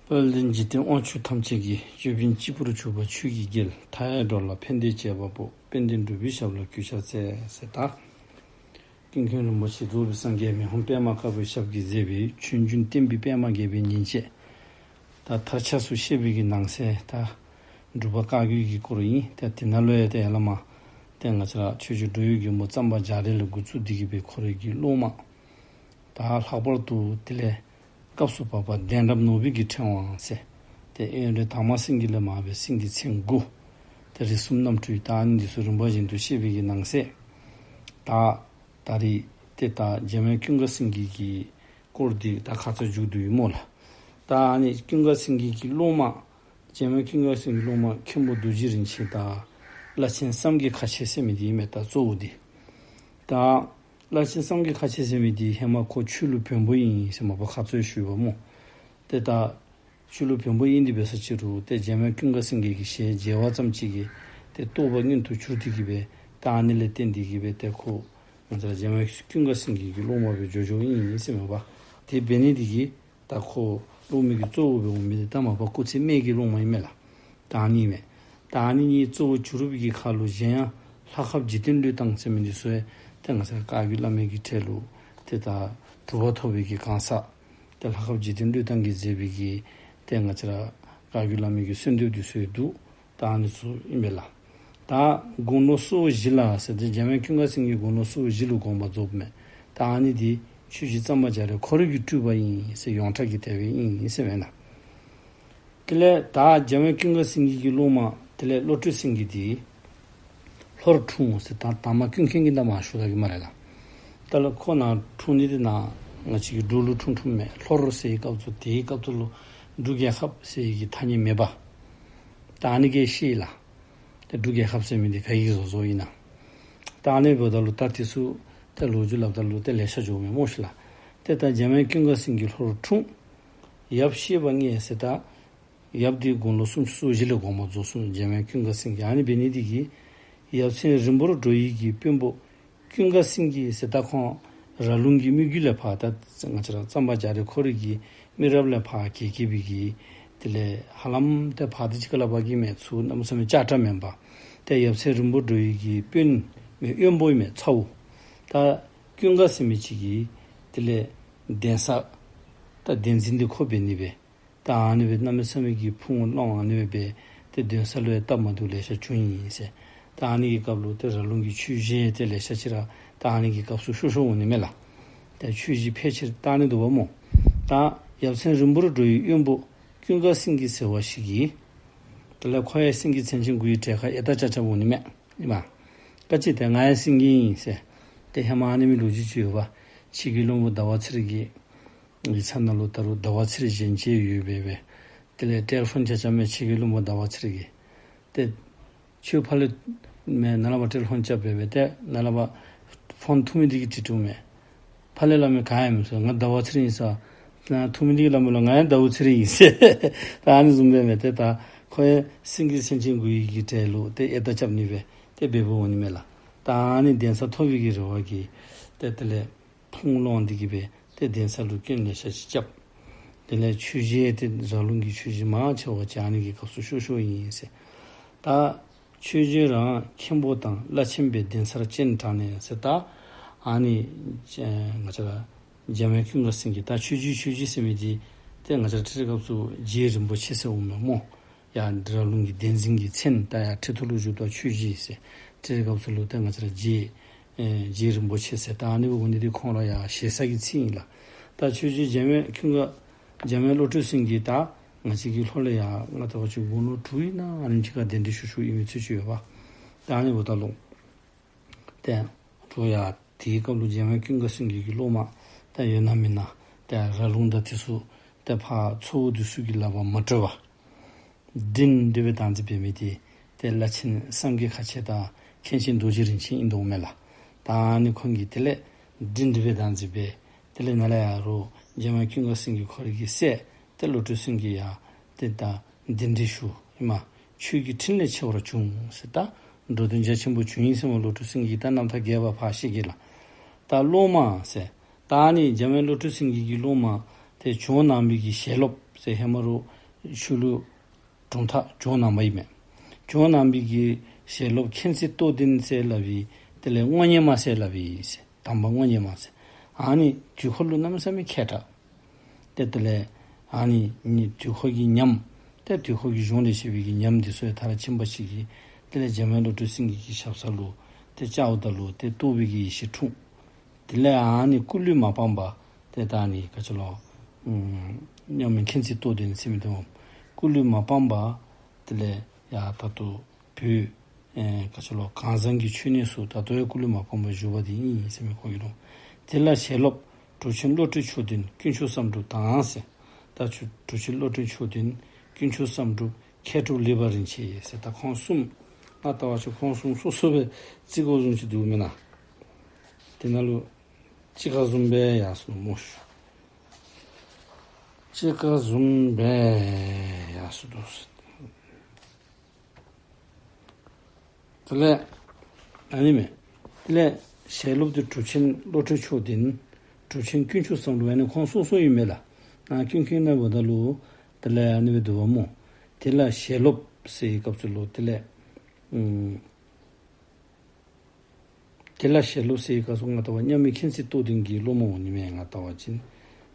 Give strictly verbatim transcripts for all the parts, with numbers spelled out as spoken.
དཔལ་ལྡན་འཇིག་རྟེན་དབང་ཕྱུག་ཐམས་ཅད་ཀྱི། ཅོད་པན་གཅིག་པུར་གྱུར་པ་ཆོས་ཀྱི་རྒྱལ། མཐའ་ཡས་འགྲོ་ལ་ཕན་བདེའི་བྱེད་པ་པོ། དཔལ་ལྡན་འབྲུག་པའི་ཞབས་ལ་གུས་ཕྱག་འཚལ། ཟེར་ད། ཀུན་མཁྱེན་རིན་པོ་ཆེ་རྫོགས་པའི་སངས་རྒྱས་མི་ཕམ་པདྨ་དཀར་པོའི་ཞབས་ཀྱིས་མཛད་པའི་ཆོས་འབྱུང་བསྟན་པའི་པདྨ་རྒྱས་པའི་ཉིན་བྱེད། ད་མཐར་ཆགས་སུ་བཤད་པའི་གི་ནང་གསེས་ད་འབྲུག་པ་བཀའ་བརྒྱུད་ཀྱི་སྐོར་ཨིན། ད་དེ་ནང་ལུ་ཡང་ད་ཡར་ལས་མར་ད་ང་བཅས་ར་ཆོས་རྗེ་འགྲོ་བའི་མགོན་པོ་གཙང་པ་རྒྱ་རས་ལས་འགོ་བཙུགས་ཏེ་གི་སྦེ་ཁོ་རའི་གི་སློབ་མ། ད་ལྷག་པར་དུ་དེ་ལས་སྐབས་སུ་བབ་པ་གདན་རབས་ནོར་བུའི་གི་ཕྲེང་བ་ཟེར། ཏེ་དབོན་རས་དར་མ་སེང་གེ་ལས་མར་སྦེ་སེང་གེ་མཚན་དགུ། ཏེ་རིགས་གསུམ་རྣམ་འཕྲུལ་ད་ཨ་ནི་འདི་ཚུ་རིམ་པ་བཞིན་དུ་བཤད་པའི་གི་ནང་གསེས། ད་ད་རིས་ཏེ་ད་འཇམ་དབྱངས་ཀུན་དགའ་སེང་གེ་གི་སྐོར་འདི་ད་ཁ་ཙ་མཇུག་བསྡུ་ཡི་སྨོ་ལགས། ད་ཨ་ནི་ཀུན་དགའ་སེང་གེ་གི་སློབ་མ། འཇམ་དབྱངས་ཀུན་དགའ་སེང་གེའི་སློབ་མ་མཁན་པོ་རྡོ་རྗེ་རིན་ཆེན་དང་བླ་ཆེན་བསམ་གྱི་ཁ་ཆེ་ཟེར་མི་འདི་ཨིན་མས། ད་གཙོ་བོ་འདི། ད་བླ་ཆེན་བསམ་གྱི་ཁ་ཆེ་ཟེར་མི་འདི་ཧེ་མ་ཁོ་ཆོས་ལུགས་བོན་པོ་ཨིན་ཟེར་མ་པ་ཁ་ཙ་ཞུ་བ་སྨོ། ཏེ་ད་ཆོས་ལུགས་བོན་པོ་ཨིན་ཏེ་འབད་ས་ཅིག་རུང་ཏེ་འཇམ་དབྱངས་ཀུན་དགའ་སེང་གེ་གི་ཞལ་མཇལ་བ་ཙམ་ཅིག་གིས་ཏེ་རྟོགས་པ་མངོན་དུ་གྱུར་ཏེ་གི་སྦེ་ད་ཨ་ནི་ལས་བརྟེན་ཏེ་གི་སྦེ་ཏེ་ཁོ་ང་བཅས་འཇམ་དབྱངས་ཀུན་དགའ་སེང་གེ་གི་སློབ་མ་སྦེ་འགྱོ་འགྱོཝ་ཨིན་ཟེར་མ་པ། དེ་འབད་ནི་འདི་གིས་ད་ཁོ་སློབ་མའི་གི་གཙོ་བོ་སྦེ་འོང་མི་འདི་ད་མ་པ་སྐུ་ཚེ་སྨད་ཀྱི་སློབ་མ་ཨིན་མས་ལགས། ད་ཨ་ནི་མས། ད་ཨ་ནི་གཉིས་གཙོ་བོ་བྱུ་རུབ་ཀྱི་ཁར་ལུ་གཞན་ཡང་ལྷ་ཁབ་འཇིག་རྟེན་བློས་བཏང་ཟེར་མི་འདི་ཚུ་ཡང་ཏེ་ང་བཅས་བཀའ་བརྒྱུད་བླ་མའི་གི་གྲས་ལུ་ཏེ་ད་གྲུབ་པ་ཐོབ་པའི་གི་གང་ཟག། ཏེ་ལྷ་ཁབ་འཇིག་རྟེན་བློས་བཏང་གིས་མཛད་པའི་གི་ཏེ་ང་བཅས་ར་བཀའ་བརྒྱུད་བླ་མའི་གི་གསོལ་འདེབས་འདི་ཚུ་ཡང་འདུག། ད་ཨ་ནི་ཚུ་ཨིན་པས་ལགས། ད་དགུང་ལོ་སོ་བཞི་ལ་ཟེར་ཏེ་འཇམ་དབྱངས་ཀུན་དགའ་སེང་གེ་དགུང་ལོ་སོ་བཞི་ལུ་དགོངས་པ་རྫོགསཔ་མས། ད་ཨ་ནི་འདི་ཆོས་རྗེ་གཙང་པ་རྒྱ་རས་ཁོ་རའི་གི་སྤྲུལ་པ་ཨིན་ཟེར་ཡོངས་གྲགས་ཀྱི་དེ་སྦེ་ཨིན་ཟེར་མས་ན། དེ་ལས་ད་འཇམ་དབྱངས་ཀུན་དགའ་སེང་གེ་གི་སློབ་མ་དེ་ལས་བློ་གྲོས་སེང་གེ་འདི་ལྷོར་འཁྲུངས་ཟེར་ད་དར་མ་ཀུན་མཁྱེན་གྱིས་ད་མར་ཞུ་ད་གི་སྨ་རེ་ལགས། ད་ལུ་ཁོ་ནཱ་འཁྲུངས་ནི་འདི་ནཱ་ང་བཅས་ཀྱི་འབྲུག་ལུ་འཁྲུངས་འཁྲུངསམ་མས། ལྷོར་ཟེར་བའི་སྐབས་སུ་དེའི་སྐབས་སུ་ལུ་འབྲུག་རྒྱལ་ཁབ་ཟེར་བའི་གི་ཐ་སྙད་མེད་པ། ད་ཨ་ནི་གིས་ཤེས་ལགས། ཏེ་འབྲུག་རྒྱལ་ཁབ་ཟེར་མི་འདི་ག་གིས་བཟོ་བཟོཝ་ཨིན་ན། ད་ཨ་ནི་འབདཝ་ད་ལུ་ད་དེ་ཚུ་ཏེ་ལོ་རྒྱུས་སླབ་ད་ལུ་ཏེ་ལེ་ཤ་འགྱོཝ་མས་སྨོ་ཤིག་ལགས། ཏེ་ད་འཇམ་དབྱངས་ཀུན་དགའ་སེང་གེ་ལྷོར་འཁྲུངས། ཡབ་ཤེས་པ་མངལ་ཟེར་ད་ཡབ་འདི་དགུང་ལོ་སུམ་ཅུ་སོ་བཞི་ལས་དགོངས་པ་རྫོགས་སོང་། འཇམ་དབྱངས་ཀུན་དགའ་སེང་གེ། ཨ་ནི་འབད་ནི་འདི་གིས་ཡབ་མཚན་རིང་པོར་འགྲོ་བའི་གི་དཔོན་པོ་ཀུན་དགའ་སེང་གེ་ཟེར་ད་ཁོང་ར་ལུང་གི་མི་བརྒྱུད་ལས་ཕར་ད་ང་བཅས་ར་གཙང་པ་རྒྱ་རས་ཁོ་རའི་གི་མི་རབས་ལས་ཕར་གྱེས་གྱེས་པའི་གི་དེ་ལས་ཧ་ལམ་ཏེ་ཕར་དེ་ཅིག་ཁར་ལས་ཕར་གྱེས་མི་ཚུ་གནམ་མེད་ས་མེད་ལྕགས་དྲ་མེན་པར་ཏེ་ཡབ་མཚན་རིང་པོར་འགྲོ་བའི་གི་དཔོན་མི་དཔོན་པོ་ཨིན་མས་ཚ་བོ། ད་ཀུན་དགའ་ཟེར་མི་ཅིག་གིས་དེ་ལས་གདན་ས་ད་གདན་འཛིན་འདི་ཁོ་འབད་ནི་སྦེ། ད་ཨ་ནི་སྦེ་གནམ་མེད་ས་མེད་ཀྱི་ཕུང་བོ་སློང་ཨ་ནི་སྦེ་འབད་དེ་གདན་ས་ལུ་ཡང་སྟབས་མ་བདེཝ་ལེ་ཤ་བྱུང་ཡི་ཟེར། ད་ཨ་ནི་གི་སྐབས་ལུ་ཏེ་ར་ལུང་གི་ཆོས་གཞིས་ཏེ་ལེ་ཤ་ཅིག་ར་ད་ཨ་ནི་གི་སྐབས་སུ་ཤོར་ཤོརཝ་འོང་ནི་མས་ལགས། ཏེ་ཆོས་གཞིས་ཕལ་ཆེར་ད་ཨ་ནི་འདུག་པ་སྨོ། ད་ཡབ་མཚན་རིང་པོར་འགྲོ་བའི་དཔོན་པོ་ཀུན་དགའ་སེང་གེ་ཟེར་བ་ཞིག་གིས་དེ་ལས་ཁོ་ཡང་སེང་གེ་མཚན་ཅན་དགུའི་གྲལ་ཁར་ཡང་ད་རྐྱབ་རྐྱབ་འོང་ནི་མས། ཨིན་མས། ག་ཅི་ཏེ་ང་ཡང་སེང་གེ་ཨིན་ཟེར། ཏེ་ཧེ་མ་ཨ་ནི་མི་ལོ་རྒྱུས་ཅིག་ཡོད་པ། ཆོས་རྒྱལ་བློན་པོ་ཟླ་བ་ཚེ་རིང་གི་ཡིག་ཚང་ནང་ལུ་ད་རུང་ཟླ་བ་ཚེ་རིང་གཞན་གཅེས་ཡོད་པས་པས། དེ་ལས་ཊེ་ལི་ཕོན་རྐྱབ་རྐྱབ་མས་ཆོས་རྒྱལ་བློན་པོ་ཟླ་བ་ཚེ་རིང་གིས། ཏེ་ཁྱོད་ཕར་ལས་མེན་ནཱ་ལས་ཕར་ཊེ་ལི་ཕོན་རྐྱབ་པས་པས། ཏེ་ནཱ་ལས་ཕར་ཕོན་འཐུ་མི་འདི་གིས་དྲི་དྲིཝ་མས། ཕར་ལས་སླབ་མི་ག་ཨིནམ་ཟེར། ང་ཟླ་བ་ཚེ་རིང་ཨིན་ཟེར། ནཱ་འཐུ་མི་འདི་གིས་སླབ་མི་ལུ་ང་ཡང་ཟླ་བ་ཚེ་རིང་ཨིན་ཟེར། ད་ཨ་ནི་བཟུམ་སྦེ་མས། ཏེ་ད་ཁོ་ཡང་སེང་གེ་མཚན་ཅན་དགུའི་གི་གྲལ་ལུ་ཏེ་ཡར་ད་རྐྱབ་ནི་སྦེ་ཏེ་འབདཝ་འོང་ནི་མས་ལགས། ད་ཨ་ནི་གདན་ས་ཐོབ་པའི་གི་རེ་བ་གིས་ཏེ་དེ་ལས་ཕུང་སློང་འདི་གིས་སྦེ་ཏེ་གདན་ས་ལུ་སྐྱོན་ལེ་ཤ་ཅིག་རྐྱབ། དེ་ལས་ཆོས་གཞིས་ཏེ་ར་ལུང་གི་ཆོས་གཞིས་མང་ཆེ་བ་ཅིག་ཨ་ནི་གི་སྐབས་སུ་ཤོར་ཤོརཝ་ཨིན་ཟེར། ད་ཆོས་རྗེ་རང་མཁན་པོ་དང་བླ་ཆེན་སྦེ་གདན་སར་སྤྱན་དྲངས་ནས་ཟེར། ད་ཨ་ནི་ང་བཅས་ར་འཇམ་དབྱངས་ཀུན་དགའ་སེང་གེ་ད་ཆོས་རྗེ་ཆོས་རྗེ་ཟེར་མི་འདི་ཏེ་ང་བཅས་ར་ཁྲིད་རིགས་སྐབས་སུ་རྗེ་རིན་པོ་ཆེ་ཟེར་འོང་མས་སྨོ། ཡར་ར་ལུང་གི་གདན་འཛིན་གྱི་མཚན་ད་ཡར་ཁྲི་ཐོག་ལུ་བཞུགསཔ་ད་ཆོས་རྗེ་ཟེར། ཁྲིད་རིགས་སྐབས་སུ་ལུ་ཏེ་ང་བཅས་ར་རྗེ་ཨེ་རྗེ་རིན་པོ་ཆེ་ཟེར་ད་ཨ་ནི་འབདཝ་འོང་ནི་འདི་ཁོང་ར་ཡང་ཞེ་ས་གི་ཚིག་ཨིན་ལགས། ད་ཆོས་རྗེ་འཇམ་དབྱངས་ཀུན་དགའ་འཇམ་དབྱངས་བློ་གྲོས་སེང་གེ་ད་ང་བཅས་ཀྱི་ལྷོ་ལས་ཡར་ང་ལྟ་བུ་ཅིག་དགུང་ལོ་དྲུག་ཨིན་ན་ཨ་ནེམ་ཅིག་ཁར་གདན་འདྲེན་ཞུ་ཞུཝ་ཨིན་མི་ཚུལ་ཅིག་ཡོད་པ། ད་ཨ་ནི་འབདཝ་ད་ལུ་ཏེ་འགྱོ་ཡ་དེའི་སྐབས་ལུ་འཇམ་དབྱངས་ཀུན་དགའ་སེང་གེ་གི་སློབ་མ་ཏེ་ཡོད་ན་མེན་ན་ཏེ་ར་ལུང་དང་དེ་ཚུ་ཏེ་ཕར་ཚ་བོ་དེ་ཚུ་གིས་ལག་པར་མ་སྤྲོད་པར་སྒྲིང་སྒྲི་སྦེ་བདག་འཛིན་འབད་མི་དེ་ཏེ་བླ་ཆེན་བསམ་གྱི་ཁ་ཆེ་དང་མཁན་ཆེན་རྡོ་རྗེ་རིན་ཆེན་ཨིན་དོ་མས་ལགས། ད་ཨ་ནི་ཁོང་གིས་དེ་ལས་སྒྲིང་སྒྲི་སྦེ་བདག་འཛིན་འབད། དེ་ལས་ནཱ་ལས་ཡར་འཇམ་དབྱངས་ཀུན་དགའ་སེང་གེ་ཁོ་རའི་གི་སྲས་ཏེ་བློ་གྲོས་སེང་གེ་ཡང་ཏེ་ད་གདན་འདྲེན་ཞུ་ཨིན་མས། ཆོས་ཀྱི་ཕྲིན་ལས་ཆེ་བར་བྱུང་ཟེར། ད་འགྲོ་དོན་རྒྱ་ཆེན་པོ་བྱུང་ཡི་ཟེར་མས། བློ་གྲོས་སེང་གེ་ད་རྣམ་ཐར་རྒྱས་པ་ཕར་བཤད་གེ་ལགས། ད་སློབ་མ་ཟེར། ད་ཨ་ནི་འཇམ་དབྱངས་བློ་གྲོས་སེང་གེ་གི་སློབ་མ་ཏེ་བྱོན་གནང་བའི་གི་ཞལ་སློབ་ཟེར་ཧེ་མ་རུ་ ཤུལ་ལུ་གྲུབ་མཐའ་བྱོན་གནང་བ་ཨིན་མས། བྱོན་གནང་བའི་གི་ཞལ་སློབ་མཁྱེན་བརྩེ་རྟོགས་ལྡན་ཟེར་སླབ་པའི་དེ་ལས་དངོས་གཉེན་མ་ཟེར་སླབ་པའི་ཟེར། དམ་པ་དངོས་གཉེན་མ་ཟེར། ཨ་ནི་དུས་འཁོར་ལུ་གནམ་མེད་ས་མེད་མཁས་དྲགས། ཏེ་དེ་ལས་ཨ་ནི་ནི་དུས་འཁོར་གྱི་ཉམས། ཏེ་དུས་འཁོར་གྱི་གཞུང་ལས་བཤད་པའི་གི་ཉམས་འདི་ཚུ་ཡང་མཐར་ཕྱིན་པ་ཅིག་གིས་དེ་ལས་འཇམ་དབྱངས་བློ་གྲོས་སེང་གེ་གི་ཞབས་ས་ལུ་ཏེ་བཅརཝ་ད་ལུ་ཏེ་རྟོགས་པའི་གི་ཡེ་ཤེས་འཁྲུངས། དེ་ལས་ཨ་ནི་སྐུ་ལུས་མ་སྤངས་པར་ཏེ་ད་ཨ་ནི་ག་ཅི་ལོ། ཨམ་མཉམ་མེད་མཁྱེན་བརྩེ་རྟོགས་ལྡན་ཟེར་མི་འདི་སྐུ་ལུས་མ་སྤངས་པར་དེ་ལས་ཡར་ད་ལྟོ་བོད་ཨེ་ག་ཅི་ལོ་གངས་བཟང་གི་མཆོད་གནས་སུ་ད་ལྟོ་ཡང་སྐུ་ལུས་མ་སྤངས་པར་བཞུགས་པ་འདི་ཨིན་ཟེར་མི་ཁོ་གི་ལུང་། དེ་ལ་ཞལ་སློབ་གྲུབ་ཆེན་བློ་གྲོས་མཆོག་ལྡན་དཀོན་མཆོག་བསམ་འགྲུབ་དང་ཟེར། ད་ཆུ་གྲུབ་ཆེན་བློ་གྲོས་མཆོག་ལྡན་དཀོན་མཆོག་བསམ་འགྲུབ་མཁས་གྲུབ་ལེགས་པ་རིན་ཆེན་ཟེར། ད་ཁོང་གསུམ་ང་ལྟ་བ་ཅིན་ཁོང་གསུམ་སོ་སོ་སྦེ་རྩིས་དགོ་བཟུམ་ཅིག་འདུག་མེན་ན། དེ་ནང་ལུ་གཅིག་ཁར་འཛོམས་སྦེ་ཡར་སོ་ནུག་སྨོ་ཤིག། གཅིག་ཁར་འཛོམས་སྦེ་ཡར་སོ་ནུག། དེ་ལས་ཨ་ནི་མས། དེ་ལས་ཞལ་སློབ་འདི་གྲུབ་ཆེན་བློ་གྲོས་མཆོག་ལྡན་གྲུབ་ཆེན་དཀོན་མཆོག་བསམ་འགྲུབ་ཨ་ནི་ཁོང་སོ་སོ་ཨིན་མས་ལགས། ཨ་ཀུན་མཁྱེན་ན་འབདཝ་ད་ལུ་དེ་ལས་ཨ་ནི་སྦེ་འདུག་པ་སྨོ། དེ་ལ་ཞལ་སློབ་ཟེར་བའི་སྐབས་སུ་ལུ་དེ་ལས་ཨམ་དེ་ལ་ཞལ་སློབ་ཟེར་བའི་སྐབས་སུ་ང་ལྟ་བ་མཉམ་མེད་མཁྱེན་བརྩེ་རྟོགས་ལྡན་གྱི་སློབ་མ་འོང་ནི་མས། ང་ལྟ་བ་ཅིན་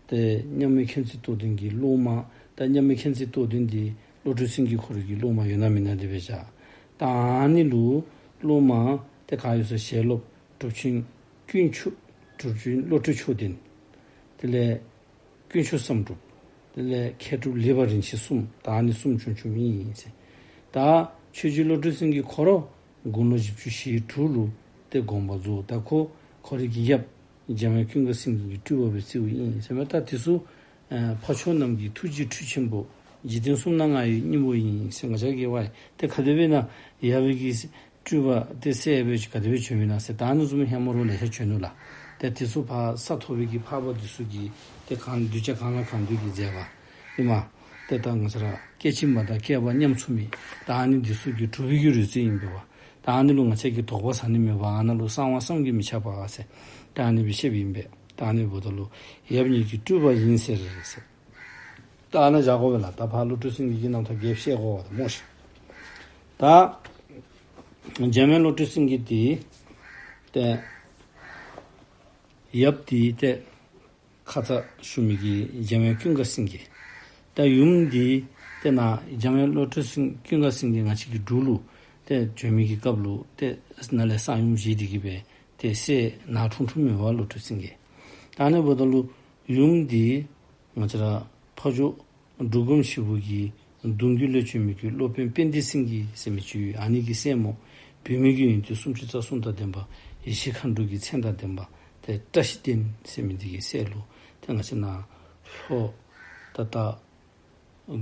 ཏེ་མཉམ་མེད་མཁྱེན་བརྩེ་རྟོགས་ལྡན་གྱི་སློབ་མ། ད་མཉམ་མེད་མཁྱེན་བརྩེ་རྟོགས་ལྡན་འདི་བློ་གྲོས་སེང་གེ་ཁོ་རའི་གི་སློབ་མ་ཡོད་ན་མེན་ན་དེ་སྦེ་བཞག། ད་ཨ་ནི་ལུ་སློབ་མ་ཏེ་ག་ཡོད་ཟེར་ཞལ་སློབ་གྲུབ་ཆེན་དཀོན་མཆོག་གྲུབ་ཆེན་བློ་གྲོས་མཆོག་ལྡན། དེ་ལས་དཀོན་མཆོག་བསམ་འགྲུབ། དེ་ལས་མཁས་གྲུབ་ལེགས་པ་རིན་ཆེན་གསུམ། ད་ཨ་ནི་གསུམ་བྱོན་བྱོནམ་ཨིན་ཟེར། ད་ཆོས་རྗེ་བློ་གྲོས་སེང་གེ་ཁོ་ར་དགུང་ལོ་བཞི་བཅུ་ཞེ་དྲུག་ལུ་ཏེ་དགོངས་པ་རྫོགས། ད་ཁོ་ཁོ་རའི་གི་ཡབ་འཇམ་དབྱངས་ཀུན་དགའ་སེང་གེ་གི་སྤྲུལ་པ་སྦེ་བརྩིཝ་ཨིན་ཟེར་མས། ད་དེ་ཚུ་ཨ་འཕགས་མཆོག་རྣམས་ཀྱི་ཐུགས་རྗེའི་མཐུ་ཆེན་པོ། འཇིག་རྟེན་གསུམ་ན་མངའ་བའི་སྙིང་པོ་ཡིན་ཟེར། ང་བཅས་ཀྱིས་ཝའི་ཏེ་ག་དེ་སྦེ་ན་ཡབ་ཀྱི་སྤྲུལ་པ་ཏེ་སྲས་སྦེ་ག་དེ་སྦེ་བྱོནམ་ཨིན་ན་ཟེར། ད་ཨ་ནི་བཟུམ་ཧེ་མ་རོགས་ལེ་ཤ་བྱོན་ནུག་ལགས། ཏེ་དེ་ཚུ་ཕར་ས་ཐོབ་པའི་གི་འཕགས་པ་འདི་ཚུ་གིས་ཏེ་གང་གདུལ་བྱ་གང་ལ་གང་འདུལ་གྱི་མཛད་པ་ཨིན་མས། ཏེ་ད་ང་བཅས་ར་སྐྱེ་འཆི་མ་དང་བསྐལ་པ་མཉམ་འཚོ་མི་ད་ཨ་ནི་འདི་ཚུ་གི་གྲུབ་པའི་གི་རོལ་རྩེད་ཨིན་པས་པ། ད་ཨ་ནི་ལུ་ང་བཅས་ཀྱིས་དོགས་པ་ཟ་ནི་མེད་པ། ཨ་ནཱ་ལུ་གསང་བ་བསམ་གྱིས་མི་ཁྱབ་པ་ཟེར། ད་ཨ་ནི་སྦེ་བཤདཔ་ཨིན་པས། ད་ཨ་ནི་འབདཝ་ད་ལུ་ཡབ་ཉིད་ཀྱི་སྤྲུལ་པ་ཡིན་ཟེར་ཟེར། ད་ཨ་ནཱ་བཞག་དགོ་པས་ལགས། ད་ཕར་བློ་གྲོས་སེང་གེ་གི་རྣམ་ཐར་རྒྱས་བཤད་དགོ་པས་སྨོ་ཤིག། ད་འཇམ་དབྱངས་བློ་གྲོས་སེང་གེ་འདི་ཏེ་ཡབ་འདི་ཏེ་ཁ་ཙ་ཞུ་མི་གི་འཇམ་དབྱངས་ཀུན་དགའ་སེང་གེ། ད་ཡུམ་འདི་ཏེ་ནཱ་འཇམ་དབྱངས་བློ་གྲོས་སེང་ཀུན་དགའ་སེང་གེ་ང་བཅས་ཀྱི་འབྲུག་ལུ་ཏེ་བྱོན་མི་གི་སྐབས་ལུ་ཏེ་ནཱ་ལས་གསང་ཡུམ་བཞེས་ཏེ་གི་སྦེ་ཏེ་སྲས་ནཱ་འཁྲུངས་འཁྲུངསམ་ཨིན་པས་བློ་གྲོས་སེང་གེ། ད་ཨ་ནི་འབདཝ་ད་ལུ་ཡུམ་འདི་ང་བཅས་ར་ཕ་ཇོ་འབྲུག་སྒོམ་ཞིག་པོ་གི་གདུང་བརྒྱུད་ལས་བྱོན་མི་གི་སློབ་དཔོན་དཔལ་ལྡན་སེང་གེ་ཟེར་མི་ཅིག་ཡོད། ཨ་ནི་གི་སྲས་མོ་བུད་མེད་ཀྱི་ཡོན་ཏན་སུམ་ཅུ་རྩ་གསུམ་དང་ལྡན་པ། ཡེ་ཤེས་མཁའ་འགྲོ་གི་མཚན་དང་ལྡན་པ། ཏེ་བཀྲ་ཤིས་ལྡན་ཟེར་མི་འདི་གི་སྲས་ལུ་ཏེ་ང་བཅས་ནཱ་ལྷོ་ད་ད་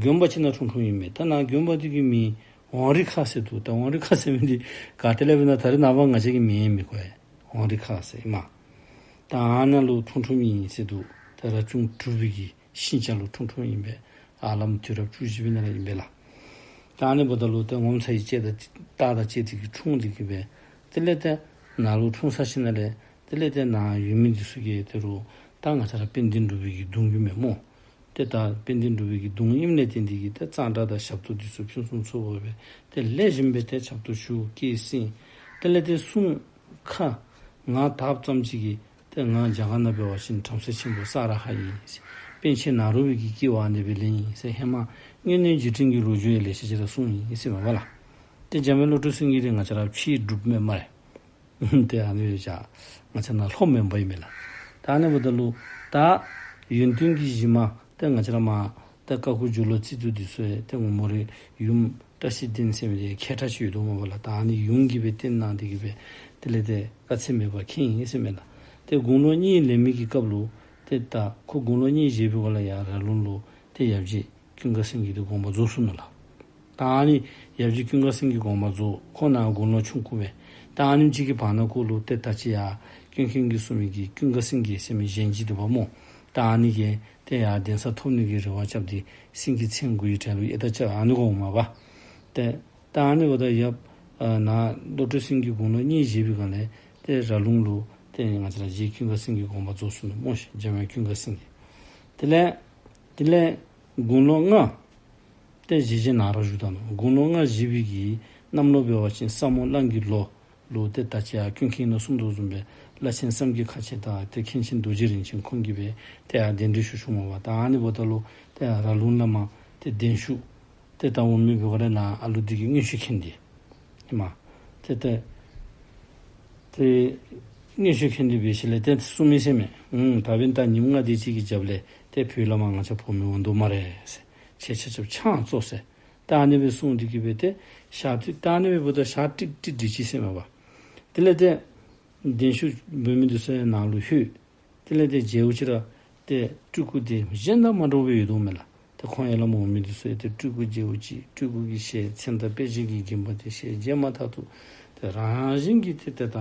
དགོན་པ་ཅིག་ནང་འཁྲུངས་འཁྲུངསམ་ཨིན་མས། ད་ནཱ་དགོན་པ་འདི་གི་མིང་ཝང་རི་ཁ་ཟེར་འདུག། ད་ཝང་རི་ཁ་ཟེར་མི་འདི་ག་ཏེ་ལས་འབད་ན་ད་རེས་ནངས་པ་ང་བཅས་ཀྱིས་མིང་མི་གོ་བས། ཝང་རི་ཁ་ཟེར་ཨིན་མས། ད་ཨ་ནཱ་ལུ་འཁྲུངས་འཁྲུངསམ་ཨིན་ཟེར་འདུག། ད་རབ་བྱུང་དྲུག་པའི་གི་ཤིང་བྱ་ལུ་འཁྲུངས་འཁྲུངསམ་ཨིན་པས། ཨ་ལམ་དུས་རབས་བཅུ་བཞི་པའི་ནང་ལུ་ཨིན་པས་ལགས། ད་ཨ་ནི་འབདཝ་ད་ལུ་ཏེ་ངོ་མཚར་བའི་ལྕེ་དང་རྟགས་དང་བཅས་ཏེ་གི་འཁྲུངས་ཏེ་གི་སྦེ་དེ་ལས་ཏེ་ནཱ་ལུ་འཁྲུངས་ས་ཅིག་ནང་ལས་དེ་ལས་ཏེ་ནཱ་ཡུལ་མི་འདི་ཚུ་གིས་དེ་རུ་ད་ང་བཅས་ར་དཔལ་ལྡན་འབྲུག་པའི་གི་གདུང་བརྒྱུད་མས་སྨོ། ཏེ་ད་དཔལ་ལྡན་འབྲུག་པའི་གི་གདུང་ཨིནམ་ལས་བརྟེན་ཏེ་གི་ཏེ་གཙང་སྦྲ་དང་ཞབས་ཏོག་འདི་ཚུ་ཕུན་སུམ་ཚོགས་པ་སྦེ་ཏེ་ལེགས་ཤོམ་སྦེ་ཏེ་ཞབས་ཏོག་ཞུ་སྐྱེས་སྲིང་། དེ་ལས་ཏེ་གསུང་ཁ་ངག་དག་ཙམ་ཅིག་གིས་ཏེ་ང་རྒྱ་གར་ནང་འབད་བ་ཅིན་བྲམ་ཟེ་ཆེན་པོ་ས་ར་ཧ་ཨིན། པཎ་ཆེན་ནཱ་རོ་པའི་གི་སྐྱེ་བ་ཨ་ནི་སྦེ་ལེན་ཡི་ཟེར། ཧེ་མ་དངོས་གནས་རྗེས་དྲན་གྱི་ལོ་རྒྱུས་ཡང་ལེ་ཤ་ཅིག་ར་གསུངས་ཡི་ཟེར་མས་པ་ལགས། ཏེ་འཇམ་དབྱངས་བློ་གྲོས་སེང་གེ་འདི་ང་བཅས་ར་ཕྱིའི་འབྲུགཔ་མས་སྨ་རེ། ཏེ་ཨ་ནི་ཡོད་ཅག་ང་བཅས་ནཱ་ལྷོ་མོན་པ་ཨིན་མས་ལགས། ད་ཨ་ནི་འབདཝ་ད་ལུ་ད་ཡོན་ཏན་གྱི་གཞི་མ་ཏེ་ང་བཅས་ར་མ་ད་ཀ་ཁུ་ཇོ་ལོ་རྩིས་དུ་འདི་ཚུ་ཡང་ཏེ་ངོ་མ་ར་ཡུམ་བཀྲ་ཤིས་ལྡན་ཟེར་མི་འདི་མཁས་དྲགས་ཅིག་ཡོད་དོ་སྨོ་པ་ལགས། ད་ཨ་ནི་ཡུམ་གྱིས་སྦེ་བསྟེན་གནང་སྟེ་གི་སྦེ་དེ་ལས་ཏེ་དཀའ་ཚེགས་མེད་པར་མཁྱེན་ཡི་ཟེར་མས་ལགས། ཏེ་དགུང་ལོ་གཉིས་ལེན་མི་གི་སྐབས་ལུ་ཏེ་ད་ཁོ་དགུང་ལོ་གཉིས་བཞེས་པའི་སྒང་ལས་ཡར་ར་ལུང་ལུ་ཏེ་ཡབ་རྗེ་ཀུན་དགའ་སེང་གེ་འདི་དགོངས་པ་རྫོགས་སོ་ནུག་ལགས། ད་ཨ་ནི་ཡབ་རྗེ་ཀུན་དགའ་སེང་གེ་དགོངས་པ་རྫོགས། ཁོ་ནཱ་དགུང་ལོ་ཆུང་ཀུ་སྦེ། ད་ཨ་ནེམ་ཅིག་གི་བར་ན་ཁོ་ལུ་ཏེ་ད་ཅི་ཡར་ཀུན་མཁྱེན་གྱིས་གསུངས་མི་གི་ཀུན་དགའ་སེང་གེ་ཟེར་མི་གཞན་ཅིག་འདུག་པ་སྨོ། ད་ཨ་ནི་གིས་ཏེ་ཡར་གདན་ས་ཐོབ་ནི་གི་རེ་བ་རྐྱབ་སྟེ་སེང་གེ་མཚན་དགུའི་གྲལ་ལུ་ཡར་ད་རྐྱབ་ཨ་ནི་དགོངསམ་མས་པ། ཏེ་ད་ཨ་ནི་འབདཝ་ད་ཡབ་ཨ་ནཱ་བློ་གྲོས་སེང་གེ་དགུང་ལོ་གཉིས་བཞེས་པའི་སྒང་ལས་ཏེ་ར་ལུང་ལུ་ཏེ་ང་བཅས་ར་རྗེ་ཀུན་དགའ་སེང་གེ་དགོངས་པ་རྫོགས་སོ་ནུག་སྨོ་ཤིག། འཇམ་དབྱངས་ཀུན་དགའ་སེང་གེ། དེ་ལས་དེ་ལས་དགུང་ལོ་ལྔ་ ཏེ་བཞེས་བཞེས་ནང་ར་བཞུགས་ད་ནུག། དགུང་ལོ་ལྔ་བཞེས་པའི་གི་གནམ་ལོ་འབད་བ་ཅིན་ས་མོ་གླང་གི་ལོ་ལུ་ཏེ་ད་ཅི་ཡར་ཀུན་མཁྱེན་ནང་གསུངས་དོ་བཟུམ་སྦེ་བླ་ཆེན་བསམ་གྱིས་ཁ་ཕྱེ་དང་ཏེ་མཁན་ཆེན་རྡོ་རྗེ་རིན་ཆེན་ཁོང་གིས་སྦེ་ཏེ་ཡར་གདན་འདྲེན་ཞུ་ཞུཝ་མས་པ། ད་ཨ་ནི་འབདཝ་ད་ལུ་ཏེ་ར་ལུང་ལས་མར་ཏེ་གདན་ཞུ་ཏེ་ད་འོང་མི་འབད་བ་ལས་ནཱ་ཨ་ལུ་འདི་གིས་མངོན་ཤེས་མཁྱེན་ཏེ་ཨིན་མས། ཏེ་ཏེ་ཏེ་མངོན་ཤེས་མཁྱེན་ཏེ་འབད་ཞིནམ་ལས་ཏེ་གསུངམ་མས་ཟེར་མས། ཨུམ་ད་འབདན་ད་ཉིནམ་ལྔ་དེ་ཅིག་གི་རྒྱབ་ལས་ཏེ་བོད་ལས་མར་ང་བཅས་བོད་མི་འོང་དོ་སྨ་རེ་ཟེར། ཁྱེད་ཆ་ཁྱབ་ཆང་བཙོ་ཟེར། ད་ཨ་ནི་སྦེ་གསུངས་ཏེ་གིས་སྦེ་ཏེ་ཞག་ཏེ་ད་ཨ་ནི་སྦེ་འབདཝ་ད་ཞག་ཏིག་ཏིག་དེ་ཅིག་ཟེར་མས་པ། དེ་ལས་ཏེ་གདན་ཞུ་འབད་མི་འདི་ཚུ་ཡང་ནང་ལུ་ལྷོད། དེ་ལས་ཏེ་མཇལཝ་ཅིག་ར་ཏེ་སྤྲུལ་སྐུ་དེ་གཞན་དང་མ་འདྲཝ་སྦེ་ཡོད་དོ་མས་ལགས། ཏེ་ཁོང་ཡར་ལས་མར་འོང་མི་འདི་ཚུ་ཡང་ཏེ་སྤྲུལ་སྐུ་མཇལཝ་ཅིག་སྤྲུལ་སྐུ་གི་ཞལ་མཚན་དང་དཔེ་བྱད་ཀྱིས་བརྒྱན་པ་དེ་ཞལ་མཇལ་མ་ཐག་ཏུ་ཏེ་རང་བཞིན་གྱིས་ཏེ་ཏེ་ད་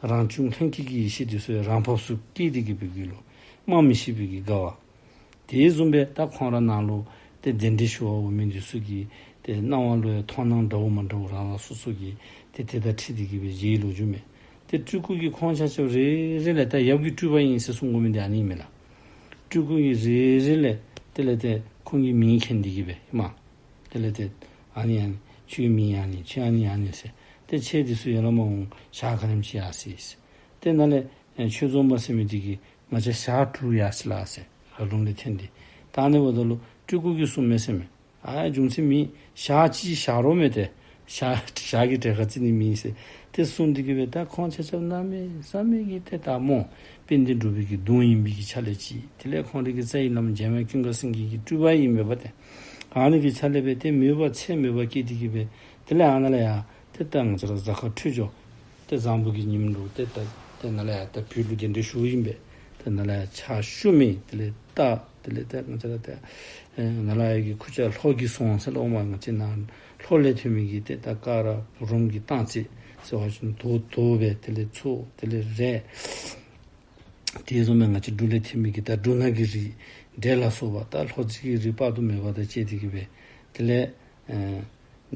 རང་བྱུང་ལྷན་སྐྱེས་ཀྱི་ཡེ་ཤེས་འདི་ཚུ་ཡང་རང་བབས་སུ་སྐྱེས་ཏེ་གིས་སྦེ་གུ་ལུ་སྨྲ་མི་ཤེས་པའི་གི་དགའ་བ། དེ་བཟུམ་སྦེ་ད་ཁོང་ར་ནང་ལུ་ཏེ་གདན་འདྲེན་ཞུ་བར་འོང་མི་འདི་ཚུ་གི་ཏེ་སྣང་བ་ལུ་ཡང་མཐོང་སྣང་འདྲཝ་མ་འདྲཝ་རང་རང་སོ་སོ་གི་ཏེ་དེ་དང་འཁྲིལ་ཏེ་གིས་སྦེ་མཇལ་ལོ་རྒྱུས་མས། ཏེ་སྤྲུལ་སྐུ་གིས་ཁོང་ཆ་ཁྱབ་རེ་རེ་ལས་ད་ཡབ་ཀྱི་སྤྲུལ་པ་ཨིན་ཟེར་གསུང་དགོ་མི་འདི་ཨ་ནི་ཨིན་མས་ལགས། སྤྲུལ་སྐུ་གིས་རེ་རེ་ལས་དེ་ལས་ཏེ་ཁོང་གི་མིང་མཁྱེན་ཏེ་གིས་སྦེ་ཨིན་མས། དེ་ལས་ཏེ་ཨ་ནི་ཨ་ནི་ཁྱོད་མིང་ཨ་ནི་ཁྱོད་ཨ་ནི་ཨ་ནི་ཟེར། ཏེ་ཁྱེད་འདི་ཚུ་ཡར་ལས་མར་འོང་ཞག་ག་དེམ་ཅིག་ཡར་སོ་ཡི་ཟེར། ཏེ་ནཱ་ལས་ཨེ་ཆོས་རྫོང་པ་ཟེར་མི་འདི་གིས་ང་བཅས་ཞག་དྲུག་ཡར་སོ་ཡི་ལགས་ཟེར། ར་ལུང་ལས་འཐོན་ཏེ། ད་ཨ་ནི་འབདཝ་ད་ལུ་སྤྲུལ་སྐུ་གིས་གསུངམ་མས་ཟེར་མས། ཨ་རྒྱུ་མཚན་མེད། ཞག་གཅིག་ཞག་རོགས་མས་ཏེ། ཞག་ཞག་གི་གྲལ་ཁར་བརྩི་ནི་མེད་ཟེར། ཏེ་གསུངས་ཏེ་གིས་སྦེ་ད་ཁོང་ཆ་ཁྱབ་གནམ་མེད་ས་མེད་ཀྱི་ཏེ་ད་མོ་དཔལ་ལྡན་འབྲུག་པའི་གི་གདུང་ཨིན་པའི་གི་ཆ་ལས་ཅིག། དེ་ལས་ཁོང་རའི་གི་རྩ་བའི་བླམ་འཇམ་དབྱངས་ཀུན་དགའ་སེང་གེ་གི་སྤྲུལ་པ་ཨིན་མས་པ་ཏེ། ཨ་ནི་གི་ཆ་ལས་སྦེ་ཏེ་མོས་པ་ཚད་མེད་པ་སྐྱེས་ཏེ་གིས་སྦེ་དེ་ལས་ཨ་ནཱ་ལས་ཡར་ཏེ་ད་ང་བཅས་ར་གཟའ་སྐར་འཕྲོད་སྦྱོར་ཏེ་བཟང་པོ་གི་ཉིནམ་ལུ་ཏེ་ད་ཏེ་ནཱ་ལས་ཡར་ད་བོད་ལུ་གདན་འདྲེན་ཞུཝ་ཨིན་པས། ཏེ་ནཱ་ལས་ཡར་ཕྱག་ཞུ་མི་དེ་ལས་ད་དེ་ལས་ཏེ་ང་བཅས་ར་ཏེ་ཨེ་ནཱ་ལས་ཡར་གྱི་ཁུར་ཆ་ལྷོ་གི་སོང་ཟེར་སླབ་མས། ང་བཅས་ནཱ་ལྷོ་ལས་ཐོན་མི་གི་ཏེ་ད་ཀ་ར་བུ་རམ་གྱི་སྟངས་ཚད་ཟེར་བ་ཅིན་དོ་དོ་སྦེ་དེ་ལས་ཚུ་དེ་ལས་རེད། དེ་བཟུམ་སྦེ་ང་བཅས་འབྲུག་ལས་ཐོན་མི་གི་ད་འབྲུ་སྣ་གི་རིགས་འབྲས་ལ་སོགས་པ་ད་ལྷོ་རྩེ་གི་རིགས་དཔག་ཏུ་མེད་པ་དང་བཅས་ཏེ་གིས་སྦེ་དེ་ལས་ཨེ་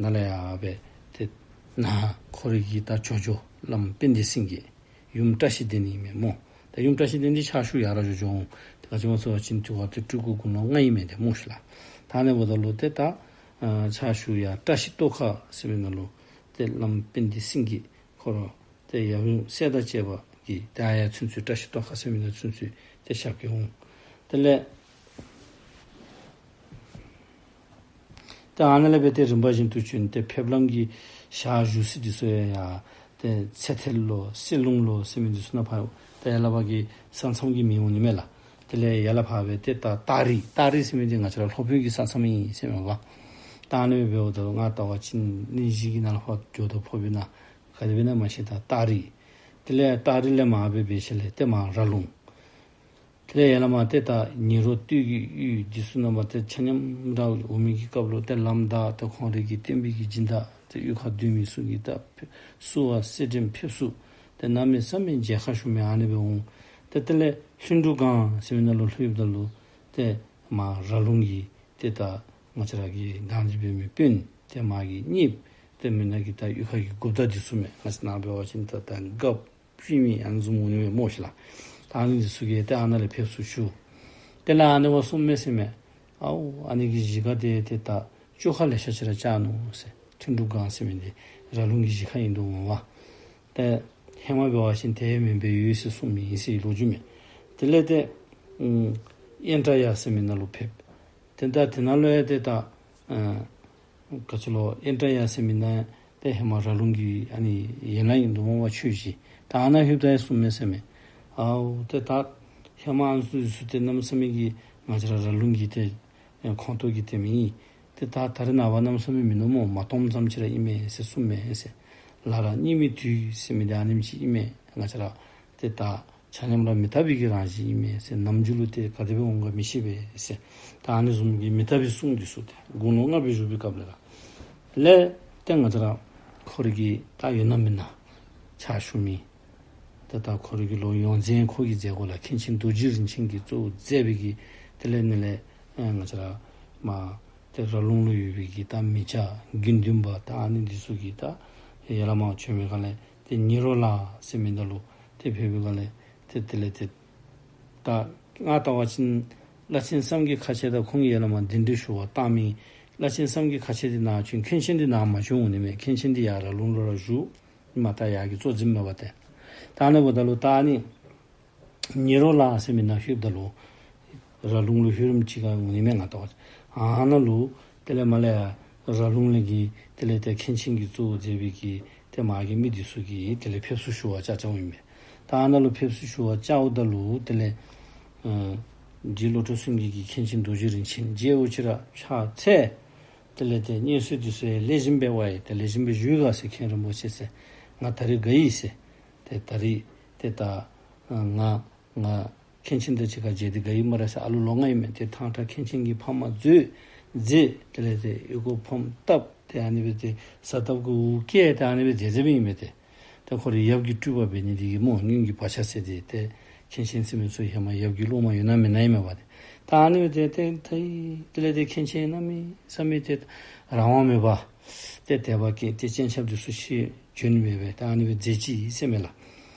ནཱ་ལས་ཡར་སྦེ་ཏེ་ནཱ་ཁོ་རའི་གི་ད་ཇོ་ཇོ་བླམ་དཔལ་ལྡན་སེང་གེ་ཡུམ་བཀྲ་ཤིས་ལྡན་ཨིན་མས་སྨོ། ད་ཡུམ་བཀྲ་ཤིས་ལྡན་འདི་ཕྱག་ཞུ་ཡར་ར་འགྱོ་འགྱོ་འོང་། ཏེ་ག་ཅི་སྨོ་ཟེར་བ་ཅིན་དེ་བ་ཏེ་སྤྲུལ་སྐུ་དགུང་ལོ་ལྔ་ཨིན་མས་ཏེ་སྨོ་ཤིག་ལགས། ད་ཨ་ནི་འབདཝ་ད་ལུ་ཏེ་ད་ཨ་ཕྱག་ཞུ་ཡར་བཀྲ་ཤིས་ཏོག་ཁ་ཟེར་མི་ནང་ལུ་ཏེ་བླམ་དཔལ་ལྡན་སེང་གེ་ཁོ་ར་ཏེ་ཡབ་ཡུམ་སྲས་དང་བཅས་པ་གིས་ཏེ་ཨ་ཡར་ཚུན་ཚོད་བཀྲ་ཤིས་ཏོག་ཁ་ཟེར་མི་ནང་ཚུན་ཚོད་ཏེ་ཞབས་སྐྱེལ་འོང་། དེ་ལས་ཏེ་ཨ་ནཱ་ལས་སྦེ་ཏེ་རིམ་པ་བཞིན་དུ་བྱོན་ཏེ་ཕེབས་ལམ་གྱི་ཞག་བཞུགས་ས་འདི་ཚུ་ཡང་ཡར་ཏེ་ཚེ་ཐེལ་ལོ་སེ་ལུང་ལོ་ཟེར་མི་འདི་ཚུ་ནང་ཕར་ཏེ་ཡར་ལས་ཕར་གྱི་ས་མཚམས་ཀྱི་མིང་འོང་ནི་མས་ལགས། དེ་ལས་ཡར་ལས་ཕར་སྦེ་ཏེ་ད་སྟག་རི་སྟག་རི་ཟེར་མི་འདི་ང་བཅས་ར་ལྷོ་བོད་ཀྱི་ས་མཚམས་ཨིན་ཟེར་མས་པ། ད་ཨ་ནི་སྦེ་འབདཝ་ད་ང་བལྟ་བ་ཅིན་གླིང་བཞི་གི་ནང་ལས་ཕར་འགྱོ་དོ་ཕོ་བི་ན་ག་དེ་སྦེ་ན་མ་ཤེས། ད་སྟག་རི་དེ་ལས་སྟག་རི་ལས་མར་སྦེ་འབད་ཞིནམ་ལས་ཏེ་མར་ར་ལུང་དེ་ལས་ཡར་ལས་མར་ཏེ་ད་ཉི་རོ་སྟོད་ཀྱི་ཡུལ་འདི་ཚུ་ནང་མར་ཏེ་ཆ་མཉམ་ར་འོང་མི་གི་སྐབས་ལུ་ཏེ་ལམ་བདའ་ཏེ་ཁོང་རའི་གི་བསྟན་པའི་གི་སྦྱིན་བདག་ཏེ་གཡུས་ཁར་སྡོད་མི་ཚུ་གིས་ད་བསུ་བ་སེར་སྦྲེངས་ཕེབས་བསུ་ཏེ་གནམ་མེད་ས་མེད་མཇལ་ཁ་ཞུ་མི་ཨ་ནི་སྦེ་འོང་། ཏེ་དེ་ལས་ལྷུན་གྲུབ་སྒང་ཟེར་མི་ནང་ལུ་ལྷོདཔ་ད་ལུ་ཏེ་མར་ར་ལུང་གི་ཏེ་ད་ང་བཅས་ར་གི་དང་འདོད་འབད་མི་དཔོན་ཏེ་མར་གྱི་གཉེརཔ་ཏེ་མེན་ན་གི་ད་གཡུས་ཁ་གི་འགོ་བདག་འདི་ཚུ་མས། ང་བཅས་ནཱ་འབད་བ་ཅིན་ད་ད་སྒརཔ་བཅུད་མི་ཨ་ནི་བཟུམ་འོང་ནི་མས་སྨོ་ཤིག་ལགས། ད་ཨ་ནི་འདི་ཚུ་གིས་ཏེ་ཨ་ནཱ་ལས་ཕེབས་བསུ་ཞུ། དེ་ལས་ཨ་ནི་བ་གསུངམ་མས་ཟེར་མས། ཨའོ་ཨ་ནི་གི་གཞིས་ཀ་དེ་ཏེ་ད་བཅོ་ཁ་ལེ་ཤ་ཅིག་ར་བཅག་ནུག་ཟེར། ལྷུན་གྲུབ་སྒང་ཟེར་མི་འདི་ར་ལུང་གི་གཞིས་ཀ་ཨིན་དོ་འོང་བ། ཏེ་ཧེ་མ་འབད་བ་ཅིན་དེ་མེན་པར་ཡོད་ཟེར་གསུངས་མི་ཨིན་ཟེར་ལོ་རྒྱུས་མས། དེ་ལས་ཏེ་ཨམ་ཨེན་ཏྲ་ཡ་ཟེར་མི་ནང་ལུ་ཕེབས། ཏེ་ད་དེ་ནང་ལུ་ཡང་ཏེ་ད་ཨ་ག་ཅི་ལོ་ཨེན་ཏྲ་ཡ་ཟེར་མི་ནང་ཏེ་ཧེ་མ་ར་ལུང་གི་ཨ་ནི་ཡན་ལག་ཨིན་དོ་འོང་བ་ཆོས་གཞིས། ད་ཨ་ནཱ་ལྷོདཔ་ད་ཡང་གསུངམ་མས་ཟེར་མས། ཨའོ་ཏེ་ད་ཧེ་མ་ཨ་ནི་ཚུ་ཚུ་ཏེ་གནམ་མེད་ས་མེད་ཀྱི་ང་བཅས་ར་ར་ལུང་གི་ཏེ་ཨེ་ཁོངས་གཏོགས་ཀྱི་ཏེ་མི་ཨིན། ཏེ་ད་ད་རེས་ནངས་པ་གནམ་མེད་ས་མེད་མིན་ནུག་སྨོ། མ་སྟོངམ་ཙམ་ཅིག་ར་ཨིན་མས་ཟེར་གསུངམ་མས་ཟེར། ལ་ར་སྙིགས་མའི་དུས་ཟེར་མི་འདི་ཨ་ནེམ་ཅིག་ཨིན་མས། ང་བཅས་ར་ཏེ་ད་ཆ་མཉམ་ར་མི་རྟག་པའི་གི་རང་བཞིན་ཨིན་མས་ཟེར། ནམ་རྒྱུན་ལུ་ཏེ་ག་དེ་སྦེ་འོང་ག་མི་ཤེས་པས་ཟེར། ད་ཨ་ནི་བཟུམ་གྱི་མི་རྟག་པའི་གསུང་འདི་ཚུ་ཏེ་དགུང་ལོ་ལྔ་སྦེ་བཞུགས་པའི་སྐབས་ལས་ར་ལས་ཏེ་ང་བཅས་ར་ཁོ་རའི་གི་ད་ཡོད་ན་མེན་ན་ཕྱག་ཞུ་མི་ད་ད་ཁོ་རའི་གི་ལོ་ཡོངས་འཛིན་ཁོ་གི་མཛད་སྒོ་ལུ་མཁན་ཆེན་རྡོ་རྗེ་རིན་ཆེན་གྱིས་གཙོ་བོ་མཛད་པའི་གི་དེ་ལས་ནི་ལས་ཨེ་ང་བཅས་ར་མར་ཏེ་ར་ལུང་ལུ་ཡོད་པའི་གི་ད་མི་སྐྱ་དགེ་འདུན་པ་ད་ཨ་ནི་འདི་ཚུ་གིས་ད་ཡར་ལས་མར་བྱོན་མི་སྒང་ལས་ཏེ་ཉི་རོ་ལ་ཟེར་མི་ནང་ལུ་ཏེ་ཕེབས་པའི་སྒང་ལས་ཏེ་དེ་ལས་ཏེ་ད་ང་བལྟ་བ་ཅིན་བླ་ཆེན་བསམ་གྱིས་ཁ་ཕྱེ་དང་ཁོང་གིས་ཡར་ལས་མར་གདན་འདྲེན་ཞུ་བར་བཏང་མི་ བླ་ཆེན་བསམ་གྱི་ཁ་ཆེ་འདི་ནཱ་བྱོན། མཁན་ཆེན་འདི་ནཱ་མ་བྱོན་འོང་ནི་མས། མཁན་ཆེན་འདི་ཡར་ར་ལུང་ལུ་ར་བཞུགས། མ་ད་ཡར་གྱི་གཙོ་འཛིན་མས་པ་ཏེ། ད་ཨ་ནི་འབདཝ་ད་ལུ་ད་ཨ་ནི་ཉེ་རོ་ལ་ཟེར་མི་ནང་ལྷོདཔ་ད་ལུ་ར་ལུང་ལུ་ལྷོད་རིམ་ཅིག་ཁར་འོང་ནི་མས་ང་ལྟ་བ། ཨ་ནཱ་ལུ་དེ་ལས་མར་ལས་ཡར་ར་ལུང་ལས་ཀྱི་དེ་ལས་ཏེ་མཁན་ཆེན་གྱིས་གཙོ་བོ་མཛད་པའི་གི་ཏེ་མར་གྱི་མི་འདི་ཚུ་གིས་དེ་ལས་ཕེབས་བསུ་ཞུ་བར་བཅར་བཅརཝ་ཨིན་པས། ད་ཨ་ནཱ་ལུ་ཕེབས་བསུ་ཞུ་བར་བཅརཝ་ད་ལུ་དེ་ལས་ཨ་རྗེ་བློ་གྲོས་སེང་གེ་གིས་མཁན་ཆེན་རྡོ་རྗེ་རིན་ཆེན་མཇལ་བའི་ཕྱིར་ཕྱག་འཚལ། དེ་ལས་ཏེ་གཉེན་སྲོལ་འདི་ཚུ་ལེགས་ཤོམ་སྦེ་ཡོད་པས། ཏེ་ལེགས་ཤོམ་སྦེ་བཞུགས་ག་ཟེར། མཁན་རིན་པོ་ཆེ་ཟེར། ང་ད་རིས་ག་ཡི་ཟེར། ཏེ་ད་རིས་ཏེ་ད་ང་ང་མཁན་ཆེན་དང་གཅིག་ཁར་མཇལ་ཏེ་ག་ཡི་སྨ་རེ་ཟེར། ཨ་ལུ་ལོ་ལྔ་ཨིན་མས། ཏེ་ཐང་ཐང་མཁན་ཆེན་གྱིས་ཕ་མ་མཛོད་མཛད། དེ་ལས་ཏེ་ཨོལ་ལྐོག་ཕམ་བཏབ། ཏེ་ཨ་ནི་སྦེ་ཏེ་བཟའ་བཏབ་ཀྱི་འུ་སྐྱེས། ཏེ་ཨ་ནི་སྦེ་མཛད་མཛདཔ་ཨིན་མས། ཏེ་ཏེ་ཁོ་རའི་ཡབ་ཀྱི་སྤྲུལ་པ་འབད་ནི་འདི་གིས་སྨོ། སྔོན་གྱི་བག་ཆགས་ཟེར་ཏེ་ཏེ་མཁན་ཆེན་ཟེར་མི་ཚུ་ཧེ་མ་ཡབ་ཀྱི་སློབ་མ་ཡོད་ན་མེད་ན་ཨིན་མས་པ་ཏེ། ད་ཨ་ནི་སྦེ་ཏེ་ཏེ་ཏེ་དེ་ལས་ཏེ་མཁན་ཆེན་གནམ་མེད་ས་མེད་ཏེ་རང་དབང་མེད་པར་ཏེ་དད་པ་སྐྱེས་ཏེ་སྤྱན་ཆབ་འདི་ཚུ་ཕྱེ་བྱོན་མི་སྦེ་ཏེ་ཨ་ནི་སྦེ་མཛད་ཅི་ཟེར་མས་ལགས།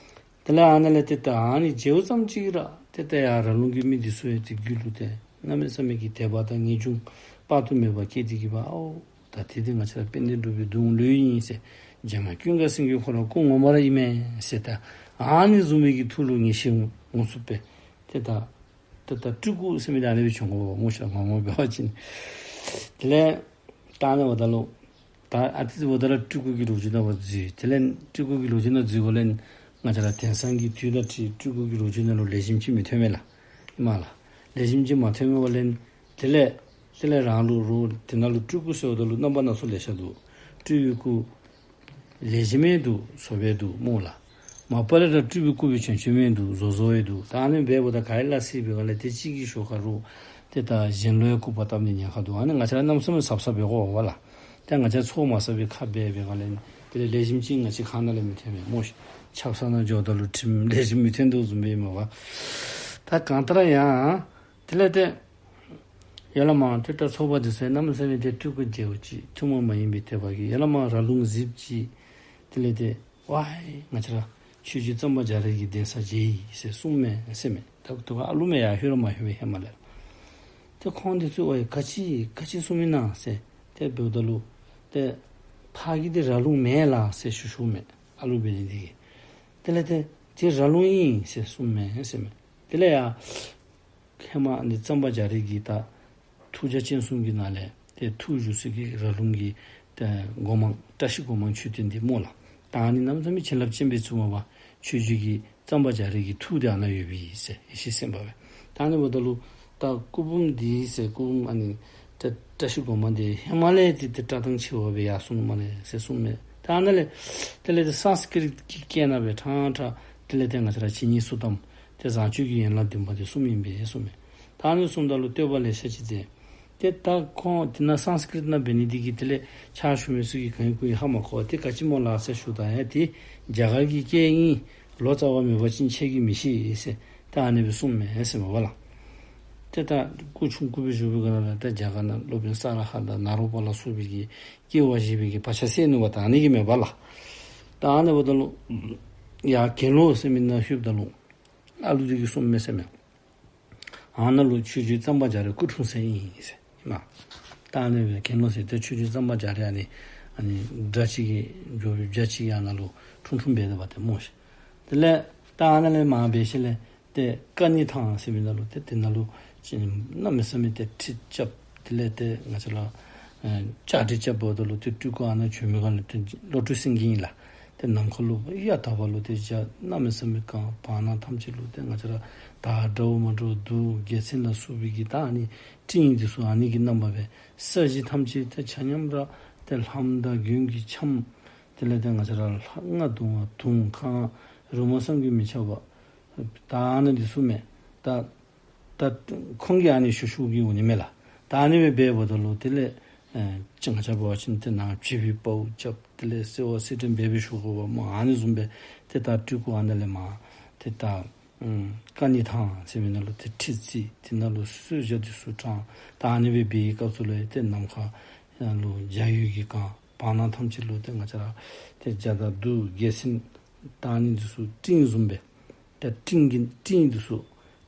དེ་ལས་ཨ་ནཱ་ལས་ཏེ་ད་ཨ་ནི་མཇལཝ་ཙམ་ཅིག་ར་ཏེ་ཏེ་ཡར་ར་ལུང་གི་མི་འདི་ཚུ་ཡང་ཏེ་རྒྱུད་ལུ་ཏེ་གནམ་མེད་ས་མེད་ཀྱི་དད་པ་དང་ངེས་འབྱུང་དཔག་ཏུ་མེད་པ་སྐྱེས་ཏེ་གི་སྦེ་ཨའོ་ད་དེ་འདི་ང་བཅས་ར་དཔལ་ལྡན་འབྲུག་པའི་གདུང་ལོ་ཨིན་ཟེར། རྗེ་མ་ཀུན་དགའ་སེང་གེ་ཁོ་ར་སྐུ་ངོ་མ་ར་ཨིན་མས་ཟེར། ད་ཨ་ནི་བཟུམ་མའི་གི་ཐུགས་ལུ་ངེས་ཤེས་ངོ་ཚུད་པས། ཏེ་ད་ད་ད་སྤྲུལ་སྐུ་ཟེར་མི་འདི་ཨ་ནི་སྦེ་བྱུང་དགོ་པས་སྨོ་ཤ་ངོ་མ་འབད་བ་ཅིན། དེ་ལས་ད་ཨ་ནི་འབདཝ་ད་ལུ་ད་ཨ་ཙི་ཙི་འབདཝ་ད་ལུ་སྤྲུལ་སྐུ་གི་ལོ་རྒྱུས་ནང་ཕར་འཛུལ། དེ་ལས་སྤྲུལ་སྐུ་གི་ལོ་རྒྱུས་ནང་འཛུལཝ་ལས་ང་བཅས་ར་དེང་སང་གི་དུས་དང་འཁྲིལ་སྤྲུལ་སྐུ་གི་ལོ་རྒྱུས་ནང་ལུ་ལེགས་ཤོམ་ཅིག་མི་ཐོན་མས་ལགས། ཨིན་མས་ལགས། ལེགས་ཤོམ་ཅིག་མ་ཐོན་མི་འབདཝ་ལས་དེ་ལས་དེ་ལས་རང་ལུགས་རུང་དེ་ནང་ལུ་སྤྲུལ་སྐུ་ཟེརཝ་ད་ལུ་རྣམ་པ་སྣ་ཚོགས་ལེ་ཤ་འདུག། སྤྲུལ་པའི་སྐུ་ལེགས་ཤོམ་ཡང་འདུག། བཟོ་བའི་འདུག་སྨོ་ལགས། མ་པ་ལས་ར་སྤྲུལ་པའི་སྐུ་སྦེ་བྱོན་བྱོནམ་ཡང་འདུག། བཟོ་བཟོ་བའི་འདུག། ད་ཨ་ནི་འབདཝ་ད་ག་ཡི་ལ་སྲིད་པའི་སྒང་ལས་ཏེ་གཅིག་གི་ཞོར་ཁར་རུང་ཏེ་ད་གཞན་ལུ་ཡང་སྐུར་པ་བཏབ་ནི་ཉེན་ཁ་འདུག། ཨ་ནི་ང་བཅས་ར་གནམ་མེད་ས་མེད་གཟབ་གཟབ་འབད་དགོ་པས་ལགས། ཏེ་ང་བཅས་ཚོགས་མ་བསགས་པའི་ཁར་འབད་བའི་སྒང་ལས་དེ་ལས་ལེགས་ཤོམ་ཅིག་ང་བཅས་ཁ་ནང་ལས་མི་ཐོན་མས་སྨོ་ཤ། ཆབ་གསང་ནང་འགྱོཝ་ད་ལུ་ཁྲིམས་ལེགས་ཤོམ་མི་ཐོན་དོ་བཟུམ་སྦེ་ཨིན་མས་པ། ད་གང་ལྟར་ཡང་དེ་ལས་ཏེ་ཡར་ལས་མར་ཏེ་ད་ཚོགས་པ་འདི་ཚུ་གནམ་མེད་ས་མེད་ཏེ་སྤྲུལ་སྐུ་མཇལཝ་ཅིག་ཐུན་མོང་མ་ཡིན་པའི་དད་པ་གིས་ཡར་ལས་མར་ར་ལུང་གཟིགསཔ་ཅིག། དེ་ལས་ཏེ་ཝའི་ང་བཅས་ར་ཆོས་རྗེ་གཙང་པ་རྒྱ་རས་ཀྱི་གདན་ས་མཇལ་ཡི་ཟེར་གསུངམ་མས་ཟེར་མས། ད་ད་ཨ་ལུ་མས་ཡར་ལྷོད་ར་མ་ལྷོད་པས་ཧེ་མ་ལས། ཏེ་ཁོང་འདི་ཚུ་ཝའི་ག་ཅི་ག་ཅི་གསུངམ་ཨིན་ན་ཟེར་ཏེ་འབདཝ་ད་ལུ་ཏེ་ཕ་གི་འདི་ར་ལུང་མེན་ལགས་ཟེར་ཞུ་ཞུཝ་མས། ཨ་ལུ་འབད་ནི་འདི་གིས། དེ་ལས་ཏེ་འདི་ར་ལུང་ཨིན་ཟེར་གསུངམ་མས་ཟེར་མས། དེ་ལས་ཡར་ཧེ་མ་ནི་གཙང་པ་རྒྱ་རས་ཀྱི་ད་ཐུགས་རྒྱ་ཅན་གསུམ་གྱི་ནང་ལས་ཏེ་ཐུགས་བཞུགས་ས་གི་ར་ལུང་གི་ཏེ་སྒོ་མང་བཀྲ་ཤིས་སྒོ་མང་མཆོད་རྟེན་འདི་སྨོ་ལགས། ད་ཨ་ནི་གནམ་མེད་ས་མེད་བྱིན་རླབས་ཅན་སྦེ་བྱུངམ་མས་པ། ཆོས་རྗེ་གི་གཙང་པ་རྒྱ་རས་ཀྱི་ཐུགས་འདི་ཨ་ནཱ་ཡོད་པས་ཟེར་ཡེ་ཤེས་སེམས་དཔའ་སྦེ། ད་ཨ་ནི་འབདཝ་ད་ལུ་ད་སྐུ་འབུམ་འདི་ཟེར་སྐུ་འབུམ་ཨ་ནི་ཏེ་བཀྲ་ཤིས་སྒོ་མང་འདི་ཧེ་མ་ལས་ཏེ་ཏེ་བཀྲག་མདངས་ཆེ་བ་སྦེ་ཡར་སོང་ནུག་སྨ་རེ་ཟེར་གསུངམ་མས། ད་ཨ་ནཱ་ལས་དེ་ལས་ཏེ་སཾསྐྲྀཏ་གི་སྐད་ནང་སྦེ་ཕྲང་ཕྲང་དེ་ལས་ཏེ་ང་བཅས་ར་ཇི་སྙེད་སུ་དམ་ཏེ་བཟང་སྤྱོད་ཀྱི་ཡན་ལག་བདུན་པ་འདི་གསུངམ་ཨིན་པས་གསུངམ་མས། ད་ཨ་ནི་གསུངམ་ད་ལུ་བསྟོད་པ་ལེ་ཤ་ཅིག་མཛད། ཏེ་ད་ཁོང་དེ་ནང་སཾསྐྲྀཏ་ནང་འབད་ནི་འདི་གིས་དེ་ལས་ཕྱག་ཞུ་མི་ཚུ་གིས་ག་ཡི་གུ་ཡི་ཧ་མ་གོ་བར་ཏེ་ག་ཅི་སྨོ་ལགས་ཟེར་ཞུཝ་ད་ཡང་ཏེ་རྒྱ་གར་གྱི་སྐད་ཨིན། ལོ་ཙཱ་བ་མེད་པ་ཅིན་ཁྱེད་ཀྱིས་མི་ཤེས་ཟེར་ད་ཨ་ནི་སྦེ་གསུངམ་མས་ཟེར་མས་པ་ལགས། ཏེ་ད་སྐུ་ཆུང་ཀུ་སྦེ་བཞུགས་པའི་སྒང་ལས་ད་རྒྱ་གར་ནང་སློབ་དཔོན་ས་ར་ཧ་དང་ནཱ་རོ་པ་ལ་སོགས་པའི་གི་སྐྱེ་བ་བཞེས་པའི་གི་བག་ཆགས་སད་ནུག་པ། ད་ཨ་ནི་གིས་མས་པ་ལགས། ད་ཨ་ནི་འབདཝ་ད་ལུ་ཡར་དགེ་སློང་ཟེར་མི་ནང་ལྷོདཔ་ད་ལུ་ཨ་ལུ་འདི་གིས་གསུངམ་མས་ཟེར་མས། ཨ་ནཱ་ལུ་ཆོས་རྗེ་གཙང་པ་རྒྱ་རས་སྐུ་འཁྲུངས་ས་ཨིན་ཟེར་ཨིན་མས། ད་ཨ་ནི་སྦེ་དགེ་སློང་ཟེར་ཏེ་ཆོས་རྗེ་གཙང་པ་རྒྱ་རས་ཨ་ནི་ཨ་ནི་སྒྲ་གཅིག་གིས་འཇོག་པའི་སྒྲ་གཅིག་གིས་ཨ་ནཱ་ལུ་འཁྲུངས་འཁྲུངསམ་སྦེ་ད་འབད་དེ་སྨོ་ཤ། དེ་ལས་ད་ཨ་ནཱ་ལས་མར་འབད་ཞིནམ་ལས་ཏེ་ཀ་ནི་ཐང་ཟེར་མི་ནང་ལུ་ཏེ་དེ་ནང་ལུ་ཅིག་གནམ་མེད་ས་མེད་ཏེ་ཁྲིད་རྐྱབ། དེ་ལས་ཏེ་ང་བཅས་ར་ཨེ་བཅའ་སྒྲིག་རྐྱབ་འབདཝ་ད་ལུ་ཏེ་སྤྲུལ་སྐུ་ཨ་ནཱ་བྱོན་མི་སྒང་ལས་ཏེ་བློ་གྲོས་སེང་གེ་ཨིན་ལགས། ཏེ་ནམ་མཁའ་ལུ་གཡའ་དག་པ་ལུ་ཏེ་འཇའ་གནམ་མེད་ས་མེད་གང་། བར་སྣང་ཐམས་ཅད་ལུ་ཏེ་ང་བཅས་ར་ད་འདྲཝ་མ་འདྲཝ་གདུགས་རྒྱལ་མཚན་ལ་སོགས་པའི་གི་ད་ཨ་ནི་སྤྲིན་འདི་ཚུ་ཨ་ནི་གི་རྣམ་པ་སྦེ་ས་གཞི་ཐམས་ཅད་ཏེ་ཆ་མཉམ་ར་ཏེ་ལྷམ་དང་མགོན་གྱི་འཆམ། དེ་ལས་ཏེ་ང་བཅས་ར་ལྷ་རྔ་བརྡུང་བ་དུང་ཁ་རུ་མ་བསམ་གྱིས་མི་ཁྱབ་པ། ད་ཨ་ནི་འདི་ཚུ་མས། ད་ད་ཁོང་གིས་ཨ་ནི་ཞུ་ཞུཝ་གི་འོང་ནི་མས་ལགས། ད་ཨ་ནི་སྦེ་འབདཝ་ད་ལུ་དེ་ལས་ཨེ་ཅི་ང་བཅས་འབད་བ་ཅིན་ཏེ་ནཱ་བྱིས་པའི་དཔའ་བོ་རྐྱབ། དེ་ལས་གསོལ་བ་སེར་ཕྲེང་འབད་སྦེ་ཞུ་དགོ་པ་སྨོ། ཨ་ནི་བཟུམ་སྦེ་ཏེ་ད་སྤྲུལ་སྐུ་ཨ་ནཱ་ལས་མར་ཏེ་ད་ཨམ་ཀ་ནི་ཐང་ཟེར་མི་ནང་ལུ་ཏེ་ཁྲི་བརྩིགས། དེ་ནང་ལུ་གསོལ་ཇ་འདི་ཚུ་དྲངས། ད་ཨ་ནི་སྦེ་འབད་བའི་སྐབས་སུ་ལུ་ཏེ་ནམ་མཁའ་ལུ་འཇའ་འོད་ཀྱིས་གང་། བར་སྣང་ཐམས་ཅད་ལུ་ཏེ་ང་བཅས་ར་ཏེ་འཇའ་དང་གདུགས་རྒྱལ་མཚན་ད་ཨ་ནི་འདི་ཚུ་སྤྲིན་བཟུམ་སྦེ་ཏེ་སྤྲིན་གྱི་སྤྲིན་འདི་ཚུ་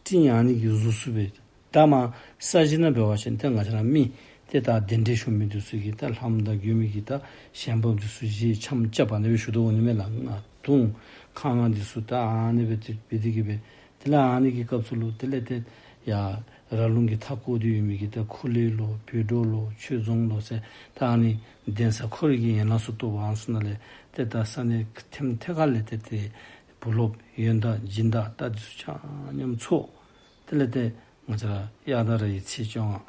སྤྲིན་ཨ་ནི་གི་གཟུགས་སུ་སྦེ། ད་མར་ས་གཞི་ནང་འབད་བ་ཅིན་ཏེ་ང་བཅས་ར་མི་ ཏེ་ད་གདན་འདྲེན་ཞུ་མི་འདི་ཚུ་གིས་ད་ལྷ་མོ་དང་མགོན་པོ་གི་ད་ཞལ་འབག་འདི་ཚུ་བཞེས་འཆམ་རྐྱབ་ཨ་ནི་སྦེ་ཞུ་དོ་འོང་ནི་མས་ལགས། རྔ་དུང་ཁ་རྔ་འདི་ཚུ་ད་ཨ་ནི་སྦེ་ཏེ་འབད་དེ་གིས་སྦེ་དེ་ལས་ཨ་ནི་གི་སྐབས་སུ་ལུ་དེ་ལས་ཏེ་ཡར་ར་ལུང་གི་མཐའ་བསྐོར་ཏེ་ཡོད་མི་གི་ད་ཁུ་ལེ་ལོ་བོད་འབྲོག་ལོ་ཆོས་རྫོང་ལོ་ཟེར་ད་ཨ་ནི་གདན་ས་ཁོ་རའི་གི་ཡན་ལག་ཚུ་གཏོགས་པ་ཨ་ནི་ཚུ་ནང་ལས་ཏེ་ད་ས་གནས་ཐེམ་ཐེ་ཁ་ལས་ཏེ་ཏེ་བུ་སློབ་ཡོན་བདག་སྦྱིན་བདག་ད་འདི་ཚུ་ཆ་མཉམ་ཚོགས། དེ་ལས་ཏེ་ང་བཅས་ར་དབྱར་ཟླ་ར་བའི་ཚེས་བཅོ་ལྔ་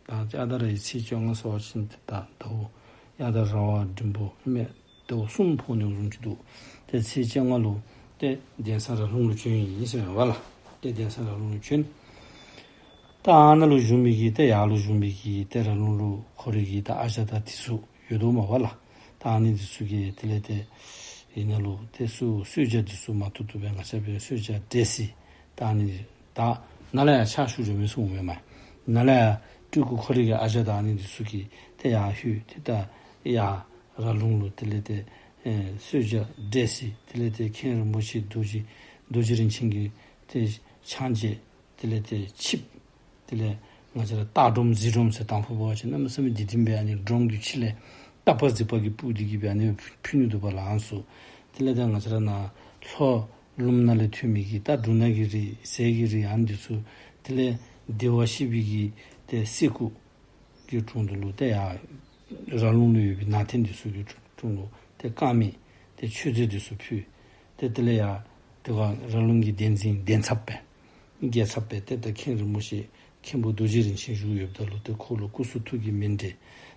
ད་དབྱར་ཟླ་ར་བའི་ཚེས་བཅོ་ལྔ་ཟེར་བ་ཅིན་ཏེ་ད་ཟླཝ་དབྱར་ཟླ་ར་བ་འབྲིང་པོ་ཨིན་མས། ཟླཝ་གསུམ་ཕོག་ནི་བཟུམ་ཅིག་འདུག། ཏེ་ཚེས་བཅོ་ལྔ་ལུ་ཏེ་གདན་ས་ར་ལུང་ལུ་བྱོན་ཡི་ཟེར་མས་པ་ལགས། ཏེ་གདན་ས་ར་ལུང་ལུ་བྱོན། ད་ཨ་ནཱ་ལུ་བཞུགས་མི་གི་ཏེ་ཡར་ལུ་བཞུགས་མི་གི་ཏེ་ར་ལུང་ལུ་ཁོ་རའི་གི་ད་ཨ་ཞང་དང་འདི་ཚུ་ཡོད་དོ་མས་པ་ལགས། ད་ཨ་ནི་འདི་ཚུ་གིས་དེ་ལས་ཏེ་ཨ་ནཱ་ལུ་ཏེ་ཚུ་གསོལ་ཇ་འདི་ཚུ་མ་ཐུབ་ཐུབ་སྦེ་ང་བཅས་པའི་གསོལ་ཇ་འདྲེས་ཏེ་ད་ཨ་ནི་ད་ནཱ་ལས་ཡར་ཕྱག་ཞུ་འགྱོ་མི་ཚུ་འོང་མས་མས། ནཱ་ལས་ཡར་སྤྲུལ་སྐུ་ཁོ་རའི་གི་ཨ་ཞང་དང་ཨ་ནི་འདི་ཚུ་གིས་ཏེ་ཡར་ལྷོད་དེ་ད་ཡར་ར་ལུང་ལུ་དེ་ལས་ཏེ་ཨེ་གསོལ་ཇ་འདྲེས་ཏེ་དེ་ལས་ཏེ་མཁན་རིན་པོ་ཆེ་རྡོ་རྗེ་རྡོ་རྗེ་རིན་ཆེན་གྱི་ཏེ་ཕྱག་རྗེས་དེ་ལས་ཏེ་ཆིབས། དེ་ལས་ང་བཅས་ར་སྟག་སྒྲོམ་གཟིག་སྒྲོམ་ཟེར་དང་ཕུ་འབད་བ་ཅིན་གནམ་མེད་ས་མེད་འདི་དེམ་སྦེ་ཨ་ནི་སྒྲོམ་གྱི་ཕྱི་ལས་སྟག་པ་གཟིག་པ་གིས་སྤུབས་ཏེ་གིས་སྦེ་ཨ་ནི་ཕུལ་ནི་འདུག་པ་ལགས་ཨ་ནི་ཚུ། དེ་ལས་ད་ང་བཅས་ར་ནཱ་ལྷོ་ལུངམ་ནང་ལས་ཐོན་མི་གི་ད་འབྲུ་སྣ་གི་རིགས་ཟས་ཀྱི་རིགས་ཨ་ནི་འདི་ཚུ། དེ་ལས་བདེ་བར་གཤེགས་པའི་གི་ཏེ་གསེར་སྐུ་གི་དྲུང་དུ་ལུ་ཏེ་ཡར་ར་ལུང་ལུ་ཡོད་པའི་ནང་རྟེན་འདི་ཚུ་གི་དྲུང་དུ་ཏེ་དཀར་མེ་ཏེ་མཆོད་རྫས་འདི་ཚུ་ཕུལ། ཏེ་དེ་ལས་ཡར་དེ་ཁར་ར་ལུང་གི་གདན་འཛིན་གདན་ཚབ་སྦེ་རྒྱལ་ཚབ་སྦེ་ཏེ་ད་མཁན་རིན་པོ་ཆེ་མཁན་པོ་རྡོ་རྗེ་རིན་ཆེན་བཞུགས་ཡོདཔ་ད་ལུ་ཏེ་ཁོ་ལུ་སྐུ་གསུང་ཐུགས་ཀྱི་མཎྜལ་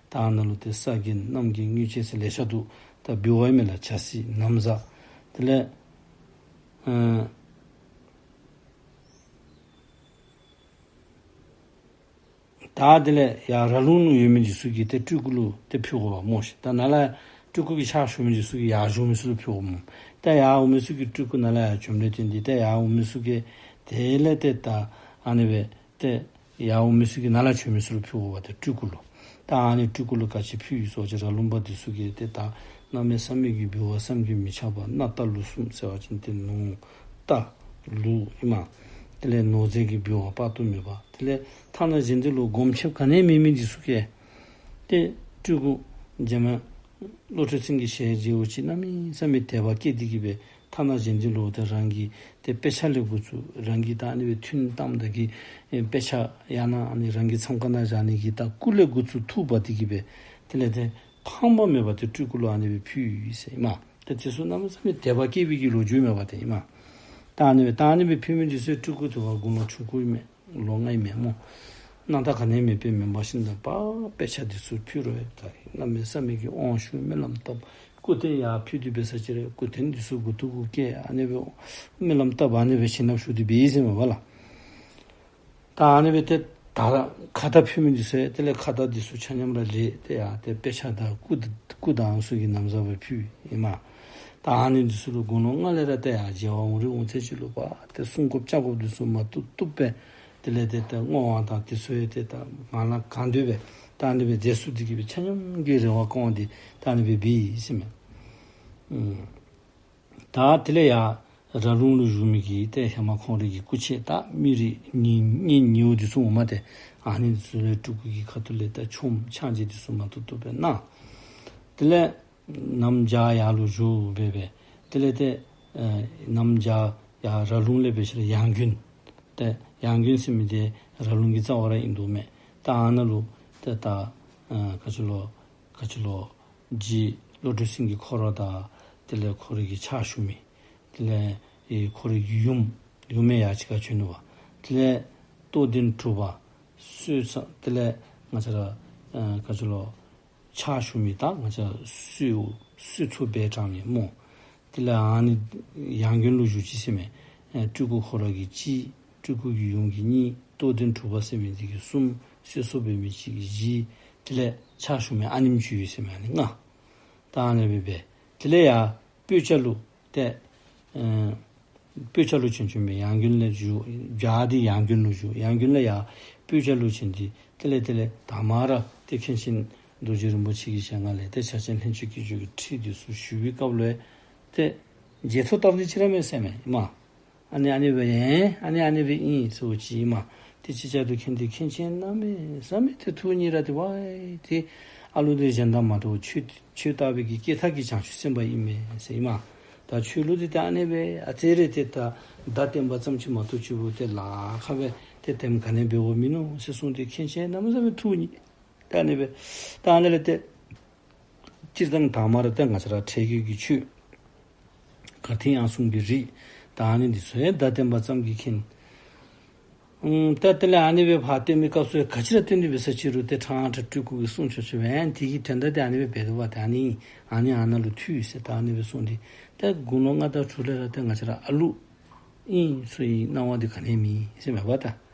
ད་ཨ་ནཱ་ལུ་ཏེ་ས་རྒྱན་གནམ་རྒྱན་དངུལ་ཆས་ཟེར་ལེ་ཤ་འདུག། ད་འབུལ་བ་ཨིན་མས་ལགས། ཇ་སྲིད་ན་བཟའ་དེ་ལས་ཨ་ད་དེ་ལས་ཡར་ར་ལུང་ལུ་ཡོད་མི་འདི་ཚུ་གིས་ཏེ་སྤྲུལ་སྐུ་ལུ་ཏེ་ཕུལ་དགོ་པས་སྨོ་ཤིག། ད་ནཱ་ལས་སྤྲུལ་སྐུ་གི་ཕྱག་ཞུ་མི་འདི་ཚུ་གིས་ཡར་བཞུགས་མི་ཚུ་ལུ་ཕུལ་དགོ་སྨོ། ད་ཡར་འོང་མི་ཚུ་གིས་སྤྲུལ་སྐུ་ནཱ་ལས་ཡར་བྱོནམ་ལས་བརྟེན་ཏེ་ད་ཡར་འོང་མི་ཚུ་གིས་དེ་ལས་ཏེ་ད་ཨ་ནི་སྦེ་ཏེ་ཡར་འོང་མི་ཚུ་གིས་ནཱ་ལས་བྱོན་མི་ཚུ་ལུ་ཕུལ་དགོ་པས་ཏེ་སྤྲུལ་སྐུ་ལུ། ད་ཨ་ནི་སྤྲུལ་སྐུ་ལུ་ག་ཅི་ཕུལ་ཡི་ཟེར་བ་ཅིན་ར་ལུང་པ་འདི་ཚུ་གིས་ཏེ་ད་གནམ་མེད་ས་མེད་ཀྱི་འབུལ་བ་བསམ་གྱིས་མི་ཁྱབ་པ་སྣ་རྟ་ལུག་གསུམ་ཟེར་བ་ཅིན་ཏེ་ནོར་རྟ་ལུག་ཨིན་མས། དེ་ལས་ནོར་རྫས་ཀྱི་འབུལ་བ་དཔག་ཏུ་མེད་པ། དེ་ལས་ཐ་ན་གཞན་འདི་ལུ་སྒོམ་ཆེན་ག་ནི་མེད་མི་འདི་ཚུ་གིས་ཏེ་སྤྲུལ་སྐུ་རྗེ་མ་བློ་གྲོས་སེང་གེ་ཞལ་མཇལ་བ་ཅིན་གནམ་མེད་ས་མེད་དད་པ་སྐྱེས་ཏེ་གིས་སྦེ་ཐ་ན་གཞན་འདི་ལུ་ཏེ་རང་གི་ཏེ་དཔེ་ཆ་ལས་འགོ་བཙུགས་རང་གི་ད་ཨ་ནི་སྦེ་ཐུན་བཏངམ་ད་གི་ཨེ་དཔེ་ཆ་ཡང་ན་ཨ་ནི་རང་གི་མཚམས་ཁང་ནང་བཞག་ནི་གི་ད་སྐུ་ལས་འགོ་བཙུགས་ཐུགས་འབག་སྟེ་གིས་སྦེ་དེ་ལས་ཏེ་ཕངས་པ་མེད་པར་ཏེ་སྤྲུལ་སྐུ་ལུ་ཨ་ནི་སྦེ་ཕུལ་ཡི་ཟེར་ཨིན་མས། ཏེ་དེ་ཚུ་གནམ་མེད་ས་མེད་དད་པ་སྐྱེས་པའི་གི་ལོ་རྒྱུས་མས་པ་ཏེ་ཨིན་མས། ད་ཨ་ནི་སྦེ་ད་ཨ་ནི་སྦེ་ཕུལ་མི་འདི་ཚུ་སྤྲུལ་སྐུ་དེ་ཁར་དགུང་ལོ་ཆུང་ཀུ་ཨིན་མས། ལོ་ལྔ་ཨིན་མས་སྨོ། སྣང་དག་ག་ནི་མེད་པའི་མེན་པ་ཤིན་ཏུ་པ་དཔེ་ཆ་འདི་ཚུ་ཕུལ་རུང་ད་གནམ་མེད་ས་མེད་ཀྱི་དབང་ཞུ་སྨོན་ལམ་བཏབ། སྐུ་རྟེན་ཡར་ཕུལ་ཏེ་འབད་ས་ཅིག་ར་སྐུ་རྟེན་འདི་ཚུ་མགུ་ཏོ་གུ་བཀལ་ཨ་ནི་སྦེ་སྨོན་ལམ་བཏབ་ཨ་ནི་སྦེ་བྱིན་རླབས་ཞུ་སྟེ་འབད་ཡི་ཟེར་མས་པ་ལགས། ད་ཨ་ནི་སྦེ་ཏེ་ད་ཁ་དར་ཕུལ་མི་འདི་ཚུ་ཡང་དེ་ལས་ཁ་དར་འདི་ཚུ་ཆ་མཉམ་ར་ལས་ཏེ་ཡར་ཏེ་དཔེ་ཆ་དང་སྐུ་སྐུ་དང་ཚུ་གི་ན་བཟའ་སྦེ་ཕུལ་ཨིན་མས། ད་ཨ་ནི་འདི་ཚུ་ལུ་དགུང་ལོ་ལྔ་ལས་ར་ཏེ་ཡར་མཇལ་བར་འོང་རིགས་འོང་ཚད་ཅིག་ལུ་པ་ཏེ་གསུང་དགོཔ་བཅའ་དགོཔ་འདི་ཚུ་མ་བཏུབ་བཏུབ་སྦེ་དེ་ལས་ཏེ་ཏེ་བསྔོ་བ་དང་དེ་ཚུ་ཡང་ཏེ་ད་ང་ལ་གང་འདོད་སྦེ་ད་ཨ་ནི་སྦེ་མཛད་ཚུགས་ཏེ་གིས་སྦེ་ཆ་མཉམ་གྱི་རེ་བ་སྐོང་སྟེ་ད་ཨ་ནི་སྦེ་འབད་ཡི་ཟེར་མས། ཨུམ། ད་དེ་ལས་ཡར་ར་ལུང་ལུ་བཞུགས་མི་གི་ཏེ་ཧེ་མ་ཁོང་རའི་གི་སྐུ་མཆེད་ད་མི་རིགས་གཉེན་གཉེན་ཉེཝ་འདི་ཚུ་འོངམ་ཏེ་ཨ་ནི་འདི་ཚུ་ལས་སྤྲུལ་སྐུ་གི་ཁ་ཐུག་ལས་ད་ཆོངམ་ཕྱག་རྗེས་འདི་ཚུ་མ་བཏུབ་བཏུབ་སྦེ་གནང་། དེ་ལས་གནམ་བྱཱར་ཡར་ལུ་བཞུགས་སྦེ་སྦེ་དེ་ལས་ཏེ་ཨེ་གནམ་བྱཱར་ཡར་ར་ལུང་ལས་འབད་ཞིནམ་ཡང་དགོན་ཏེ་ཡང་དགོན་ཟེར་མི་འདི་ར་ལུང་གི་རྩ་བར་ར་ཨིན་དོ་མས། ད་ཨ་ནཱ་ལུ་ཏེ་ད་ཨེ་ག་ཅི་ལོ་ག་ཅི་ལོ་རྗེ་བློ་གྲོས་སེང་གེ་ཁོ་ར་དང་དེ་ལས་ཁོ་རའི་གི་ཕྱག་ཞུ་མི་དེ་ལས་ཨེ་ཁོ་རའི་གི་ཡུམ་ཡུམ་ཡང་ཡར་གཅིག་ཁར་བྱོན་ནུག་པ། དེ་ལས་རྟོགས་ལྡན་གྲུབ་པ་གསོལ་ཚ་དེ་ལས་ང་བཅས་ར་ཨེ་ག་ཅི་ལོ་ཕྱག་ཞུ་མི་དང་ང་བཅས་གསོལ་གསོལ་ཚོགས་སྦེ་དྲངས་མི་སྨོ། དེ་ལས་ཨ་ནི་ཡང་དགོན་ལུ་བཞུགས་ཅི་ཟེར་མས། ཨེ་སྤྲུལ་སྐུ་ཁོ་ར་གིས་གཅིག་སྤྲུལ་སྐུ་གི་ཡུམ་གྱིས་གཉིས། རྟོགས་ལྡན་གྲུབ་པ་ཟེར་མི་འདི་གིས་གསུམ། གསོལ་ཚོགས་འབད་མི་ཅིག་གིས་བཞི། དེ་ལས་ཕྱག་ཞུ་མི་ཨ་ནེམ་ཅིག་ཡོད་ཟེར་མས། ཨ་ནི་ལྔ། ད་ཨ་ནི་སྦེ་འབད། དེ་ལས་ཡར་སྤོས་སྐྱ་ལུ་ཏེ་ཨེ་སྤོས་སྐྱ་ལུ་བྱོན་བྱོན་མི་ཡང་དགོན་ལས་བཞུགས། བྱཱར་འདི་ཡང་དགོན་ལུ་བཞུགས། ཡང་དགོན་ལས་ཡར་སྤོས་སྐྱ་ལུ་བྱོན་ཏེ་དེ་ལས་དེ་ལས་དང་པ་ར་ཏེ་མཁན་ཆེན་རྡོ་རྗེ་རིན་པོ་ཆེ་གི་ཞལ་སྔ་ལས་ཏེ་ཕྱག་ཆེན་ལྷན་ཅིག་སྐྱེས་སྦྱོར་གྱི་ཁྲིད་འདི་ཚུ་ཞུ་བའི་སྐབས་ལུ་ཏེ་བརྗེད་ཐོ་བཏབ་ནི་ཅིག་ར་མེད་ཟེར་མས་ཨིན་མས། ཨ་ནི་ཨ་ནི་སྦེ་ཨིན། ཨ་ནི་ཨ་ནི་སྦེ་ཨིན་ཟེར་བ་ཅིན་ཨིན་མས། ཏེ་ཅིག་ཅར་དུ་མཁྱེན་ཏེ་མཁན་ཆེན་གནམ་མེད་ས་མེད་ཏེ་ཐུགས་མཉེས་ར། ཏེ་ཝའི་ཏེ་ཨ་ལུ་འདི་གཞན་དང་མ་འདྲཝ་ཆོས་ཆོས་བལྟ་བའི་གི་སྐྱེད་ཐག་གི་བྱང་ཆུབ་སེམས་དཔའ་ཨིན་མས་ཟེར་ཨིན་མས། ད་ཆོས་ལུགས་འདི་ད་ཨ་ནི་སྦེ་ཨ་ཙི་རེ་ཏེ་ད་བརྡ་བསྟན་པ་ཙམ་ཅིག་མ་གཏོགས་ཆོས་པོ་ཏེ་ལཱ་ཁག་སྦེ་ཏེ་དེམ་ག་ནི་འབདཝ་མིན་ནུག་ཟེར་གསུངས་ཏེ་མཁན་ཆེན་གནམ་མེད་ས་མེད་ཐུགས་མཉེས། ད་ཨ་ནི་སྦེ་ད་ཨ་ནི་ལས་ཏེ་སྤྱིར་བཏང་དང་མ་ར་ཏེ་ང་བཅས་ར་ཁྲེ་གི་གི་ཆོས་གར་ཐིག་ཡང་གསུང་གི་རིགས་ད་ཨ་ནི་འདི་ཚུ་ཡང་བརྡ་བསྟན་པ་ཙམ་གྱིས་མཁྱེན། ཨུམ། ད་དེ་ལས་ཨ་ནི་སྦེ་ཕར་བསྟན་པའི་སྐབས་སུ་ག་ཅི་ར་བསྟན་ཏེ་འབད་ས་ཅི་རུང་ཏེ་ཕྲང་ཕྲང་སྤྲུལ་སྐུ་གིས་གསུང་ཆོག་ཆོག་སྦེ་ཨ་ནི་དེ་གི་དོན་དག་དེ་ཨ་ནི་སྦེ་འབད་དོ་བ། ཏེ་ཨ་ནི་ཨ་ནི་ཨ་ནཱ་ལུ་ཐུག་ཡོད་ཟེར་ད་ཨ་ནི་སྦེ་གསུངས་ཏེ། ཏེ་དགུང་ལོ་ལྔ་དང་དྲུག་ལས་ར་ཏེ་ང་བཅས་ར་ཨ་ལུ་ཨིན་ཚུ་གི་སྣང་བ་འདི་ག་ནི་མེད་ཟེར་མས་པ། ད་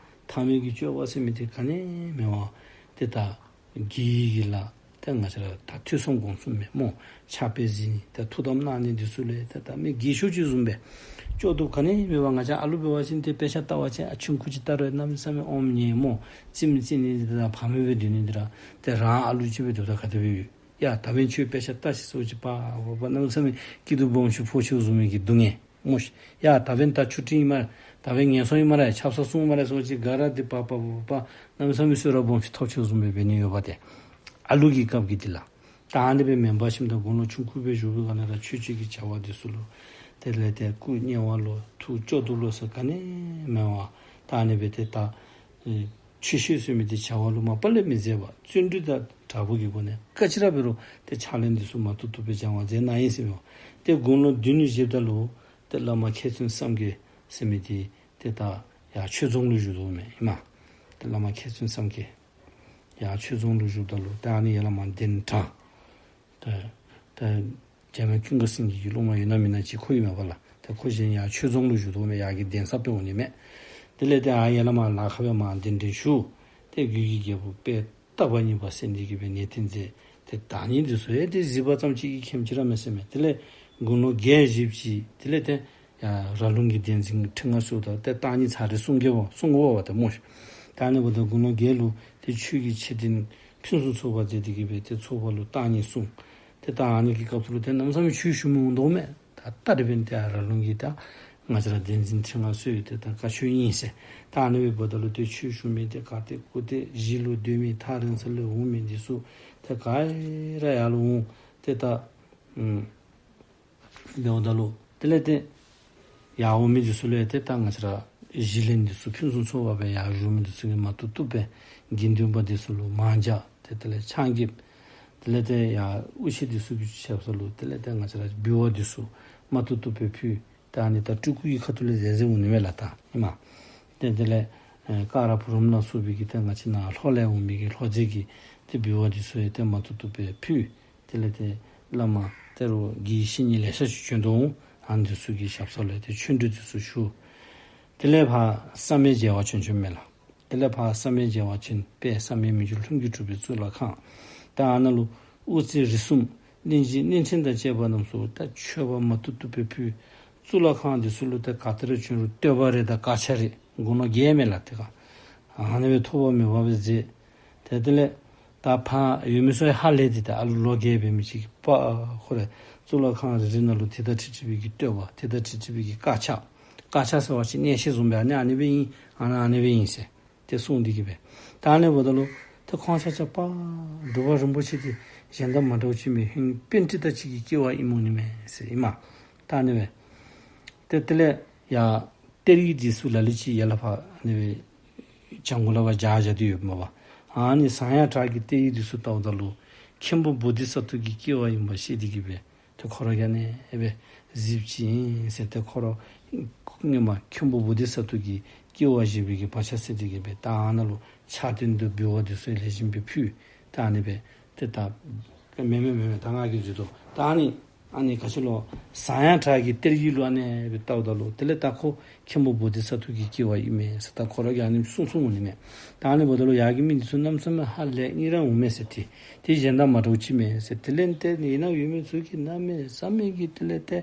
ཐ་མལ་གྱི་སྤྱོད་པ་ཟེར་མི་འདི་ག་ནི་མེད་པར་ཏེ་ད་དགེ་བའི་གི་ལཱ་ཏེ་ང་བཅས་ར་ད་ཐོས་བསམ་སྒོམ་གསུམ་མས་སྨོ། ཕྱག་དཔེ་གཟིགས་ནི་ད་ཐུགས་དམ་གནང་ནི་འདི་ཚུ་ལུ་ཏེ་ད་མི་དགེ་ཤོས་ཅིག་བཟུམ་སྦེ་ཅོག་ཏུ་ག་ནི་མེད་པར་ང་བཅས་ཨ་ལུ་འབད་བ་ཅིན་ཏེ་དཔེ་ཆ་ལྟ་བ་ཅིན་ཨ་ཆུང་ཀུ་ཅིག་ལྟ་རུང་གནམ་མེད་ས་མེད་ཨོམ་ཉལ་སྨོ། རྩེདམོ་རྩེ་ནི་འདི་དང་ཕ་མ་སྦེ་སྡོད་ནི་འདི་ར་ཏེ་རང་ཨ་ལུ་ཅིག་སྦེ་སྡོདཔ་ད་ག་དེ་སྦེ་ཡོད། ཡ་ད་འབདན་ཁྱོད་དཔེ་ཆ་ལྟ་ཤིག་ཟེར་བ་ཅིན་པ་བ་པ་གནམ་མེད་ས་མེད་སྐྱིད་སྡུག་སྦོམ་ཤོས་ཕོག་ཆི་བཟུམ་མའི་གི་སྡུག་བསྔལ་སྨོ་ཤིག། ཡ་ད་འབདན་ད་ཆུ་ཊི་ཨིན་མས། ད་འབདན་ངན་སོང་ཨིན་མས་ར། ཆབ་གསང་སྲུང་མས་ར་ཟེར་བ་ཅིན་ག་ར་འདི་པ་པ་པ་པ་གནམ་མེད་ས་མེད་གསོལ་རས་སྦོམ་ཤོས་ཐོབ་ཆི་བཟུམ་སྦེ་འབད་ནི་ཡོདཔ་ཏེ། ཨ་ལུ་གི་སྐབས་ཀྱི་འདི་ལགས། ད་ཨ་ནི་སྦེ་མེན་པར་ཞིནམ་ད་དགུང་ལོ་ཆུང་ཀུ་སྦེ་བཞུགས་པའི་སྒང་ལས་ར་ཆོས་ཀྱི་གི་བྱ་བ་འདི་ཚུ་ལུ་དེ་ལས་ཏེ་སྐུ་དམྱལ་བ་ལུ་ཐུགས་ཅོག་ཏུ་ལུ་ཟེར་ག་ནི་མེད་པར་ད་ཨ་ནི་སྦེ་ཏེ་ད་ཆོས་བཤད་ཟེར་མི་འདི་བྱ་བ་ལུ་མ་པ་ལས་མི་མཛད་པར་བརྩོན་འགྲུས་དང་དྲག་པོ་གི་སྒོ་ནས་ག་ཅི་ར་འབད་རུང་ཏེ་ཕྱག་ལེན་འདི་ཚུ་མ་བཏུབ་བཏུབ་སྦེ་སྦྱང་བ་མཛད་གནང་ཡི་ཟེར་མས། ཏེ་དགུང་ལོ་བདུན་ནི་བཞེསཔ་ད་ལུ་ཏེ་བླ་མ་མཁས་བཙུན་བསམ་རྒྱས་ཟེར་མི་འདི་ཏེ་ད་ཡར་ཆོས་རྫོང་ལུ་བཞུགས་དོ་མས་ཨིན་མས། ཏེ་བླ་མ་མཁས་བཙུན་བསམ་རྒྱས་ཡར་ཆོས་རྫོང་ལུ་བཞུགསཔ་ད་ལུ་ཏེ་ཨ་ནི་ཡར་ལས་མར་གདན་དྲངས། ཏེ་ཏེ་རྒྱལ་མོ་ཀུན་དགའ་སེང་གེ་གི་སློབ་མ་ཡོད་ན་མེད་ན་ཅིག་ཁོ་ཨིན་མས་པ་ལགས། ཏེ་ཁོ་གཞན་ཡར་ཆོས་རྫོང་ལུ་བཞུགས་དོ་མས། ཡར་གྱི་གདན་ས་སྦེ་འོང་ནི་མས། དེ་ལས་ཏེ་ཨ་ཡར་ལས་མར་ལ་ཁ་སྦེ་མར་གདན་འདྲེན་ཞུ། ཏེ་གུ་གི་རྒྱལ་པོ་དཔལ་རྟག་པ་གཉིས་པ་ཟེར་འདི་གིས་སྦེ་གནས་བརྟན་མཛད། ཏེ་ད་ནི་འདི་ཚུ་ཡང་ཏེ་གཟིགས་པ་ཙམ་ཅིག་གིས་མཁྱེན་ཅི་ར་མས་ཟེར་མས། དེ་ལས་དགུང་ལོ་བརྒྱད་བཞེསཔ་ཅིག་དེ་ལས་ཏེ་ཡར་ར་ལུང་གི་གདན་འཛིན་ཁྲི་མངའ་གསོལཝ་ད་ཏེ་བརྟག་གཉིས་ཚར་རེ་གསུང་གེ་བ་གསུང་དགོ་པ་ཏེ་སྨོ་ཤིག། ད་ཨ་ནི་འབདཝ་ད་དགུང་ལོ་བརྒྱད་ལུ་ཏེ་ཆོས་ཀྱི་ཆོས་སྡིངས་ཕུན་སུམ་ཚོགས་པ་མཛད་འདི་གིས་སྦེ་ཏེ་ཚོགས་པ་ལུ་བརྟག་གཉིས་གསུངས། ཏེ་ད་ཨ་ནི་གི་སྐབས་སུ་ལུ་ཏེ་གནམ་མེད་ས་མེད་ཆོས་ཞུ་མི་འོང་དོ་མས། ད་ད་རེས་འབདན་ཏེ་ཨ་ར་ལུང་གི་ད་ང་བཅས་ར་གདན་འཛིན་ཁྲི་མངའ་གསོལ་ཏེ་ད་བཀའ་ཆོས་ཨིན་ཟེར། ད་ཨ་ནི་སྦེ་འབདཝ་ད་ལུ་ཏེ་ཆོས་ཞུ་མི་ཏེ་ག་ཏེ་གུ་ཏེ་གཞིས་ལུ་སྡོད་མི་ཐག་རིང་ས་ལས་འོང་མི་འདི་ཚུ་ཏེ་ག་ར་ཡར་ལུ་འོང་། ཏེ་ད་ཨུམ་འབདཝ་ད་ལུ་དེ་ལས་ཏེ་ཡར་འོང་མི་འདི་ཚུ་ལུ་ཏེ་ད་ང་བཅས་ར་གཞིས་ལུ་འདི་ཚུ་ཕུན་སུམ་ཚོགས་པ་སྦེ་ཡར་བཞུགས་མི་འདི་ཚུ་གིས་མ་བཏུབ་བཏུབ་སྦེ་དགེ་འདུན་པ་འདི་ཚུ་ལུ་མང་ཇ་ཏེ་དེ་ལས་ཆང་རྐྱབ། དེ་ལས་ཏེ་ཡར་དབུ་ཆེ་འདི་ཚུ་གི་ཞབས་ས་ལུ་དེ་ལས་ཏེ་ང་བཅས་ར་འབུལ་བ་འདི་ཚུ་མ་བཏུབ་བཏུབ་སྦེ་ཕུལ། ད་ཨ་ནི་ད་སྤྲུལ་སྐུ་གི་ཁ་ཐུག་ལས་མཛད་མཛདཔ་འོང་ནི་མས་ལགས། ད་ཨིན་མས། ཏེ་དེ་ལས་ཨེ་ཀ་ར་བུ་རམ་ལ་སོགས་པའི་གི་ཏེ་ང་བཅས་ནཱ་ལྷོ་ལས་འོང་མི་གི་ལྷོ་རྩེ་གི་ཏེ་འབུལ་བ་འདི་ཚུ་ཡང་ཏེ་མ་བཏུབ་བཏུབ་སྦེ་ཕུལ། དེ་ལས་ཏེ་བླ་མ་ཏེ་རུང་དགེ་བཤེས་གཉེན་ལེ་ཤ་ཅིག་བྱོན་དོ་འོང་། ཨ་ནི་འདི་ཚུ་གི་ཞབས་ས་ལུ་ཏེ་ཆོས་འབྲེལ་འདི་ཚུ་ཞུ། དེ་ལས་ཕར་བསམ་ཡས་མཇལ་བར་བྱོན་བྱོནམ་མས་ལགས། དེ་ལས་ཕར་བསམ་ཡས་མཇལ་བར་བྱོན། དཔལ་བསམ་ཡས་མི་འགྱུར་ལྷུན་གྱིས་གྲུབ་པའི་གཙུག་ལག་ཁང་། ད་ཨ་ནཱ་ལུ་དབུ་རྩེ་རིགས་གསུམ་གླིང་རྗེ་གླིང་ཕྲན་དང་བཅས་པ་རྣམས་སུ་ད་མཆོད་པ་མ་བཏུབ་བཏུབ་སྦེ་ཕུལ། གཙུག་ལག་ཁང་འདི་ཚུ་ལུ་ད་ག་ཏེ་ར་བྱོན་རུང་བསྟོད་པ་རེ་དང་དཀར་ཆག་རེ་དགུང་ལོ་བརྒྱད་མས་ལགས་ཏེ་ག། ཨ་ནི་སྦེ་ཐོགས་པ་མེད་པ་སྦེ་མཛད། ཏེ་དེ་ལས་ད་ཕར་ཡོད་མི་ཚུ་ཡང་ཧ་ལས་ཏེ་ད་ཨ་ལུ་ལོ་བརྒྱད་འབད་མི་ཅིག་གིས་པ་ཁོ་ར་གཙུག་ལག་ཁང་རེ་རེ་ནང་ལུ་དེ་དང་འཁྲིལ་འཁྲིལ་བའི་གི་བསྟོད་པ་དེ་དང་འཁྲིལ་འཁྲིལ་བའི་གི་དཀར་ཆག། དཀར་ཆག་ཟེར་བ་ཅིན་གནས་བཤད་བཟུམ་སྦེ་ཨ་ནི་ཨ་ནི་སྦེ་ཨིན། ཨ་ནི་ཨ་ནི་སྦེ་ཨིན་ཟེར། ཏེ་གསུངས་འདི་གིས་སྦེ། ད་ཨ་ནི་འབདཝ་ད་ལུ་ཏེ་ཁོང་ཆ་ཁྱབ་པ་འབྲུག་པ་རིན་པོ་ཆེ་འདི་གཞན་དང་མ་འདྲཝ་ཅིག་མས། ཧིང་པཎྜི་ཏ་ཅིག་གི་སྐྱེ་བ་ཨིནམ་འོང་ནི་མས་ཟེར་ཨིན་མས། ད་ཨ་ནི་སྦེ། ཏེ་དེ་ལས་ཡར་གཏེར་གཡུལ་འདི་ཚུ་ལ་ལུ་ཅིག་ཡར་ལས་ཕར་ཨ་ནི་སྦེ་བྱང་ཁོག་ལས་ཕར་བྱ་བྱ་སྟེ་ཡོདཔ་མས་པ། ཨ་ནི་ཟང་ཡང་བྲག་གི་གཏེར་གཡུལ་འདི་ཚུ་བལྟཝ་ད་ལུ་མཁན་པོ་བོ་དྷི་ས་ཏྭ་གི་སྐྱེ་བ་ཨིནམ་བཤད་འདི་གིས་སྦེ། ཏེ་ཁོ་ར་གིས་ཨ་ནི་སྦེ་གཟིགསཔ་ཅིག་ཨིན་ཟེར། ཏེ་ཁོ་ར་སྔོན་མ་མཁན་པོ་བོ་དྷི་ས་ཏྭ་གི་སྐྱེ་བ་བཞེས་པའི་གི་བག་ཆགས་སད་འདི་གིས་སྦེ་ད་ཨ་ནཱ་ལུ་ཕྱག་རྟེན་དང་འབུལ་བ་འདི་ཚུ་ལེགས་ཤོམ་སྦེ་ཕུལ། ད་ཨ་ནི་སྦེ་ཏེ་ད་མེན་མེན་མེན་མེན་ད་ང་གིས་འཛོལ་དོ། ད་ཨ་ནི་ཨ་ནི་ག་ཅི་ལོ་ཟང་ཡང་བྲག་གི་གཏེར་གཡུལ་ལུ་ཨ་ནི་སྦེ་བལྟཝ་ད་ལུ་དེ་ལས་ད་ཁོ་མཁན་པོ་བོ་དྷི་ས་ཏྭ་གི་སྐྱེ་བ་ཨིན་མས་ཟེར་ད་ཁོ་ར་གིས་ཨ་ནི་གསུངས་གསུངསམ་འོང་ནི་མས། ད་ཨ་ནི་འབདཝ་ད་ལུ་ཡར་གྱི་མི་འདི་ཚུ་གནམ་མེད་ས་མེད་ཧ་ལས་ཨིན་ར་འོང་མས་ཟེར། ཏེ་ཏེ་གཞན་དང་མ་འདྲཝ་ཅིག་མས་ཟེར། དེ་ལས་ཏེ་ཨ་ནི་ནང་ཡོད་མི་ཚུ་གིས་གནམ་མེད་ས་མེད་ཀྱི་དེ་ལས་ཏེ་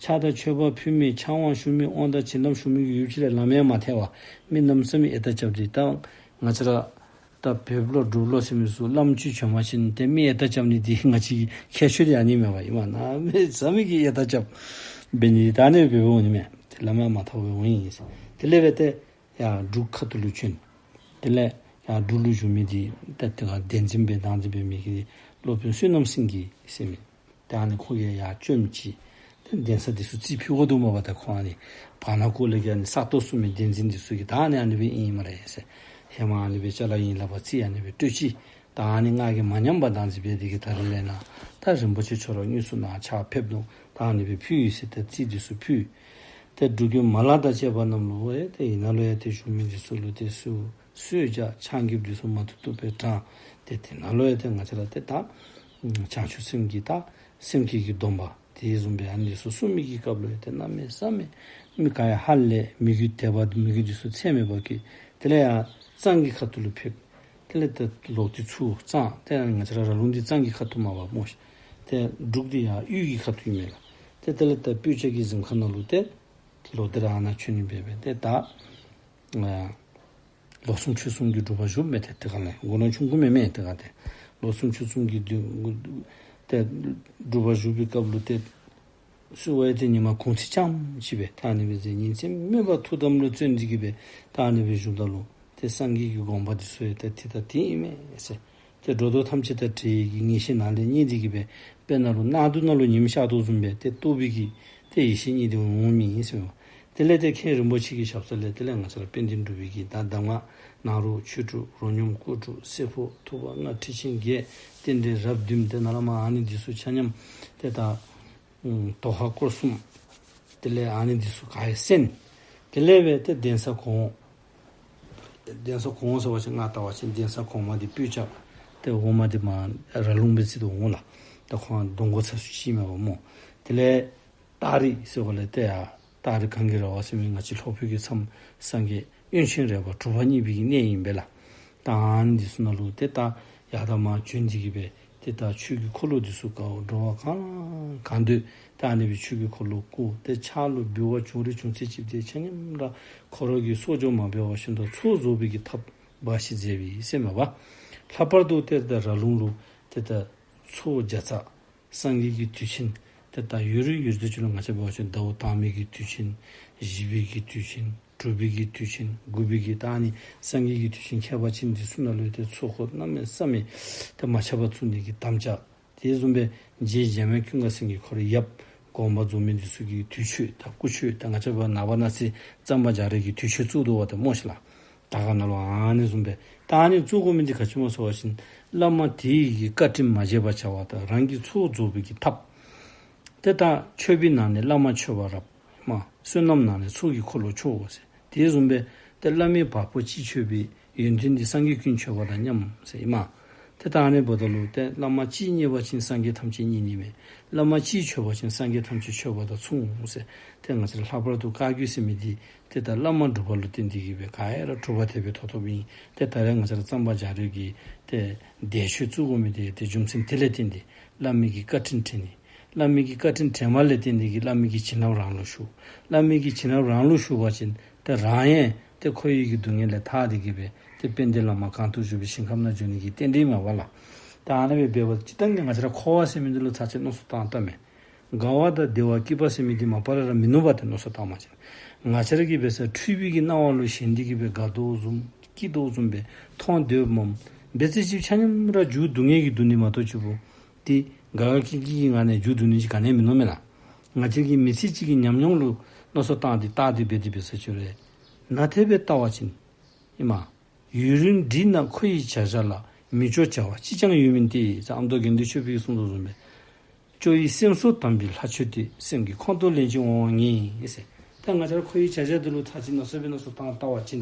ཕྱག་དང་མཆོད་པ་ཕུལ་མི་ཕྱག་དབང་ཞུ་མི་དབང་དང་བྱིན་རླབས་ཞུ་མི་གི་ཡུལ་ཅིག་ལས་ལམ་ཡང་མ་ཐལ་བར་མི་གནམ་མེད་ས་མེད་ཡ་ད་རྐྱབ་སྟེ་ད་ང་བཅས་ར་ད་བོདཔ་ལོ་འབྲུགཔ་ལོ་ཟེར་མི་ཚུ་བླམ་ཅིག་བྱོན་པ་ཅིན་ཏེ་མི་ཡ་ད་རྐྱབ་ནི་འདི་ང་བཅས་ཀྱི་ཁྱད་ཆོས་འདི་ཨ་ནི་མས་པ། ཨིན་མས། གནམ་མེད་ས་མེད་ཀྱི་ཡ་ད་རྐྱབ་འབད་ནི་ད་ཨ་ནི་སྦེ་འབདཝ་འོང་ནི་མས། ཏེ་ལམ་ཡང་མ་ཐལ་བར་འོང་ཡི་ཟེར། དེ་ལས་སྦེ་ཏེ་ཡར་འབྲུག་ཁ་ཐུག་ལུ་བྱོན། དེ་ལས་ཡར་འབྲུག་ལུ་བཞུགས་མི་འདི་ད་དེ་ག་གདན་འཛིན་སྦེ་བདག་འཛིན་འབད་མི་གི་སློབ་དཔོན་བསོད་ནམས་སེང་གེ་ཟེར་མི། ད་ཨ་ནི་ཁོ་གིས་ཡར་བཅོམ་ཅིག། ད་གདན་ས་འདི་ཚུ་རྩིས་ཕུལ་དགོ་འདུག་སྨོ་པ། ད་ཁོ་ཨ་ནི་བར་ན་ཁོ་ལས་ཀྱི་ཨ་ནི་ས་སྟོང་གསུམ་མི་གདན་འཛིན་འདི་ཚུ་གིས་ད་ཨ་ནི་ཨ་ནི་སྦེ་ཨིན་སྨ་རེ་ཟེར། ཧེ་མ་ཨ་ནི་སྦེ་ཅ་ལ་ཡིན་ལ་བ་རྩིས་ཨ་ནི་སྦེ་སྤྲོད་ཅི། ད་ཨ་ནི་ང་གིས་མ་ཉམས་པར་བདག་འཛིན་འབད་དེ་གིས་ད་རིས་ལས་ན་ད་རིན་པོ་ཆེ་ཁྱོད་ར་དངོས་སུ་ནཱ་ཕྱག་ཕེབས་འདུག། ད་ཨ་ནི་སྦེ་ཕུལ་ཡི་ཟེར་ཏེ་རྩིས་འདི་ཚུ་ཕུལ། ཏེ་འབྲུག་རྒྱལ་མ་ལགས་དང་བཅས་པ་རྣམས་ལུ་ཨེ་ཏེ་ཨ་ནཱ་ལུ་ཡང་ཏེ་བཞུགས་མི་འདི་ཚུ་ལུ་ཏེ་གསོལ་གསོལ་ཇ་ཕྱག་འགྱེད་འདི་ཚུ་མ་ཐུབ་ཐུབ་སྦེ་དྲངས། ཏེ་དེ་ནང་ལུ་ཡང་ཏེ་ང་བཅས་ར་ཏེ་ད་བྱང་ཆུབ་སེམས་ཀྱི་ད་སེམས་བསྐྱེད་ཀྱི་སྡོམ་པ་དེ་བཟུམ་སྦེ་ཨ་ནི་འདི་ཚུ་གསུངས་མི་གི་སྐབས་ལུ་ཡང་ཏེ་གནམ་མེད་ས་མེད་མི་ག་ཡང་ཧ་ལས་མི་རྒྱུད་དད་པ་མི་རྒྱུད་འདི་ཚུ་ཚད་མེད་པ་གིས། དེ་ལས་ཡར་གཙང་གི་ཁ་ཐུག་ལུ་ཕེབས། དེ་ལས་ཏེ་ལོག་སྟེ་ཚུར་གཙང་ཏེ་ང་བཅས་ར་ར་ལུང་འདི་གཙང་གི་ཁ་ཐུག་མས་པ་སྨོ་ཤིག། ཏེ་འབྲུག་འདི་ཡར་དབུས་ཀྱི་ཁ་ཐུག་ཨིན་མས་ལགས། ཏེ་དེ་ལས་ད་སྤོས་སྐྱ་གི་གཟིམ་ཁང་ནང་ལུ་ཏེ་ལོག་སྟེ་ར་ཨ་ནཱ་མཆོད་གནས་འབད་འབད་ཏེ་ད་ཨ་ལོ་གསུམ་ཕྱོགས་གསུམ་གྱི་སྒྲུབ་པ་བཞུགས་མས། ཏེ་དེ་ག་ལས་དགུང་ལོ་ཆུང་ཀུ་མེན་མས། ཏེ་ག་ཏེ་ལོ་གསུམ་ཕྱོགས་གསུམ་གྱི་དུས་ཏེ་སྒྲུབ་པ་བཞུགས་པའི་སྐབས་ལུ་ཏེ་གསོལ་བ་ཡང་ཏེ་ཉི་མ་གུང་ཚིགས་རྐྱངམ་ཅིག་སྦེ་ད་ཨ་ནི་སྦེ་མཛད། ཉིན་མཚན་མེད་པར་ཐུགས་དམ་ལུ་བརྩོན་ཏེ་གིས་སྦེ་ད་ཨ་ནི་སྦེ་བཞུགསཔ་ད་ལུ་ཏེ་སངས་རྒྱས་ཀྱི་དགོངས་པ་འདི་ཚུ་ཡང་ཏེ་དེ་ད་དེ་ཨིན་མས་ཟེར། ཏེ་འགྲོ་ལྡོག་ཐམས་ཅད་དང་བྲལ་བའི་གི་ངེས་ཤེས་ནང་ལས་རྙེད་དེ་གིས་སྦེ་དཔེར་ན་ལུ་གནག་དུང་ནང་ལུ་ཉིམ་ཤར་དོ་བཟུམ་སྦེ་ཏེ་རྟོགས་པའི་གི་ཏེ་ཡེ་ཤེས་རྙེད་དེ་འོང་མི་ཨིན་ཟེར་མས། དེ་ལས་ཏེ་མཁན་རིན་པོ་ཆེ་གི་ཞབས་ས་ལས་དེ་ལས་ང་བཅས་ར་དཔལ་ལྡན་འབྲུག་པའི་གི་ད་གདམས་ངག་ནཱ་རོ་ཆོས་དྲུག་རོ་སྙོམས་སྐོར་དྲུག་སེར་ཕོ་ཐུབ་པ་ལྔ་ཁྲིད་ཆེན་བརྒྱད་རྟེན་འབྲེལ་རབ་བདུན་ཏེ་ནཱ་ལས་མར་ཨ་ནི་འདི་ཚུ་ཆ་མཉམ་ཏེ་ད་ཨུམ་དོ་ཧ་སྐོར་གསུམ། དེ་ལས་ཨ་ནི་འདི་ཚུ་ག་ར་གསན། དེ་ལས་སྦེ་ཏེ་གདན་ས་གོང་འོག། གདན་ས་གོང་འོག་ཟེར་བ་ཅིན་ང་བལྟ་བ་ཅིན་གདན་ས་གོང་མ་འདི་སྤོས་སྐྱ། ཏེ་འོག་མ་འདི་མར་ར་ལུང་སྦེ་བརྩི་དོ་འོང་ལགས། ད་ཁོང་གདོང་སྒོ་ཚ་སུ་ཅིག་མས་པ་སྨོ། དེ་ལས་སྟག་རི་ཟེར་བ་ལས་ཏེ་ཡར་སྟག་རི་གངས་ཀྱི་ར་བ་ཟེར་མི་ང་བཅས་ལྷོ་བོད་ཀྱི་མཚམས་སངས་རྒྱས་དབོན་ཆེན་རས་པ་གྲུབ་པ་བརྙེས་པའི་གི་གནས་ཨིན་པས་ལགས། ད་ཨ་ནི་འདི་ཚུ་ནང་ལུ་ཏེ་ད་ཡར་དང་མར་བྱོན་ཏེ་གིས་སྦེ་ཏེ་ད་ཆོས་ཀྱི་འཁོར་ལོ་འདི་ཚུ་བསྐོར། འགྲོ་བ་གང་གང་འདོད་ད་ཨ་ནི་སྦེ་ཆོས་ཀྱི་འཁོར་ལོ་བསྐོར། ཏེ་ཕྱག་ལུ་འབུལ་བ་བྱུང་རིགས་བྱུང་ཚད་ཅིག་ཏེ་ཆ་མཉམ་ར་ཁོ་ར་གི་གསོག་འཇོག་མ་འབད་བ་བཞིན་དུ་ཚོགས་རྫོགས་པའི་གི་ཐབས་འབའ་ཞིག་མཛད་པས་ཟེར་མས་པ། ལྷག་པར་དུ་ཏེ་ད་ར་ལུང་ལུ་ཏེ་ད་ཚོགས་བརྒྱ་རྩ་སངས་རྒྱས་ཀྱི་དུས་ཆེན་ཏེ་ད་ཡུན་རིང་ཡུན་རིང་ཅིག་ལུ་ང་བཅས་འབད་བ་ཅིན་ཟླཝ་དང་པའི་གི་དུས་ཆེན་བཞི་པའི་གི་དུས་ཆེན་དྲུག་པའི་གི་དུས་ཆེན་དགུ་པའི་གི་ད་ཨ་ནི་སངས་རྒྱས་ཀྱི་དུས་ཆེན་ཁྱད་པར་ཅན་འདི་ཚུ་ནང་ལུ་ཏེ་ཚོགས་འཁོར་གནམ་མེད་ས་མེད་ཏེ་མ་ཆག་པར་བཙུགས་ནི་གི་དམ་བཅའ། དེ་བཟུམ་སྦེ་རྗེ་འཇམ་དབྱངས་ཀུན་དགའ་སེང་གེ་ཁོ་རའི་ཡབ་དགོངས་པ་རྫོགས་མི་འདི་ཚུ་གི་དུས་མཆོད་དང་སྐུ་མཆོད་དང་ང་བཅས་འབད་ནངས་པ་གནངས་ཚེ་གཙང་པ་རྒྱ་རས་ཀྱི་དུས་མཆོད་བཙུགས་དོ་བ་ཏེ་སྨོ་ཤིག་ལགས། ད་ག་ནང་ལུ་ཨ་ནི་བཟུམ་སྦེ་ད་ཨ་ནི་བཙུགས་དགོ་མི་འདི་ག་ཅི་སྨོ་ཟེར་བ་ཅིན་བླ་མ་དེ་གི་བཀའ་དྲིན་མ་བརྗེད་པར་བྱ་བ་དང་རང་གི་ཚོགས་རྫོགས་པའི་གི་ཐབས། ཏེ་ད་མཆོད་པའི་ནང་ནས་བླ་མ་མཆོད་པ་རབ། མ་བསོད་ནམས་ནང་ནས་ཚོགས་ཀྱི་འཁོར་ལོ་མཆོད་འོང་ཟེར། དེ་བཟུམ་སྦེ་ཏེ་བླ་མའི་བ་སྤུ་གཅིག་མཆོད་པའི་ཡོན་ཏན་འདི་སངས་རྒྱས་ཀུན་མཆོད་པ་དང་མཉམ་ཟེར་ཨིན་མས། ཏེ་ད་ཨ་ནི་འབདཝ་ད་ལུ་ཏེ་བླ་མ་གཅིག་མཉེས་པ་ཅིན་སངས་རྒྱས་ཐམས་ཅད་མཉེས་ནི་མས། བླ་མ་གཅིག་མཆོད་པ་ཅིན་སངས་རྒྱས་ཐམས་ཅད་མཆོད་པ་དང་མཚུངས་འོང་ཟེར། ཏེ་ང་བཅས་ར་ལྷག་པར་དུ་བཀའ་བརྒྱུད་ཟེར་མི་འདི་ཏེ་ད་བླ་མ་གྲུབ་པ་ལུ་བརྟེན་ཏེ་གིས་སྦེ་ག་ཡ་ར་གྲུབ་པ་དེ་སྦེ་ཐོབ་ཐོབ་ཨིན། ཏེ་ད་རེས་ང་བཅས་ར་གཙང་པ་རྒྱ་རས་ཀྱི་ཏེ་འདས་མཆོད་བཙུགས་དགོ་མི་འདི་ཏེ་རྒྱུ་མཚན་དེ་ལས་བརྟེན་ཏེ་བླ་མའི་གི་བཀའ་དྲིན་དྲན་ནི། བླ་མའི་གི་བཀའ་དྲིན་དྲན་པ་ལས་བརྟེན་ཏེ་གིས་བླ་མའི་གི་བྱིན་རླབས་རང་ལུ་ཞུགས། བླ་མའི་གི་བྱིན་རླབས་རང་ལུ་ཞུགས་པ་ཅིན་ཏེ་རང་ཡང་ཏེ་འཁོར་བའི་གི་སྡུག་བསྔལ་ལས་ཐར་ཏེ་གིས་སྦེ་ཏེ་དཔལ་ལྡན་ལྷ་མོ་གང་དུ་བཞུགས་པའི་ཞིང་ཁམས་ན་འབྱོན་ནི་གི་རྟེན་འབྲེལ་མས་པ་ལགས། ད་ཨ་ནི་སྦེ་འབད་བ་ཅིན་ད་ང་བཅས་ར་འཁོར་བ་ཟེར་མི་འདི་ལུ་ཚར་གཅིག་མནོ་བསམ་བཏང་བལྟ་མས། དགའ་བ་དང་བདེ་བ་སྐྱིད་པ་ཟེར་མི་འདི་མ་པ་ལས་ར་མིན་ནུག་པ་ཏེ་མནོ་བསམ་བཏང་བ་ཅིན། ང་བཅས་ར་གིས་འབད་ས་འཁྲུལ་པའི་གི་སྣང་བ་ལུ་ཞེན་ཏེ་གིས་སྦེ་དགའ་དོ་བཟུམ་སྐྱིད་དོ་བཟུམ་སྦེ་མཐོང་སྡོདཔ་མས། འབད་ཚེ་ཅིག་ཆ་མཉམ་ར་མཇུག་སྡུག་བསྔལ་གྱིས་བསྡུ་ནི་མ་གཏོགས་ཅིག་པོ་ཏེ་དགའ་དགའ་སྐྱིད་སྐྱིད་ཀྱི་ངང་ནས་མཇུག་བསྡུ་ནི་ཅིག་ག་ནི་ཡང་མིན་ནུག་མེན་ན། ང་བཅས་ཀྱིས་མི་ཚེ་གཅིག་གི་ཉམས་མྱོང་ལུ་མནོ་བསམ་བཏང་སྟེ་བལྟ་སྟེ་འབད་དེ་འབད་ས་ཅིག་ར་ནན་ཏན་སྦེ་བལྟ་བ་ཅིན་ཨིན་མས། ཡུན་རིང་འདྲིས་ན་འཁོར་བའི་བྱ་བཞག་ལ། མི་སྐྱོ་བྱ་བ་གཅིག་ཀྱང་ཡོད་མིན་ཏེ། ཟེར་ཨ་མདོ་དགེ་འདུན་ཆོས་འཕེལ་གྱིས་གསུངས་དོ་བཟུམ་སྦེ། སྐྱོ་བའི་སེམས་སོགས་དམ་པའི་ལྷ་མཆོད་དེ། སེམས་ཀྱི་ཁོང་དུ་ལེན་ཅིང་འོང་བ་ངེས་ཟེར། ད་ང་བཅས་ར་འཁོར་བའི་བྱ་བཞག་འདི་ལུ་ཚར་གཅིག་མནོ་བསམ་སྦེ་མནོ་བསམ་བཏང་བལྟ་བ་ཅིན་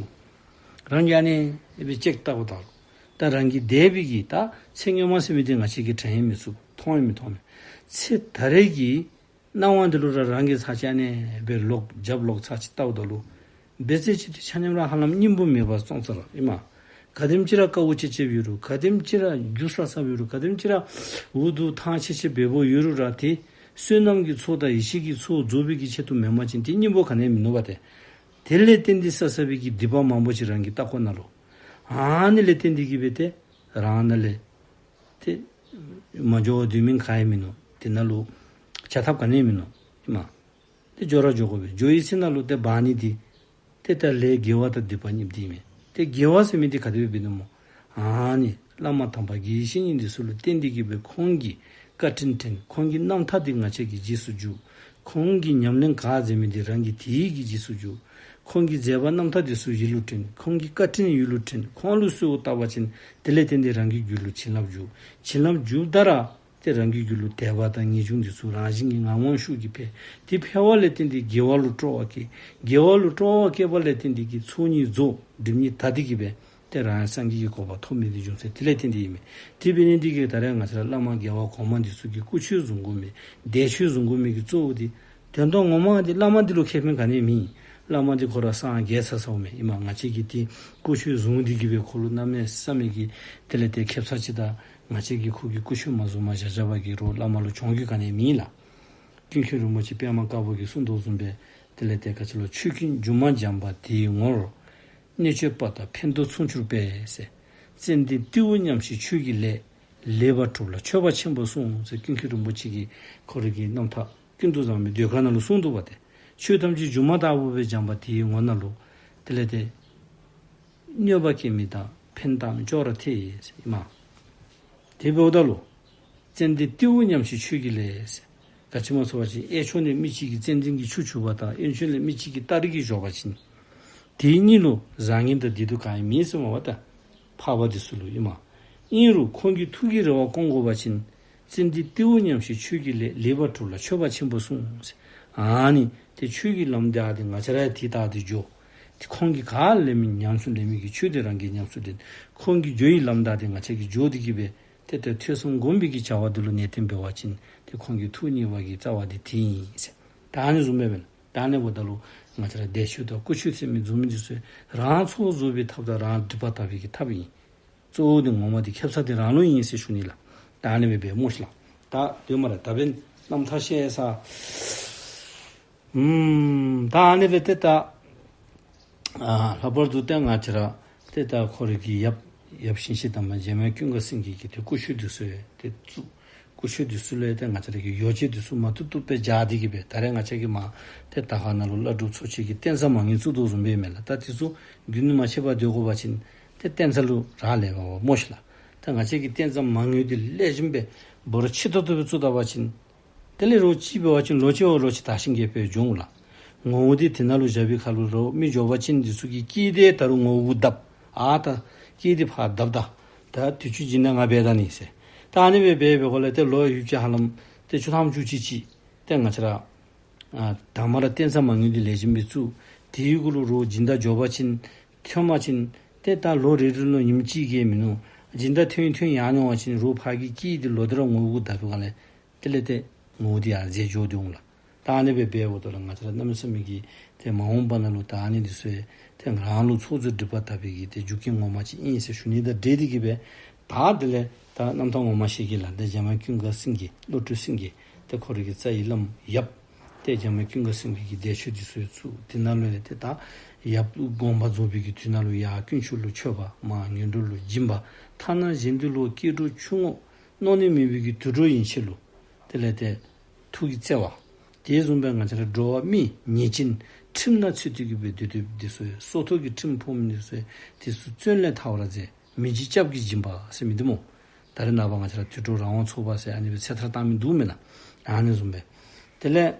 རང་གིས་ཨ་ནི་སྦེ་ཅིག་བལྟཝ་ད་ལུ་ད་རང་གི་འདས་པའི་གི་ད་ཚེ་སྔོན་མ་ཟེར་མི་འདི་ང་བཅས་ཀྱིས་དྲན་ཡང་མི་ཚུགས། མཐོང་ཡང་མི་མཐོང་མས། ཚེ་ད་རེས་ཀྱི་སྣང་བ་འདི་ལུ་ར་རང་གིས་ཚར་གཅིག་ཨ་ནི་སྦེ་ལོག་རྒྱབ་ལོག་ཚར་གཅིག་བལྟཝ་ད་ལུ་འབད་ཚེ་ཅིག་ཏེ་ཆ་མཉམ་ར་ཧ་ལམ་སྙིང་པོ་མེད་པར་སོང་ཚར་ཨིན་མས། ག་དེམ་ཅིག་ར་དཀའཝ་སྤྱད་སྤྱདཔ་ཡོད་རུང་། ག་དེམ་ཅིག་ར་རྒྱུ་བསགས་བསགསཔ་ཡོད་རུང་། ག་དེམ་ཅིག་ར་འུ་སྡུག་ཐང་ཆད་ཆད་འབདཝ་ཡོད་རུང་ར་ཏེ་བསོད་ནམས་ཀྱི་ཚོགས་དང་ཡེ་ཤེས་ཀྱི་ཚོགས་རྫོགས་པའི་གི་ཆེད་དུ་མེན་པ་ཅིན་ཏེ་སྙིང་པོ་ག་ནི་ཡང་མིན་ནུག་པ་ཏེ། དེ་ལས་བརྟེན་ཏེ་བསགས་བསགས་པའི་གི་སྡིག་པ་མང་པོ་ཅིག་རང་གི་ལྟག་ཀོ་ནང་ལུ་ཨ་ནི་ལས་བརྟེན་ཏེ་གིས་སྦེ་ཏེ་རང་ནང་ལས་ཏེ་མ་འགྱོ་བར་སྡོད་མི་ག་ཡང་མིན་ནུག། དེ་ནང་ལུ་བྱ་ཐབས་ག་ནི་ཡང་མིན་ནུག་ཨིན་མས། ཏེ་འགྱོ་ར་འགྱོ་དགོ་པས། འགྱོ་བའི་ཚེ་ན་ལུ་ཏེ་འབག་ནི་འདི་ཏེ་ད་ལས་དགེ་བ་དང་སྡིག་པ་གཉིས་འདི་མས། ཏེ་དགེ་བ་ཟེར་མི་འདི་ག་དེ་སྦེ་འབད་ནི་སྨོ། ཨ་ནི་བླ་མ་དམ་པ་དགེ་བའི་བཤེས་གཉེན་འདི་ཚུ་ལུ་བརྟེན་ཏེ་གིས་སྦེ་ཁོང་གི་བཀའ་དྲིན་དྲན། ཁོང་གི་རྣམ་ཐར་འདི་ང་བཅས་ཀྱིས་རྗེས་སུ་འཇུག། ཁོང་གིས་ཉམས་ལེན་ག་མཛད་མི་འདི་རང་གིས་དེ་གི་རྗེས་སུ་འཇུག། ཁོང་གི་མཛད་པ་རྣམ་ཐར་འདི་ཚུ་ཡིད་ལུ་དྲན། ཁོང་གི་བཀའ་དྲིན་ཡིད་ལུ་དྲན། ཁོང་ལུ་གསོལཝ་བཏབ་པ་ཅིན་དེ་ལས་བརྟེན་ཏེ་རང་གི་རྒྱུད་ལུ་བྱིན་རླབས་འཇུག། བྱིན་རླབས་འཇུག་ད་ར་ཏེ་རང་གི་རྒྱུད་ལུ་དད་པ་དང་ངེས་འབྱུང་འདི་ཚུ་རང་བཞིན་གྱིས་ངང་ངམ་ཤུགས་ཀྱིས་འཕེལ། དེ་འཕེལ་བ་ལས་བརྟེན་ཏེ་དགེ་བ་ལུ་སྤྲོ་བ་སྐྱེ། དགེ་བ་ལུ་སྤྲོ་བ་སྐྱེས་པ་ལས་བརྟེན་ཏེ་གིས་ཚོགས་གཉིས་རྫོགས། སྒྲིབ་གཉིས་དག་སྟེ་གིས་སྦེ་ཏེ་རང་སངས་རྒྱས་ཀྱི་གོ་འཕང་ཐོབ་མི་འདི་འབྱུང་ཚེ་དེ་ལས་བརྟེན་ཏེ་ཨིན་མས། དེ་འབད་ནི་འདི་གིས་ད་རེས་ང་བཅས་ར་བླ་མ་རྒྱལ་བ་གོང་མ་འདི་ཚུ་གིས་སྐུ་མཆོད་བཟུང་དགོ་མི་འདི་གདན་མཆོད་བཟུང་དགོ་མི་གི་གཙོ་བོ་འདི་དོན་དག་ངོ་མ་འདི་བླ་མ་འདི་ལུ་ཁེ་ཕན་ག་ནི་མེད། བླ་མ་འདི་ཁོ་ར་སངས་རྒྱས་ཚར་ཚརཝ་མས། ཨིན་མས། ང་བཅས་ཀྱིས་ཏེ་སྐུ་མཆོད་བཟུང་སྟེ་གིས་སྦེ་ཁོ་ལུ་གནམ་མེད་ས་མེད་ཀྱི་དེ་ལས་ཏེ་ཁེབ་ས་ཅིག་དང་ང་བཅས་ཀྱིས་ཁོ་གི་སྐུ་མཆོད་མ་བཟུངམ་བཞག་བཞག་པ་གིས་རོགས་བླ་མ་ལུ་གྱོང་གུད་ག་ནི་མེད་ལགས། ཀུན་མཁྱེན་རིན་པོ་ཆེ་པདྨ་དཀར་པོ་གིས་གསུངས་དོ་བཟུམ་སྦེ་དེ་ལས་ཏེ་ག་ཅི་ལོ། ཆོས་ཀུན་སྒྱུ་མར་སྦྱངས་པ་དེའི་ངོར། གནོད་བྱེད་པ་དག་ཕན་འདོགས་མཚུངས་གྱུར་པས་ཟེར། ཙན་དན་ཏེའུ་ཉམས་ཤིང་ཆོས་ཀྱི་ལས། ལེགས་པར་གྲུབ་ལ་མཆོད་པ་ཆེན་པོ་གསུངས་ཟེར། ཀུན་མཁྱེན་རིན་པོ་ཆེ་གིས་ཁོ་རའི་གི་རྣམ་ཐར་ཀུན་ཏུ་བཟང་པོའི་ཟློས་གར་ནང་ལུ་གསུངས་འདུག་པ་ཏེ། ཆོས་ཐམས་ཅད་སྒྱུ་མ་ལྟ་བུ་སྦེ་སྦྱངས་པ་དེའི་ངོ་ན་ལུ་དེ་ལས་ཏེ་གནོད་པ་བསྐྱལ་མི་དག་ཕན་དང་ཅོག་ར་འཐད་ཟེར་ཨིན་མས། དེ་འབདཝ་ད་ལུ་ཙན་དན་ཏེའུ་ཉམས་ཤིང་ཆོས་ཀྱི་ལས་ཟེར། ག་ཅི་སྨོ་ཟེར་བ་ཅིན་གཡས་ཕྱོགས་ནས་མི་གཅིག་གིས་ཙན་དན་གྱི་ཆུ་འཁྱུ་བ་དང་གཡོན་ཕྱོགས་ནས་མི་གཅིག་གིས་སྟ་རེ་གིས་འཇོག་པ་ཅིན་དེ་གཉིས་ལུ་བཟང་ངན་དང་བདེ་སྡུག་གང་ཡང་མེད་ཟེར་མས་པ་ཏེ། འཕགས་པ་འདི་ཚུ་ལུ་ཨིན་མས། ཨིན་རུང་ཁོང་གི་ཐུགས་ཀྱི་རེ་བ་སྐོང་དགོ་པ་ཅིན་ཙན་དན་ཏེའུ་ཉམས་ཤིང་ཆོས་ཀྱི་ལས། ལེགས་པར་གྲུབ་ལ་མཆོད་པ་ཆེན་པོ་གསུངས་ཟེར། ཨ་ནི་ཏེ་ཆོས་ཀྱི་ལམ་འདི་ཨ་ཏེ་ང་བཅས་ར་ཡང་དེ་ལྟ་སྟེ་འགྱོ། ཏེ་ཁོང་གིས་ག་ལས་མི་ཉམས་སུ་ལེན་མི་གི་ཆོས་འདི་རང་གིས་ཉམས་སུ་ལེན། ཁོང་གིས་འགྱོ་བའི་ལམ་འདི་ཨ་ཏེ་ང་བཅས་ཀྱིས་འགྱོ་སྟེ་གིས་སྦེ་ཏེ་ཏེ་ཐོས་བསམ་སྒོམ་པའི་གི་བྱ་བ་འདི་ལུ་ནན་ཏན་འབད་བ་ཅིན་ཏེ་ཁོང་གི་ཐུགས་མཉེས་པ་གི་རྩ་བ་འདི་དེ་ཨིན་ཟེར། ད་ཨ་ནི་བཟུམ་སྦེ་འབད་ན་ད་ཨ་ནི་འབདཝ་ད་ལུ་ང་བཅས་ར་གདན་མཆོད་དང་སྐུ་མཆོད་ཟེར་མི་བཟུམ་མི་འདི་ཚུ་རང་ཚོགས་རྫོགས་པའི་ཐབས་དང་རང་སྒྲིབ་པ་དག་པའི་གི་ཐབས་ཨིན། གཙོ་བོ་འདི་ངོ་མ་འདི་ཁེབ་ས་འདི་རང་ལུ་ཨིན་ཟེར་ཞུ་ནི་ལགས། ད་ཨ་ནི་སྦེ་འབད་སྨོ་ཤིག་ལགས། ད་དེ་མ་ར་ད་འབདན་རྣམ་ཐར་བཤད་ས། ཨུམ། ད་ཨ་ནི་སྦེ་ཏེ་ད་ཨ་ལྷག་པར་དུ་ཏེ་ང་བཅས་ར་ཏེ་ད་ཁོ་རའི་གི་ཡབ་ཡབ་ཞིང་གཤེགས་དམ་པ་འཇམ་དབྱངས་ཀུན་དགའ་སེང་གེ་གི་ཏེ་སྐུ་མཆོད་འདི་ཚུ་ཏེ་བཙུགས། སྐུ་མཆོད་འདི་ཚུ་ལུ་ཏེ་ང་བཅས་ར་གི་ཡོ་བྱད་འདི་ཚུ་མ་བཏུབ་བཏུབ་སྦེ་སྦྱར་ཏེ་གིས་སྦེ་ད་རེས་ང་བཅས་ཀྱིས་མ་ཏེ་ད་ཁ་ནང་ལུ་བླ་སྒྲུབ་ཚོགས་ཆེན་གྱི་རྟེན་རྫས་མ་དངུལ་བཙུགས་དོ་བཟུམ་སྦེ་མས་ལགས། ད་དེ་ཚུ་རྒྱུན་མ་ཆད་པར་སྡོད་དགོ་པ་ཅིན་ཏེ་རྟེན་རྫས་ལུ་རག་ལས་པས་སྨོ་ཤིག་ལགས། ད་ང་བཅས་ཀྱི་རྟེན་རྫས་མ་དངུལ་འདི་ལེགས་ཤོམ་སྦེ་འབོར་ཆེ་ཏོག་ཏོ་སྦེ་བཙུགས་ད་པ་ཅིན་དེ་ལས་རོགས་ཅིག་འབད་བ་ཅིན་ལོ་གཅིག་བ་ལོ་གཅིག་དར་ཞིང་རྒྱས་པར་འགྱོ་འོང་ལགས། ངོ་བོ་འདི་དེ་ནང་ལུ་བཞག་པའི་ཁར་ལུ་རོགས་མི་འབྱོར་བ་ཅིན་འདི་ཚུ་གིས་སྐྱིད་དེ་ད་རུང་ངོ་བོ་བརྡབ། ཨ་ད་སྐྱིད་དེ་ཕར་བརྡབ་ད། ད་དུས་ཚོད་ཅིག་ནང་ང་འབད་ད་ནི་ཟེར། ད་ཨ་ནི་སྦེ་འབད་འབད་དགོ་ལས་ཏེ་ལོ་ཡུན་ཅིག་ཧ་ལམ་ཏེ་བཅུ་ཐམ་བཅུ་གཅིག་ཅིག་ཏེ་ང་བཅས་ར་ཨ་དང་མ་ར་རྟེན་རྫས་མ་དངུལ་འདི་ལེགས་ཤོམ་སྦེ་བཙུགས། དེའི་གུ་ལུ་རོགས་སྦྱིན་བདག་འབྱོར་བ་ཅིན་ཐོན་པ་ཅིན་ཏེ་ད་ལོ་རེ་རེ་ལུ་ཉིནམ་གཅིག་གིས་མིན་ནུག། སྦྱིན་བདག་ཐོན་ཐོན་ཡར་འགྱོ་བ་ཅིན་རོགས་ཕར་གྱི་སྐྱིད་འདི་ལོག་སྟེ་ར་ངོ་བོ་བརྡབ་པའི་སྒང་ལས་དེ་ལས་ཏེ་ངོ་བོ་འདི་ཡར་འཛེགས་འགྱོ་སྟེ་འོང་ལགས། ད་ཨ་ནི་སྦེ་འབདཝ་ད་ལུ་ང་བཅས་ར་གནམ་མེད་ས་མེད་ཀྱི་ཏེ་མ་འོངས་པ་ནང་ལུ་ད་ཨ་ནི་འདི་ཚུ་ཡང་ཏེ་རང་ལུ་ཚོགས་རྫས་སྒྲིབ་པ་དག་པའི་གི་ཏེ་རྒྱུ་རྐྱེན་ངོ་མ་ཅིག་ཨིན་ཟེར་ཞུ་ནི་དང་འབྲེལ་ཏེ་གིས་སྦེ་ད་དེ་ལས་ད་རྣམ་ཐར་ངོ་མ་བཤད་གེ་ལགས། ཏེ་འཇམ་དབྱངས་ཀུན་དགའ་སེང་གེ་བློ་གྲོས་སེང་གེ་ཏེ་ཁོ་རའི་གི་རྩ་བའི་བླམ་ཡབ་ཏེ་འཇམ་དབྱངས་ཀུན་དགའ་སེང་གེ་གིས་གདན་མཆོད་འདི་ཚུ་ཡང་བཙུགས། དེ་ནང་ལུ་ཡང་ཏེ་ད་ཡབ་དགོངས་པ་རྫོགས་པའི་གི་དུས་ནང་ལུ་ཡར་དཀོན་མཆོག་ལུ་མཆོད་པ་མར་ངན་འགྲོ་ལུ་སྦྱིན་པ་ཐ་ན་གཞན་དུ་ལུ་སྐྱེ་འགྲོ་ཆུང་ངུ་མནོ་ནི་མེད་པའི་གི་དུད་འགྲོ་ཡན་ཆད་ལུ་དེ་ལས་ཏེ་ཐུགས་ཀྱི་བརྩེ་བ། དེ་བཟུམ་སྦེ་ང་བཅས་ར་འགྲོ་བ་མི་ཉེས་ཅན་ཁྲིམས་ནང་ཚུད་དེ་གིས་སྦེ་སྡོད་སྡོདཔ་འདི་ཚུ་ཡང་སྲོག་ཐོག་གི་ཁྲིམས་ཕོག་མི་འདི་ཚུ་ཡང་དེ་ཚུ་བཙོན་ལས་ཐར་བར་མཛད། མི་འཇིགས་སྐྱབས་ཀྱིས་སྦྱིན་པ་ཟེར་མི་འདི་སྨོ། ད་རེས་ནངས་པ་ང་བཅས་ར་དུད་འགྲོ་རང་དབང་ཚོགས་པ་ཟེར་ཨ་ནི་སྦེ་ཚེ་ཐར་བཏང་མི་འདུག་མེན་ན། ཨ་ནི་བཟུམ་སྦེ་དེ་ལས་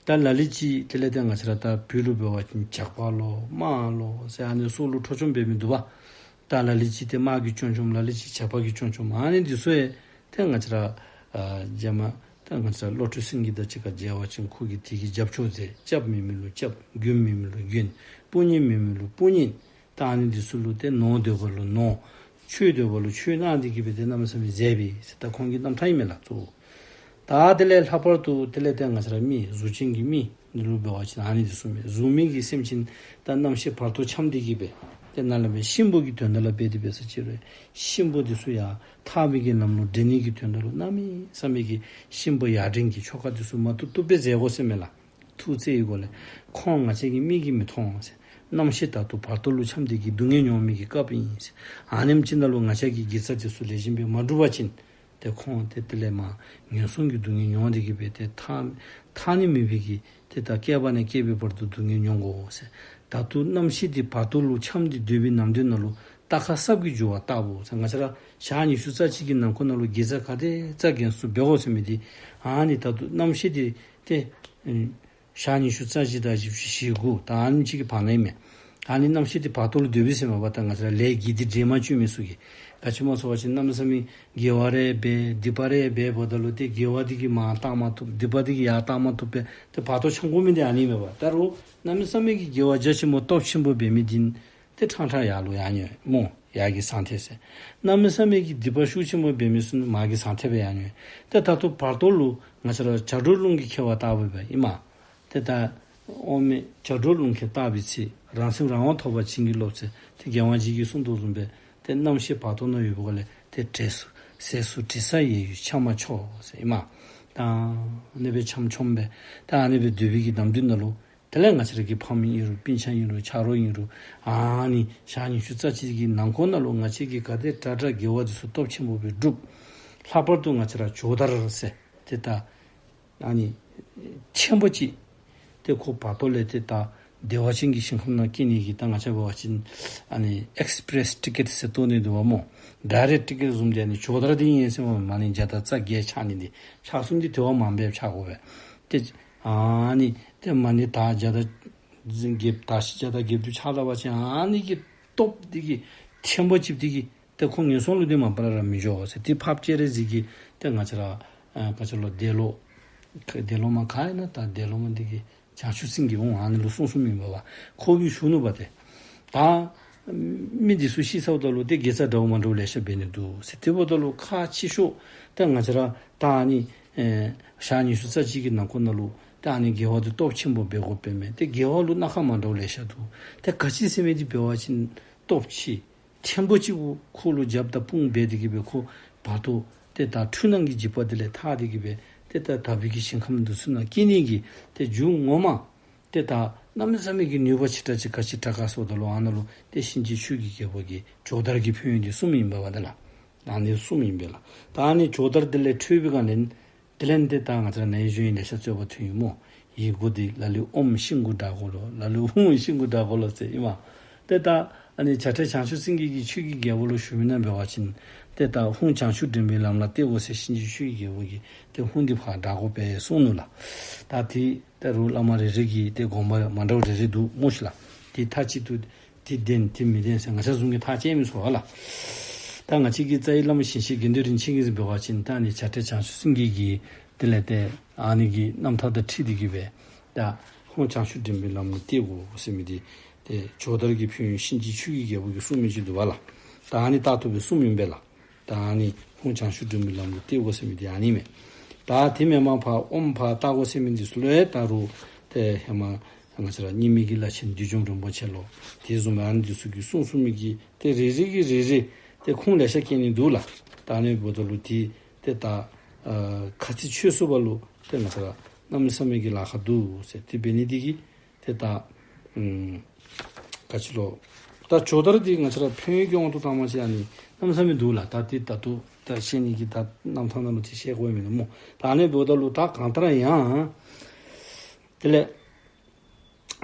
ཨ་ད་ལ་ལུ་ཅིག་དེ་ལས་ཏེ་ང་བཅས་ར་ད་བོད་ལུ་འབད་བ་ཅིན་ཇག་པ་ལོ་དམག་ལོ་ཟེར་ཨ་ནི་སྲོག་ལུ་འཕྲོག་བཅོམ་འབད་མི་འདུག་པ། ད་ལ་ལུ་ཅིག་ཏེ་དམག་གིས་བཅོམ་བཅོམ་ལ་ལུ་ཅིག་ཇག་པ་གིས་བཅོམ་བཅོམ་ཨ་ནི་འདི་ཚུ་ཡང་ཏེ་ང་བཅས་ར་ཨ་རྗེས་མ་ད་ང་བཅས་ར་བློ་གྲོས་སེང་གེ་དང་གཅིག་ཁར་མཇལ་བ་ཅིན་ཁོ་གིས་དེ་གི་རྒྱབ་སྐྱོར་མཛད། སྐྱབས་མེད་མི་ལུ་སྐྱབས། མགོན་མེད་མི་ལུ་མགོན། དཔུང་གཉེན་མེད་མི་ལུ་དཔུང་གཉེན། ད་ཨ་ནི་འདི་ཚུ་ལུ་ཏེ་ནོར་འདོད་པ་ལུ་ནོར། ཆོས་འདོད་པ་ལུ་ཆོས་གནང་སྟེ་གིས་སྦེ་ཏེ་གནམ་མེད་ས་མེད་མཛད་པས་ཟེར་ད་ཁོང་གི་རྣམ་ཐར་ཨིན་མས་ལགས་གཙོ་བོ། ད་དེ་ལས་ལྷག་པར་དུ་དེ་ལས་ཏེ་ང་བཅས་ར་མི་གཟུགས་ཅན་གྱི་མི་འདི་ལུ་འབད་བ་ཅིན་ཨ་ནི་འདི་ཚུ་མས། གཟུགས་མེད་ཀྱི་སེམས་ཅན་ད་རྣམ་ཤེས་བར་དོ་འཁྱམས་ཏེ་གིས་སྦེ་ཏེ་ནཱ་ལས་སྦེ་གཤིན་པོ་གི་དོན་དག་ལུ་འབད་དེ་འབད་ས་ཅིག་རུང་གཤིན་པོ་འདི་ཚུ་ཡར་ཐར་པའི་གི་ལམ་ལུ་འདྲེན་ནི་གི་དོན་དག་ལུ་གནམ་མེད་ས་མེད་ཀྱི་གཤིན་པོ་ཡར་འདྲེན་གྱི་ཆོ་ག་འདི་ཚུ་མ་བཏུབ་བཏུབ་སྦེ་མཛད་དགོ་ཟེར་མས་ལགས། ཐུགས་བརྩེ་ཡི་སྒོ་ལས་ཁོང་ང་བཅས་ཀྱི་མིག་གིས་མི་མཐོང་ཟེར། རྣམ་ཤེས་ད་ལྟོ་བར་དོ་ལུ་འཁྱམས་ཏེ་གིས་སྡུག་བསྔལ་མྱོང་མི་གི་སྐབས་ཨིན་ཟེར། ཨ་ནེམ་ཅིག་ནང་ལུ་ང་བཅས་ཀྱིས་དགེ་རྩ་འདི་ཚུ་ལེགས་ཤོམ་སྦེ་མ་བསྒྲུབ་པ་ཅིན་ཏེ་ཁོང་ཏེ་དེ་ལས་མར་ངན་སོང་གི་སྡུག་བསྔལ་མྱོང་སྟེ་གིས་སྦེ་ཏེ་ཐར་ཐར་ནི་མེད་པའི་གི་ཏེ་ད་བསྐལ་པ་ནས་བསྐལ་པའི་བར་དུ་སྡུག་བསྔལ་མྱོང་དགོ་ཟེར། ད་ལྟོ་རྣམ་ཤེས་འདི་བར་དོ་ལུ་འཁྱམས་ཏེ་སྡོད་པའི་ནམ་དུས་ནང་ལུ་རྟ་ཁ་སྲབ་ཀྱི་རྒྱུ་བ་ལྟ་བུ་ཟེར། ང་བཅས་ར་ཞག་ཉི་ཤུ་རྩ་གཅིག་གི་ནང་འཁོད་ནང་ལུ་དགེ་རྩ་ག་དེ་རྩ་འགེངས་སུ་འབད་དགོ་ཟེར་མི་འདི་ཨ་ནི་ད་ལྟོ་རྣམ་ཤེས་འདི་ཏེ་ཨེ་ཞག་ཉི་ཤུ་རྩ་བཞི་དང་བཞི་བཅུ་ཞེ་དགུ་ད་ཨ་ནི་ཅིག་གི་བར་ན་ཨིན་མས། ཨ་ནི་རྣམ་ཤེས་འདི་བར་དོ་ལུ་སྡོད་པའི་ཟེར་མ་པ་ད་ང་བཅས་ར་ལས་དགེ་སྡིག་འདྲེས་མ་བཅོས་མི་ཚུ་གིས། ག་ཅི་སྨོ་ཟེར་བ་ཅིན་གནམ་མེད་ས་མེད་དགེ་བ་རེ་འབད་སྡིག་པ་རེ་འབད་འབདཝ་ད་ལུ་ཏེ་དགེ་བ་འདི་གིས་མར་བཏང་མ་བཏུབ། སྡིག་པ་འདི་གིས་ཡར་བཏང་མ་བཏུབ་པས། ཏེ་བར་དོ་འཁྱམས་དགོ་མི་འདི་ཨ་ནི་མས་པ། ད་རུང་གནམ་མེད་ས་མེད་ཀྱི་དགེ་བ་རྒྱ་ཆེན་པོ་སྟོབས་ཆེན་པོ་འབད་མི་འདི་ཏེ་ཕྲང་ཕྲང་ཡར་ལུ་ཡར་འགྱོ་སྨོ། ཡར་གྱི་ཟང་ཐལ་ཟེར། གནམ་མེད་ས་མེད་ཀྱི་སྡིག་པ་ཤུགས་ཆེན་པོ་འབད་མི་ཚུ་མར་གྱི་ཟང་ཐལ་སྦེ་ཡར་འགྱོ། ཏེ་ད་ལྟོ་བར་དོ་ལུ་ང་བཅས་ར་བྱ་སྒྲོ་རླུང་གིས་ཁྱེར་བ་ལྟ་བུ་སྦེ་ཨིན་མས། ཏེ་ད་དབུ་མའི་བྱ་སྒྲོ་རླུང་གིས་བཏགས་པའི་ཚེ། རང་སེམས་རང་དབང་ཐོབ་པར་བྱིན་གྱིས་རློབས་ཟེར། ཏེ་རྒྱལ་དབང་རྗེ་གིས་གསུངས་དོ་བཟུམ་སྦེ་ཏེ་རྣམ་ཤེས་བར་དོ་ན་ཡོད་པ་ལས་ཏེ་དྲེགས་སུ་ཟས་སུ་དྲི་ཟ་ཡས་གཡོས་འཁྱམས་མ་ཆོག་ཟེར་ཨིན་མས། ད་ཨ་ནི་སྦེ་འཁྱམས་འཁྱམས་སྦེ་ད་ཨ་ནི་སྦེ་སྡོད་པའི་གི་ནམ་དུས་ནང་ལུ་དེ་ལས་ང་བཅས་ར་གི་ཕམ་ཨིན་རུང་སྤུན་ཆ་ཨིན་རུང་ཆ་རོགས་ཨིན་རུང་ཨ་ནི་ཞག་ཉི་ཤུ་རྩ་གཅིག་གི་ནང་འཁོད་ནང་ལུ་ང་བཅས་ཀྱིས་ག་དེ་དྲག་དྲག་དགེ་བ་འདི་ཚུ་སྟོབས་ཆེན་པོ་སྦེ་བསྒྲུབ། ལྷག་པར་དུ་ང་བཅས་ར་ཇོ་དར་ཟེར་ཏེ་ད་ཨ་ནི་ཆེན་པོ་ཅིག་ཏེ་ཁོ་བར་དོ་ལས་ཏེ་ད་བདེ་བ་ཅན་གྱི་ཞིང་ཁམས་ནང་སྐྱེ་ནི་གི་ད་ང་བཅས་འབད་བ་ཅིན་ཨ་ནི་ཨེགསི་པི་རེསི་ཊི་ཀེཊ་ཟེར་བཏོན་ནི་འདུག་པ་སྨོ། ཌའི་རེཀཊ་ཊི་ཀེཊ་བཟུམ་འདི་ཨ་ནི་ཇོ་དར་འདི་ཨིན་ཟེར་མ་མ་ནི་བརྒྱ་དང་རྩ་བརྒྱད་ཆགས་ནི་འདི་ཆགས་གསུམ་འདི་དེ་བ་མང་སྦེ་ཆགས་དགོ་པས། ཏེ་ཨ་ནི་ཏེ་མ་ནི་ད་བརྒྱ་དང་བརྒྱད་ད་ཞི་བརྒྱ་དང་བརྒྱད་ཅུ་ཆགས་ད་པ་ཅིན་ཨ་ནི་གི་སྟོབས་འདི་གིས་ཆེན་པོ་ཅིག་འདི་གིས་ཏེ་ཁོ་ངན་སོང་ལུ་འདི་མ་པ་ར་མི་འགྱོ་ཟེར། ཏེ་འཕགས་པ་སྤྱན་རས་གཟིགས་ཀྱིས་ཏེ་ང་བཅས་ར་ཨ་ག་ཅི་ལོ་འདས་ལོག་འདས་ལོག་མ་ག་ཨིན་ན་ད་འདས་ལོག་མ་འདི་གིས་བྱང་ཆུབ་སེམས་ཀྱི་དབང་ཨ་ནི་ལུ་གསུངས་གསུངསམ་ཨིན་པས་པ། ཁོ་གིས་ཞུ་ནུག་པ་ཏེ། ད་མི་འདི་ཚུ་ཤི་ཚརཝ་ད་ལུ་ཏེ་དགེ་རྩ་འདྲཝ་མ་འདྲཝ་ལེ་ཤ་འབད་ནི་འདུག་ཟེར། དེ་འབདཝ་ད་ལུ་ཁག་ཆེ་ཤོས་ཏེ་ང་བཅས་ར་ད་ཨ་ནི་ཨེ་ཞག་ཉི་ཤུ་རྩ་གཅིག་གི་ནང་འཁོད་ནང་ལུ་ད་ཨ་ནི་དགེ་བ་འདི་སྟོབས་ཆེན་པོ་འབད་དགོ་པས་མས། ཏེ་དགེ་བ་ལུ་སྣ་ཁ་མ་འདྲཝ་ལེ་ཤ་འདུག། ཏེ་ག་ཅི་ཟེར་མི་འདི་འབད་བ་ཅིན་སྟོབས་ཆེ་ཆེན་པོ་ཅིག་གུ་ཁོ་ལུ་རྒྱབ་དང་དཔུང་འབད་དེ་གིས་སྦེ་ཁོ་བར་དོ་ཏེ་ད་འཁྲུལ་སྣང་གི་འཇིགས་པ་འདི་ལས་ཐར་ཏེ་གིས་སྦེ་ཏེ་ད་དག་པའི་གི་ཞིང་ཁམས་འདི་ཚུ་ནང་སྐྱེ་ནི་གི་ཏེ་རྒྱུ་ངོ་མ་ཏེ་ད་གནམ་མེད་ས་མེད་ཀྱི་ནུས་པ་ཆེ་དྲགས་ཅིག་ག་ཅི་དྲག་ག་ཟེརཝ་ད་ལུ་ཨ་ནཱ་ལུ་ཏེ་གཤིན་རྗེ་ཆོས་ཀྱི་རྒྱལ་པོ་གིས་ཇོ་དར་གྱི་ཕན་ཡོན་འདི་གསུངསམ་ཨིན་པས་པ་ཏེ་ལགས། ཨ་ནི་གསུངསམ་ཨིན་པས་ལགས། ད་ཨ་ནི་ཇོ་དར་འདི་ལས་འཕྲོས་པའི་སྒང་ལས་དེ་ལས་ཏེ་ད་ང་བཅས་ར་ནཱ་ཡོད་ལེ་ཤ་རྩོད་པ་ཐོན་ཡི་སྨོ། ཡི་གུ་འདི་ལ་ལུ་ཨོཾ་ཤིང་གུ་སྦྲག་དགོ་ལོ། ལ་ལུ་ཧཱུྃ་ཤིང་གུ་སྦྲག་དགོ་ལོ་ཟེར་ཨིན་མས། ཏེ་ད་ཨ་ནི་བྱ་བྲལ་བྱང་ཆུབ་སེམས་དགེ་གི་ཆོས་ཀྱི་རྒྱལ་པོ་ལུ་ཞུ་མི་ནང་འབད་བ་ཅིན་ཏེ་ད་ཧཱུྃ་བྱང་ཆུབ་འདྲེན་པའི་ལམ་ལ་གཏད་དགོ་ཟེར་གཤིན་རྗེ་ཆོས་ཀྱི་རྒྱལ་པོ་གིས་ཏེ་ཧཱུྃ་འདི་ཕར་སྦྲག་དགོ་པས་གསུངས་ནུག་ལགས། ད་དེ་ད་རུང་བླ་མ་རེ་རེ་གི་ཏེ་དགོངས་པ་མ་འདྲཝ་རེ་རེ་འདུག་སྨོ་ཤིག་ལགས། དེ་མཐའ་གཅིག་ཏུ་དེ་བདེན་དེ་མི་བདེན་ཟེར་ང་བཅས་བཟུམ་གྱིས་ཐག་བཅད་མི་ཚུགས་པས་ལགས། ད་ང་བཅས་ཀྱི་རྩ་བའི་བླ་མ་ཞིང་གཤེགས་དགེ་འདུན་རིན་ཆེན་གྱིས་འབད་བ་ཅིན་ད་ཨ་ནི་བྱ་བྲལ་བྱང་ཆུབ་སེམས་དགེ་གི་དེ་ལས་ཏེ་ཨ་ནི་གི་རྣམ་ཐར་དང་འཁྲིལ་ཏེ་གིས་སྦེ་ད་ཧཱུྃ་བྱང་ཆུབ་འདྲེན་པའི་ལམ་ལུ་གཏད་དགོ་ཟེར་མི་འདི་ཏེ་ཇོ་དར་གྱི་ཕན་ཡོན་གཤིན་རྗེ་ཆོས་ཀྱི་རྒྱལ་པོ་གིས་གསུངས་མི་ཅིག་འདུག་པ་ལགས། ད་ཨ་ནི་རྟག་ཏུ་སྦེ་གསུངསམ་ཨིན་པས་ལགས། ད་ཨ་ནི་ཧཱུྃ་བྱང་ཆུབ་འདྲེན་པའི་ལམ་ལུ་གཏད་དགོ་ཟེར་མི་འདི་ཨ་ནི་མས། ད་དེ་མེན་པར་ཕར་ཨོཾ་ཕར་བཏགས་དགོ་ཟེར་མི་འདི་ཚུ་ལུ་ཡང་ད་རུང་ཏེ་ཧེ་མ་ང་བཅས་ར་རྙིང་མའི་གི་བླ་ཆེན་བདུད་འཇོམས་རིན་པོ་ཆེ་ལོ་དེ་བཟུམ་ཨ་ནི་འདི་ཚུ་གིས་གསུངས་གསུངས་མི་གི་ཏེ་རེ་རེ་གིས་རེ་རེ་ཏེ་ཁུངས་ལེ་ཤ་བཀལ་ནི་འདུག་ལགས། ད་ཨ་ནི་འབདཝ་ད་ལུ་ཏེ་ཏེ་ད་ཨ་ཁ་ཚིག་ཆོད་ཚུགས་པ་ལུ་ཏེ་ང་བཅས་ར་གནམ་མེད་ས་མེད་ཀྱི་ལཱ་ཁག་འདུག་ཟེར། དེ་འབད་ནི་འདི་གིས་ཏེ་ད་ཨམ་ག་ཅི་ལོ། ད་ཇོ་དར་འདི་ང་བཅས་ར་ཕན་ཡོན་གྱི་དབང་དུ་བཏང་བ་ཅིན་ཨ་ནི་གནམ་མེད་ས་མེད་འདུག་ལགས། ད་འདི་ད་ལྟོ་ད་བཤད་ནི་གི་ད་རྣམ་ཐར་ནང་ལུ་ཅིག་བཤད་དགོ་མི་འདུག་སྨོ། ད་ཨ་ནི་འབདཝ་ད་ལུ་ད་གང་ལྟར་ཡང་དེ་ལས་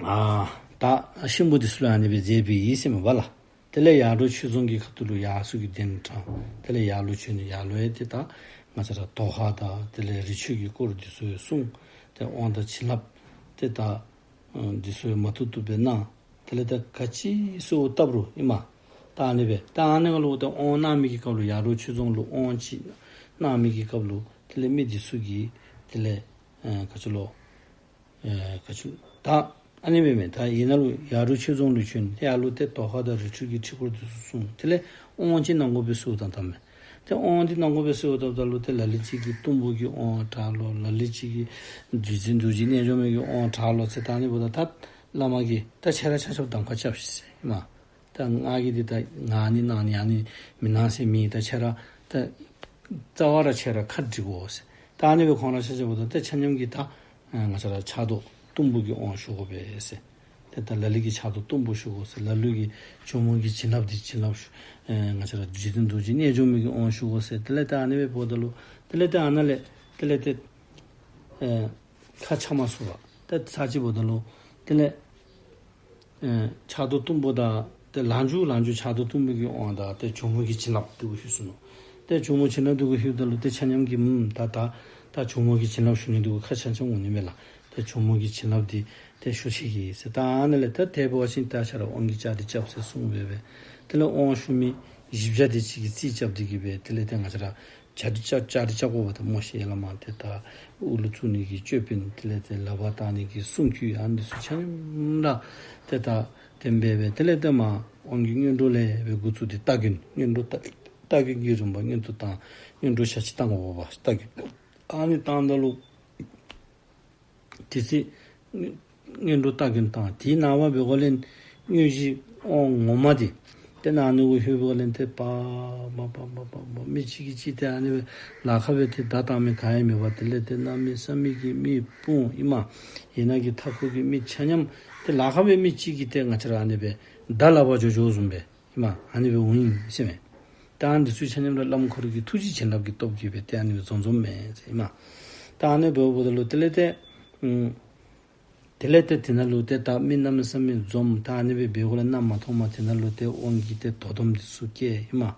ཨ་ད་གཤིན་པོ་འདི་ཚུ་ལུ་ཨ་ནི་སྦེ་མཛད་པའི་ཨིན་ཟེར་མས་པ་ལགས། དེ་ལས་ཡར་འབྲོག་ཆོས་རྫོང་གི་ཁ་ཐུག་ལུ་ཡ་སུ་གི་གདན་དྲངས། དེ་ལས་ཡར་ལུ་བྱོན་ནི་ཡར་ལུ་ཡང་ཏེ་ད་ང་བཅས་ར་དོ་ཧ་དང་དེ་ལས་རི་ཁྲོད་ཀྱི་སྐོར་འདི་ཚུ་ཡང་གསུངས། ཏེ་དབང་དང་བྱིན་རླབས་ཏེ་ད་ཨ་འདི་ཚུ་ཡང་མ་ཐུབ་ཐུབ་སྦེ་གནང་། དེ་ལས་ད་ག་ཅི་གསོལཝ་བཏབ་རུང་ཨིན་མས། ད་ཨ་ནི་སྦེ་ད་ཨ་ནི་ག་ལུ་ད་དབང་གནང་མི་གི་སྐབས་ལུ་ཡར་འབྲོག་ཆོས་རྫོང་ལུ་དབང་ཅིག་གནང་མི་གི་སྐབས་ལུ་དེ་ལས་མི་འདི་ཚུ་གིས་དེ་ལས་ཨ་ག་ཅི་ལོ། ཨེ་ག་ཅི་ད་ཨ་ནི་མེན་མེན། ད་ཨ་ནཱ་ལུ་ཡར་འབྲོག་ཆོས་རྫོང་ལུ་བྱོན། ཡར་ལུ་ཏེ་དོ་ཧ་དང་རི་ཁྲོད་ཀྱི་ཁྲི་སྐོར་འདི་ཚུ་གསུངས། དེ་ལས་དབང་ཅིག་གནང་དགོ་པའི་གསོལཝ་བཏབ་བཏབ་མས། ཏེ་དབང་འདི་གནང་དགོ་པའི་གསོལཝ་བཏབ་བཏབ་ལུ་ཏེ་ལ་ལུ་ཅིག་གིས་གཏུམ་པོ་གི་དབང་དྲག་ལོ། ལ་ལུ་ཅིག་གིས་རྗེ་བཙུན་རྡོ་རྗེ་རྣལ་འབྱོར་མའི་གི་དབང་དྲག་ལོ་ཟེར། ད་ཨ་ནི་འབདཝ་ད་ད་བླ་མ་གིས་ད་ཁྱེད་ར་ཆ་ཁྱབ་གདམ་ཁ་རྐྱབ་ཤིག་ཟེར་ཨིན་མས། ད་ང་གིས་འདི་ད་ང་ནི་གནང་ནི་ཨ་ནི་མི་གནང་ཟེར་མི་ད་ཁྱེད་ར་ད་རྩ་བ་ར་ཁྱེད་ར་ཁ་འདྲི་དགོ་ཟེར། ད་ཨ་ནི་སྦེ་ཁོང་ར་ཆ་ཁྱབ་འབདཝ་ད་ད་ཆ་མཉམ་གྱིས་ད་ཨ་ང་བཅས་ར་ཕྱག་རྡོར་གཏུམ་པོ་གི་དབང་ཞུ་དགོ་པས་ཟེར། ཏེ་ད་ལ་ལུ་གིས་ཕྱག་རྡོར་གཏུམ་པོ་ཞུ་དགོ་ཟེར། ལ་ལུ་གིས་ཇོ་མོ་གི་བྱིན་རླབས་འདི་བྱིན་རླབས་ཞུ་ཨ་ང་བཅས་ར་རྗེ་བཙུན་རྡོ་རྗེ་རྣལ་འབྱོར་མའི་གི་དབང་ཞུ་དགོ་ཟེར། དེ་ལས་ད་ཨ་ནི་སྦེ་འབདཝ་ད་ལུ་དེ་ལས་ད་ཨ་ནཱ་ལས་དེ་ལས་ཏེ་ཨ་ཁ་ཆགས་མ་ཚུགས་པར་ད་ཚར་གཅིག་འབདཝ་ད་ལུ་དེ་ལས་ ཨེ་ཕྱག་རྡོར་གཏུམ་པོ་དང་ཏེ་ལང་ཇུ་ལང་ཇུ་ཕྱག་རྡོར་གཏུམ་པོ་གི་དབང་དང་ཏེ་ཇོ་མོ་གི་བྱིན་རླབས་འདི་གུ་ཞུ་སོ་ནུག། ཏེ་ཇོ་མོ་བྱིན་རླབས་འདི་གུ་ཞུཝ་ད་ལུ་ཏེ་ཆ་མཉམ་གྱིས་ཨམ་ད་ད་ད་ཇོ་མོ་གི་བྱིན་རླབས་ཞུ་ནི་འདི་གུ་ཁ་ཆ་ཆ་འོང་ནི་མས་ལགས། ཏེ་ཇོ་མོ་གི་བྱིན་རླབས་འདི་ཏེ་ཞུ་ཅི་གི་ཟེར། ད་ཨ་ནི་ལས་ད་དེ་འབད་བ་ཅིན་ད་ཆ་ར་དབང་གི་བཅའ་སྒྲིག་རྐྱབ་ཟེར་གསུངས་སྦེ་སྦེ། དེ་ལས་དབང་ཞུ་མི་བཞི་བརྒྱ་དེ་ཅིག་གིས་རྩིས་རྐྱབ་སྟེ་གི་སྦེ་དེ་ལས་ཏེ་ང་བཅས་ར་བཅའ་སྒྲིག་རྐྱབ་བཅའ་སྒྲིག་རྐྱབ་དགོ་པ་ད་མོ་ཤེ་ཡ་ལ་མ་ཏེ་ད་དབུ་ལུ་བཙུགས་ནི་གི་ཅོད་པན་དེ་ལས་ཏེ་ལག་པར་བཏགས་ནི་གི་སྲུང་སྐུད་ཨ་ནི་ཚུ་ཆ་མཉམ་ར་ཏེ་ད་དེ་སྦེ་སྦེ་དེ་ལས་ཏེ་མར་དབང་གི་སྔོན་འགྲོ་ལས་སྦེ་འགོ་བཙུགས་ཏེ་སྟ་གོན་སྔོན་འགྲོ་སྟ་སྟ་གོན་གྱི་རིམ་པ་སྔོན་དུ་བཏང་སྔོན་འགྲོ་ཞག་གཅིག་བཏང་དགོ་པ་སྟ་གོན་ཨ་ནི་བཏང་ད་ལུ་དེ་ཚེ་སྔོན་འགྲོ་སྟ་གོན་བཏང་། དེའི་ནངས་པ་འབད་དགོ་ལས་དངོས་གཞི་དབང་ངོ་མ་དེ་ཏེ་ནང་ན་གུ་ལྷོད་འབད་དགོ་ལས་ཏེ་པདྨ་པདྨ་པདྨ་མི་གཅིག་གིས་གཅིག་ཏེ་ཨ་ནི་སྦེ་ལཱ་ཁག་སྦེ་ཏེ་བརྡ་བཏང་མི་ག་ཡང་མེད་པར་དེ་ལས་ཏེ་གནམ་མེད་ས་མེད་ཀྱི་མི་དཔུང་ཨིན་མས། ཡན་ལག་གི་མཐའ་འཁོར་གྱི་མི་ཆ་མཉམ་ཏེ་ལཱ་ཁག་སྦེ་མི་གཅིག་གིས་ཏེ་ང་བཅས་ར་ཨ་ནི་སྦེ་བརྡ་སླབ་པར་འགྱོ་འགྱོཝ་བཟུམ་སྦེ་ཨིན་མས། ཨ་ནི་སྦེ་འོང་ཡི་ཟེར་མས། ད་ཨ་ནི་འདི་ཚུ་ཆ་མཉམ་ར་བླམ་ཁོ་ར་གི་ཐུགས་རྗེ་བྱིན་རླབས་ཀྱི་སྟོབས་ཀྱིས་སྦེ་ཏེ་ཨ་ནི་སྦེ་འཛོམས་འཛོམསམ་མས་ཟེར་ཨིན་མས། ད་ཨ་ནི་སྦེ་འབདཝ་ད་ལུ་དེ་ལས་ཏེ་ཨམ་དེ་ལས་ཏེ་དེ་ནང་ལུ་ཏེ་ད་མི་གནམ་མེད་ས་མེད་འཛོམས། ད་ཨ་ནི་སྦེ་འབད་དགོ་ལས་གནམ་མ་མཐོངམ་དེ་ནང་ལུ་ཏེ་དབང་གི་ཏེ་དོ་དམ་འདི་ཚུ་བཀལ་ཨིན་མས།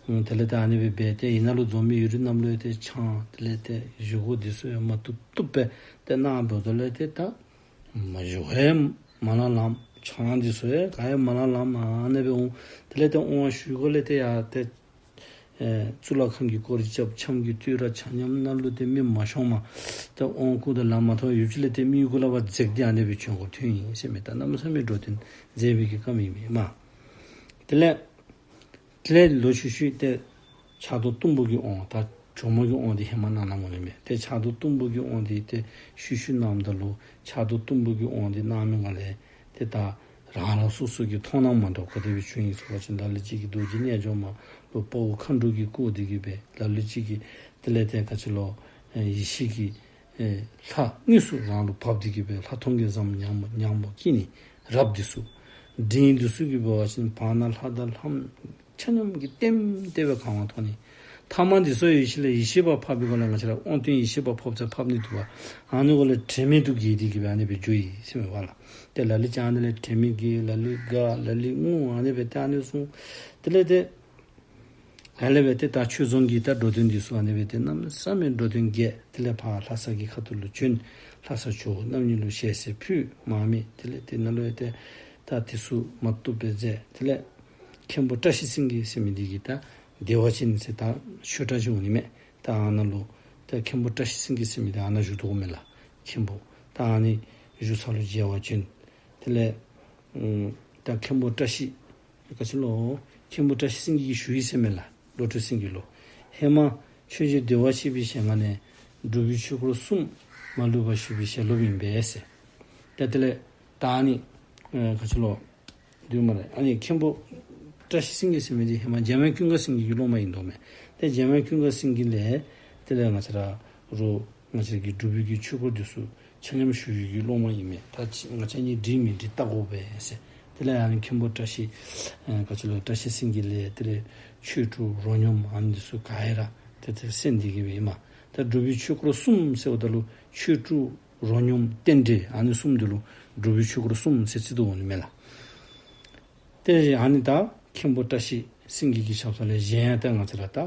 ཨམ་དེ་ལས་ཏེ་ཨ་ནི་སྦེ་འབད་དེ་ཨ་ནི་ནང་ལུ་འཛོམས་མི་ཡོད་རིགས་རྣམས་ལུ་ཡང་ཏེ་ཆང་དེ་ལས་ཏེ་བཞེས་སྒོ་འདི་ཚུ་ཡང་མ་བཏུབ་བཏུབ་སྦེ་ཏེ་གནང་འབདཝ་ད་ལུ་ཏེ་ད་མ་བཞེས་སྒོ་ཡང་མ་ལང་ལངམ། ཆང་འདི་ཚུ་ཡང་ག་ཡང་མ་ལང་ལངམ། ཨ་ནི་སྦེ་འོང་། དེ་ལས་ཏེ་དབང་ཞུ་དགོ་ལས་ཏེ་ཡར་ཏེ་ཨེ་གཙུག་ལག་ཁང་གི་སྐོར་ར་རྐྱབ། ཁྱམས་ཀྱི་ལྟེ་བ་ཆ་མཉམ་ནང་ལུ་ཏེ་མི་མ་ཤོངམ་ཏེ་དབང་བསྐུར་དང་ལམ་མ་མཐོང་ཡུདཔ་ཅིག་ལས་ཏེ་མི་གུ་ལས་ཕར་འཛེགས་ཏེ་ཨ་ནི་སྦེ་བྱོན་དགོཔ་ཐོན་ཡི་ཟེར་མས། ད་གནམ་མེད་ས་མེད་འགྲོ་དོན་མཛད་པའི་གི་བཀའ་མི་མེན་མས། དེ་ལས་དེ་ལས་ལོག་ཤུལ་ཤུལ་ཏེ་ཕྱག་རྡོར་གཏུམ་པོ་གི་དབང་ད་ཇོ་མོ་གི་དབང་འདི་ཧེ་མ་གནང་གནངམ་ཨིན་མས། ཏེ་ཕྱག་རྡོར་གཏུམ་པོ་གི་དབང་འདི་ཏེ་ཤུལ་ཤུལ་གནངམ་ད་ལུ་ཕྱག་རྡོར་གཏུམ་པོ་གི་དབང་འདི་གནང་མི་ནང་ལས་ཏེ་ད་རང་རང་སོ་སོ་གི་མཐོང་སྣང་མ་འདྲཝ་ག་དེ་སྦེ་བྱུང་ཡི་ཟེར་བ་ཅིན་ལ་ལུ་ཅིག་གིས་རྡོ་རྗེ་རྣལ་འབྱོར་མ་ལུ་དཔའ་བོ་མཁའ་འགྲོ་གིས་བསྐོར་ཏེ་གི་སྦེ། ལ་ལུ་ཅིག་གིས་དེ་ལས་ཏེ་ག་ཅི་ལོ་ཡེ་ཤེས་ཀྱི་ལྷ་དངོས་སུ་རང་ལུ་བབས་ཏེ་གི་སྦེ་ལྷག་མཐོང་གི་ཟམ་ཉམས་ཉམས་པོ་བསྐྱེད་ནི་རབ་འདི་ཚུ་འབྲིང་འདི་ཚུ་གིས་འབད་བ་ཅིན་བར་ན་ལྷ་དང་ལྷ་མོ་ཆ་མཉམ་གྱིས་ལྟེམ་ལྟེ་སྦེ་གང་བ་མཐོང་ནི། ཐ་མ་འདི་ཚུ་ཡེ་ཤེས་ལས་ཡེ་ཤེས་པ་ཕབ་པའི་སྒོ་ལས་ང་བཅས་ར་དབང་དོན་ཡེ་ཤེས་པ་ཕབ་ཚར་ཕབ་ནི་འདུག་པ། ཨ་ནི་སྒོ་ལས་དྲན་མེད་དུ་འགྱེལ་ཏེ་གི་སྦེ་ཨ་ནི་སྦེ་འགྱོ་ཡི་ཟེར་མས་པ་ལགས། ཏེ་ལ་ལུ་ཅིག་ཨ་ནི་ལས་དྲན་མེད་འགྱེལ། ལ་ལུ་དགའ། ལ་ལུ་ངུ། ཨ་ནི་སྦེ་ཏེ་ཨ་ནི་སོང་། དེ་ལས་ཏེ་ཨ་ལས་སྦེ་ཏེ་ད་ཆོས་རྫོང་གི་ད་འགྲོ་དོན་འདི་ཚུ་ཨ་ནི་སྦེ་ཏེ་གནམ་མེད་ས་མེད་འགྲོ་དོན་རྒྱས། དེ་ལས་ཕར་ལྷ་ས་གི་ཁ་ཐུག་ལུ་བྱོན། ལྷ་ས་ཇོ་བོ་རྣམ་གཉིས་ལུ་ཞལ་གསེར་ཕུལ་མར་མེ། དེ་ལས་ཏེ་ནཱ་ལུ་ཡང་ཏེ་ད་དེ་ཚུ་མ་བཏུབ་སྦེ་མཛད། དེ་ལས་མཁན་པོ་བཀྲ་ཤིས་སེང་གེ་ཟེར་མི་འདི་གིས་ད་བདེ་བ་ཅན་ཟེར་ད་ཆོས་གྲྭ་ཅིག་འོང་ནི་མས། ད་ཨ་ནཱ་ལུ་ད་མཁན་པོ་བཀྲ་ཤིས་སེང་གེ་ཟེར་མི་འདི་ཨ་ནཱ་བཞུགས་དོ་མས་ལགས། མཁན་པོ་ད་ཨ་ནི་བཞུགས་ས་ལུ་མཇལ་བར་བྱོན། དེ་ལས་ཨམ་ད་མཁན་པོ་བཀྲ་ཤིས་ག་ཅི་ལོ་མཁན་པོ་བཀྲ་ཤིས་སེང་གེ་གིས་ཞུ་ཡི་ཟེར་མས་ལགས། བློ་གྲོས་སེང་གེ་ལུ། ཧེ་མ་ཆོས་རྗེ་བདེ་བར་གཤེགས་པའི་ཞལ་སྔ་ནས་སྒྲུབ་པའི་ཆོས་སྐོར་གསུམ་མ་ལུས་པ་ཞུས་པའི་ཞལ་སློབ་ཡིན་པས་ཟེར། ད་དེ་ལས་ད་ཨ་ནི་ཨེ་ག་ཅི་ལོ་འདུག་སྨ་རེ། ཨ་ནི་མཁན་པོ་བཀྲ་ཤིས་སེང་གེ་ཟེར་མི་འདི་ཧེ་མ་འཇམ་དབྱངས་ཀུན་དགའ་སེང་གེ་གི་སློབ་མ་ཨིན་དོ་མས། ཏེ་འཇམ་དབྱངས་ཀུན་དགའ་སེང་གེ་ལས་དེ་ལས་ང་བཅས་ར་རུ་ང་བཅས་ཀྱི་སྒྲུབ་པའི་གི་ཆོས་སྐོར་འདི་ཚུ་ཆ་མཉམ་ཞུ་བའི་གི་སློབ་མ་ཨིན་མས། ད་ང་བཅས་གཉིས་འགྲིག་མི་འགྲིག་བལྟ་དགོ་པས་ཟེར། དེ་ལས་ཨ་ནི་མཁན་པོ་བཀྲ་ཤིས་ཨེ་ག་ཅི་ལོ་བཀྲ་ཤིས་སེང་གེ་ལས་དེ་ལས་ཆོས་དྲུག་རོ་སྙོམས་ཨ་ནི་འདི་ཚུ་ག་ཡ་ར་ཏེ་ཏེ་གསན་ཏེ་གི་སྦེ་ཨིན་མས། ད་སྒྲུབ་པའི་ཆོས་སྐོར་གསུམ་ཟེརཝ་ད་ལུ་ཆོས་དྲུག་རོ་སྙོམས་རྟེན་འབྲེལ་ཨ་ནི་གསུམ་འདི་ལུ་སྒྲུབ་པའི་ཆོས་སྐོར་གསུམ་ཟེར་རྩིས་དོ་འོང་ནི་མས་ལགས། ཏེ་ཨ་ནི་ད་མཁན་པོ་བཀྲ་ཤིས་སེང་གེ་གི་ཞབས་ས་ལས་གཞན་ཡང་ད་ང་བཅས་ར་ད་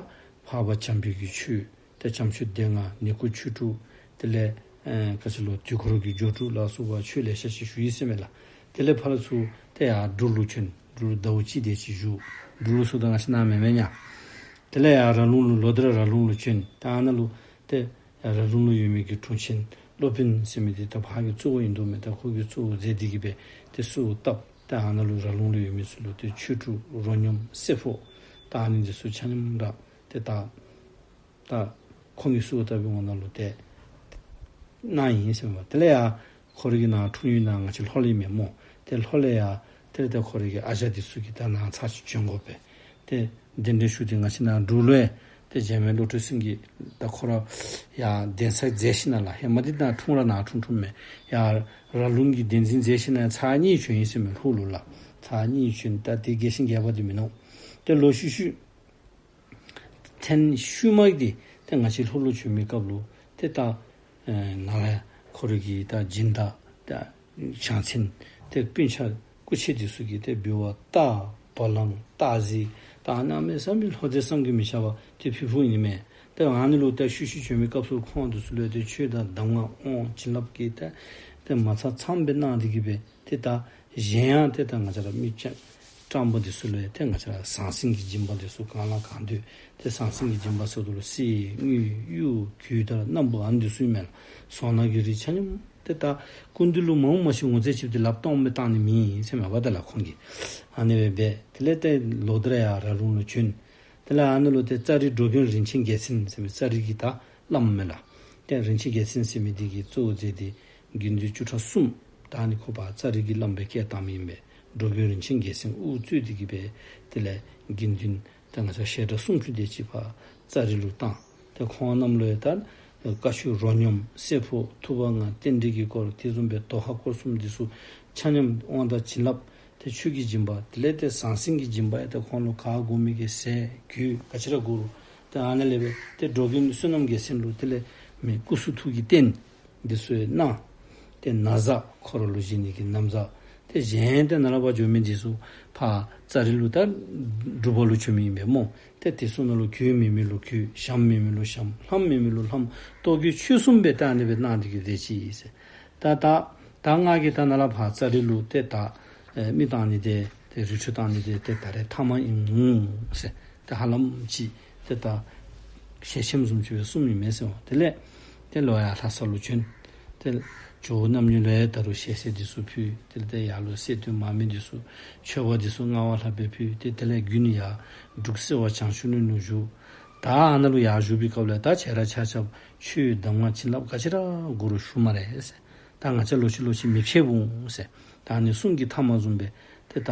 འཕགས་པ་འཇམ་དཔལ་གྱི་ཆོས་ཏེ་བྱམས་ཆོས་སྡེ་ལྔ་ནི་ཀོ་ཆོས་དྲུག་དེ་ལས་ཨེ་ག་ཅི་ལོ་དུས་འཁོར་གྱི་སྦྱོར་དྲུག་ལ་སོགས་པ་ཆོས་ལེ་ཤ་ཅིག་ཞུ་ཡི་ཟེར་མས་ལགས། དེ་ལས་ཕར་ཚུར་ཏེ་ཡར་འབྲུག་ལུ་བྱོན། འབྲུག་ལུ་ཟླཝ་གཅིག་དེ་ཅིག་བཞུགས། འབྲུག་ལུ་སོང་ད་ང་བཅས་ནཱ་མེན་མས་ཉ། དེ་ལས་ཡར་ར་ལུང་ལུ་ལོག་སྟེ་ར་ར་ལུང་ལུ་བྱོན། ད་ཨ་ནཱ་ལུ་ཏེ་ཡར་ར་ལུང་ལུ་ཡོད་མི་གི་དྲུང་ཆེན་སློབ་དཔོན་ཟེར་མི་འདི་ད་ཕར་གྱི་གཙོ་བོ་ཨིན་དོ་མས། ད་ཁོ་གིས་གཙོ་བོ་མཛད་དེ་གི་སྦེ་ཏེ་གསོལཝ་བཏབ། ད་ཨ་ནཱ་ལུ་ར་ལུང་ལུ་ཡོད་མི་ཚུ་ལུ་ཏེ་ཆོས་དྲུག་རོ་སྙོམས་བསྲེ་འཕོ་ད་ཨ་ནི་འདི་ཚུ་ཆ་མཉམ་ར་ཏེ་ད་ད་ཁོང་གིས་གསོལཝ་བཏབ་པའི་ངོ་ནང་ལུ་ཏེ་གནང་ཡི་ཟེར་མས། དེ་ལས་ཡར་ཁོ་རའི་གི་ནཱ་འཁྲུངས་ཡུལ་ནཱ་ང་བཅས་ལྷོ་ལས་མེན་མོ། ཏེ་ལྷོ་ལས་ཡར་དེ་ལས་ཏེ་ཁོ་རའི་གི་ཨ་ཞང་འདི་ཚུ་གིས་ད་ནཱ་ཚར་ཅིག་བྱོན་དགོ་པས། ཏེ་གདན་འདྲེན་ཞུ་སྟེ་ང་བཅས་ནཱ་འབྲུག་ལུ་ཡང་ཏེ་འཇམ་དབྱངས་བློ་གྲོས་སེང་གེ་ད་ཁོ་ར་ཡར་གདན་ས་མཛད་ཞིནམ་ལས་ཧེ་མ་འདི་ནཱ་འཁྲུངས་ར་ནཱ་འཁྲུངས་འཁྲུངསམ་མས། ཡར་ར་ལུང་གི་གདན་འཛིན་མཛད་ཞིནམ་ལས་ཚར་གཉིས་བྱོན་ཡི་ཟེར་མས། ལྷོ་ལུ་ལགས་ཚར་གཉིས་བྱོན། ད་དེ་རྒས་ཤིང་རྒས་པ་འདི་མིན་ནུག། ཏེ་ལོག་ཤུལ་ཤུལ་ཐེངས་ཤུལ་མ་འདི་ཏེ་ང་བཅས་ལྷོ་ལུ་བྱོན་མི་སྐབས་ལུ་ཏེ་ད་ཨེ་ནཱ་ལས་ཁོ་རའི་གི་ད་སྦྱིན་བདག་ད་ཞང་ཆེན་ཏེ་སྤུན་ཆ་ སྐུ་མཆེད་འདི་ཚུ་གིས་ཏེ་འབུལ་བ་རྟ་བ་ལང་རྟ་གཟིག་ད་ཨ་ནི་གནམ་མེད་ས་མེད་ལྷོད་ཟེར་བསམ་གྱིས་མི་ཁྱབ་པ་ཏེ་ཕུལ་ཕུལཝ་ཨིན་མས། ཏེ་ཨ་ནི་ལུ་ཏེ་ཤུལ་ཤུལ་བྱོན་མི་སྐབས་སུ་ཁོང་འདི་ཚུ་ལུ་ཏེ་ཆོས་དང་གདམས་ངག་དབང་བྱིན་རླབས་ཀྱི་ཏེ་ཏེ་མ་ཚང་ཚངམ་སྦེ་གནང་སྟེ་གིས་སྦེ་ཏེ་ད་གཞན་ཡང་ཏེ་ད་ང་བཅས་ར་མི་སྤྱང་སྤྲང་པོ་འདི་ཚུ་ལུ་ཡང་ཏེ་ང་བཅས་ར་ཟང་ཟིང་གི་སྦྱིན་པ་འདི་ཚུ་གང་ལ་གང་འདོད་ཏེ་ཟང་ཟིང་གི་སྦྱིན་པ་ཟེརཝ་ད་ལུ་གསེར་དངུལ་གཡུ་གོས་དར་སྣམ་བུ་ཨ་ནི་འདི་ཚུ་ཨིན་མས་ལགས། སོ་ནམ་གྱི་རིགས་ཆ་མཉམ་ཏེ་ད་སྐུ་མདུན་ལུ་མང་མ་ཞིག་ངོ་ཚ་ཅིག་ཏེ་ལགཔ་སྟོངམ་སྦེ་བཏང་ནི་མེད་ཟེར་མས་པ་ཏེ་ལགས་ཁོང་གིས། ཨ་ནི་སྦེ་འབད་དེ་ལས་ཏེ་ལོག་སྟེ་ར་ཡར་ར་ལུང་ལུ་བྱོན། དེ་ལས་ཨ་ནི་ལུ་ཏེ་ཙཱ་རི་འགྲོ་མགོན་རིན་ཆེན་རྒྱལ་མཚན་ཟེར་མི་ཙཱ་རི་གི་ད་བླམ་མས་ལགས། ཏེ་རིན་ཆེན་རྒྱལ་མཚན་ཟེར་མི་འདི་གིས་གཙོ་བོ་མཛད་དེ་དགེ་འདུན་བཅུ་ཕྲག་གསུམ་ད་ཨ་ནི་ཁོ་པ་ཙཱ་རི་གི་བླམ་སྦེ་བསྐོས་བཏང་མི་ཨིན་པས། འགྲོ་མགོན་རིན་ཆེན་རྒྱལ་མཚན་དབུ་གཙོས་ཏེ་གིས་སྦེ་དེ་ལས་དགེ་འདུན་ད་ང་བཅས་ཞལ་གྲངས་སུམ་ཅུ་དེ་ཅིག་ཕར་ཙཱ་རི་ལུ་བཏང་། ཏེ་ཁོང་རྣམས་ལུ་ཡང་ད་བཀའ་ཆོས་རོ་སྙོམས་སྲིད་ཕུག་ཐུབ་པ་ལྔ་རྟེན་འབྲེལ་གྱི་སྐོར་དེ་བཟུམ་སྦེ་དོ་ཧ་སྐོར་གསུམ་འདི་ཚུ་ཆ་མཉམ་དབང་དང་བྱིན་རླབས་ཏེ་ཆོས་ཀྱི་སྦྱིན་པ་དེ་ལས་ཏེ་ཟང་ཟིང་གི་སྦྱིན་པ་ཡང་ཏེ་ཁོང་ལུ་ག་དགོ་མི་གི་ཟས་གོས་ག་ཅི་ར་དགོ་རུང་ཏེ་ཨ་ནི་ལས་སྦེ་ཏེ་འགྲོ་མགོན་བསོད་ནམས་རྒྱལ་མཚན་ལུ་དེ་ལས་མི་སྐུ་གསུང་ཐུགས་ཀྱི་རྟེན་འདི་ཚུ་ཡང་གནང་། ཏེ་ན་བཟའ་ཁོ་ར་ལུ་བཞེས་ནི་གི་ན་བཟའ། ཏེ་གཞན་ཏེ་ནཱ་ལས་ཕར་འགྱོ་མི་འདི་ཚུ་ཕར་ཙཱ་རི་ལུ་ད་སྒྲུབ་པ་ལུ་བྱོན་མི་ཨིན་པས་སྨོ། ཏེ་དེ་ཚུ་ནང་ལུ་གོས་མེད་མི་ལུ་གོས། ཞྭམོ་མེད་མི་ལུ་ཞྭམོ། ལྷམ་མེད་མི་ལུ་ལྷམ། ལྟོ་གོས་ཆོས་གསུམ་སྦེ་ད་ཨ་ནི་སྦེ་གནང་སྟེ་གིས་སྡོད་ཅི་ཟེར། ད་ད་ད་ང་གིས་ད་ནཱ་ལས་ཕར་ཙཱ་རི་ལུ་ཏེ་ད་ཨེ་མི་བཏང་ནི་འདི་ཏེ་རི་ཁྲོད་བཏང་ནི་འདི་ཏེ་ད་རེས་ཐ་མ་ཨིན་འོང་ཟེར། ཏེ་ཧ་ལམ་ཅིག་ཏེ་ད་ཞལ་ཆེམས་བཟུམ་ཅིག་སྦེ་གསུངམ་ཨིན་མས་ཟེར་བ། དེ་ལས་ཏེ་ལོག་ཡར་ལྷ་ས་ལུ་བྱོན། ཏེ་ཇོ་བོ་རྣམ་གཉིས་ལུ་ཡང་ད་རུང་ཞལ་ཟས་འདི་ཚུ་ཕུལ། དེ་ལས་ཏེ་ཡར་ལུ་གསེར་སྟོད་མར་མེ་འདི་ཚུ་མཆོད་པ་འདི་ཚུ་བསྔགས་པ་ལྷག་པའི་ཕུལ། ཏེ་དེ་ལས་དགུན་ཡར་འབྲུག་སེ་བ་བྱང་ཆུབ་གླིང་ལུ་བཞུགས། ད་ཨ་ནཱ་ལུ་ཡར་བཞུགས་པའི་སྐབས་ལུ་ད་ཁྱེད་ར་ཆ་ཁྱབ་ཆོས་གདམས་ངག་བྱིན་རླབས་ག་ཅི་ར་དགོ་རུང་ཞུ་སྨ་རེ་ཟེར། ད་ང་བཅས་ལོག་ཅི་ལོག་ཅི་མི་ཕྱདཔ་འོང་ཟེར། ད་ཨ་ནི་གསུང་གི་ཐ་མ་བཟུམ་སྦེ་ཏེ་ད་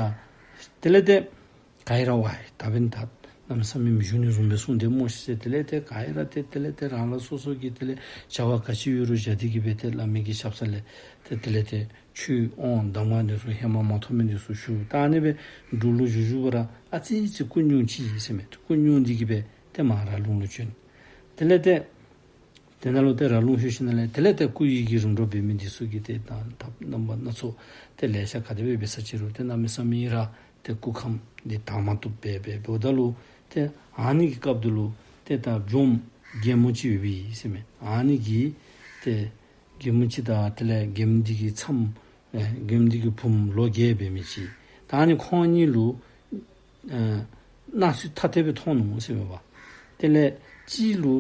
དེ་ལས་ཏེ་ག་ཨིན་ར་ཝའི་ད་འབདན་ད་གནམ་མེད་ས་མེད་མི་བཞུགས་ནི་བཟུམ་སྦེ་གསུངས་ཏེ་སྨོ་ཤིག་ཟེར། དེ་ལས་ཏེ་ག་ཨིན་ར་ཏེ་དེ་ལས་ཏེ་རང་རང་སོ་སོ་གི་དེ་ལས་བྱ་བ་ག་ཅི་ཡོད་རུང་བཞག་སྟེ་གིས་སྦེ་ཏེ་བླ་མའི་གི་ཞབས་ས་ལས་ཏེ་དེ་ལས་ཏེ་ཆོས་དབང་གདམས་ངག་འདི་ཚུ་ཧེ་མ་མ་ཐོབ་མི་འདི་ཚུ་ཞུ། ད་ཨ་ནི་སྦེ་འབྲུག་ལུ་བཞུགས་བཞུགས་པ་ར་ཨ་ཙི་ཅིག་སྐུ་སྙུང་ཅི་ཟེར་མས། སྐུ་སྙུང་སྟེ་གིས་སྦེ་ཏེ་མར་ར་ལུང་ལུ་བྱོན། དེ་ལས་ཏེ་དེ་ནང་ལུ་ཏེ་ར་ལུང་ལྷོད་ཞིནམ་ལས་དེ་ལས་ཏེ་སྐུ་ཡི་གི་རིམ་གྲོ་འབད་མི་འདི་ཚུ་གིས་ཏེ་ད་ཐབས་རྣམ་པ་སྣ་ཚོགས་ཏེ་ལེ་ཤ་ག་དེ་སྦེ་འབད་ས་ཅི་རུང་ཏེ་གནམ་མེད་ས་མེད་ར་ཏེ་སྐུ་ཁམས་འདི་དྭངས་མ་ཐུབ་སྦེ་སྦེ་འབདཝ་ད་ལུ་ཏེ་ཨ་ནི་གི་སྐབས་དེ་ལུ་ཏེ་ད་འཇོམས་རྒན་མོ་ཅིག་ཡོདཔ་ཨིན་ཟེར་མས། ཨ་ནི་གིས་ཏེ་རྒན་མོ་ཅིག་དང་དེ་ལས་རྒན་མོ་འདི་གི་མཚམས་ཨེ་རྒན་མོ་འདི་གི་བུམོ་ལོ་བརྒྱད་འབད་མི་ཅིག། ད་ཨ་ནི་ཁོང་གཉིས་ལུ་ཨེ་སྣང་སྲིད་ཐ་དད་སྦེ་མཐོང་ནུག་ཟེར་མས་པ། དེ་ལས་གཅིག་ལུ་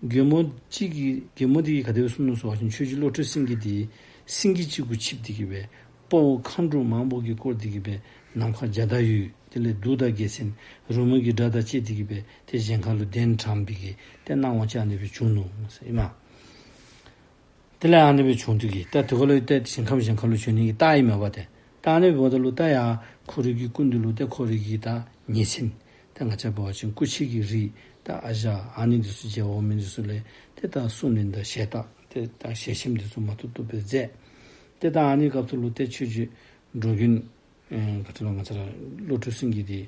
རྒན་མོ་གཅིག་གིས་རྒན་མོ་འདི་གིས་ག་དེ་སྦེ་གསུངས་ནུག་ཟེར་བ་ཅིན་ཆོས་རྗེ་བློ་གྲོས་སེང་གེ་འདི་སེང་གེ་གཅིག་གུ་ཆིབས་ཏེ་གིས་སྦེ་དཔའ་བོ་མཁའ་འགྲོ་མང་པོ་གིས་བསྐོར་ཏེ་གིས་སྦེ་ནམ་མཁའ་འཇའ་ཟླ་འོད་དེ་ལས་གདུགས་དང་རྒྱལ་མཚན་རོལ་མོ་གི་སྒྲ་དང་བཅས་ཏེ་གིས་སྦེ་ཏེ་གཞན་ཁ་ལུ་གདན་དྲངས་པའི་གི་ཏེ་སྣང་བ་ཅིག་ཨ་ནི་སྦེ་བྱུང་ནུག་ཟེར་ཨིན་མས། དེ་ལས་ཨ་ནི་སྦེ་བྱུང་དུས་ཀྱི་ད་དེ་ཁར་ལུ་ཏེ་ཞིང་ཁམས་གཞན་ཁ་ལུ་བྱོན་ནི་གི་རྟགས་ཨིན་མས་པ་ཏེ། ད་ཨ་ནི་འབདཝ་ད་ལུ་ད་ཡར་ཁོ་རའི་གི་སྐུ་མདུན་ལུ་ཏེ་ཁོ་རའི་གི་ད་ཉེ་ཚན་ཏེ་ང་བཅས་འབད་བ་ཅིན་སྐུ་མཆེད་ཀྱི་རིགས་ད་ཨ་ཞང་ཨ་ནི་འདི་ཚུ་མཇལ་བ་འོང་མི་འདི་ཚུ་ལས་ཏེ་ད་གསུང་གླེང་དང་ཞལ་ཏ་ཏེ་ད་ཞལ་ཆེམས་འདི་ཚུ་མ་ཐུབ་ཐུབ་སྦེ་མཛད། ཏེ་ད་ཨ་ནི་སྐབས་སུ་ལུ་ཏེ་ཆོས་རྗེ་འགྲོ་མགོན་ཨེ་ག་ཅི་ལོ་ང་བཅས་ར་བློ་གྲོས་སེང་གེ་འདི་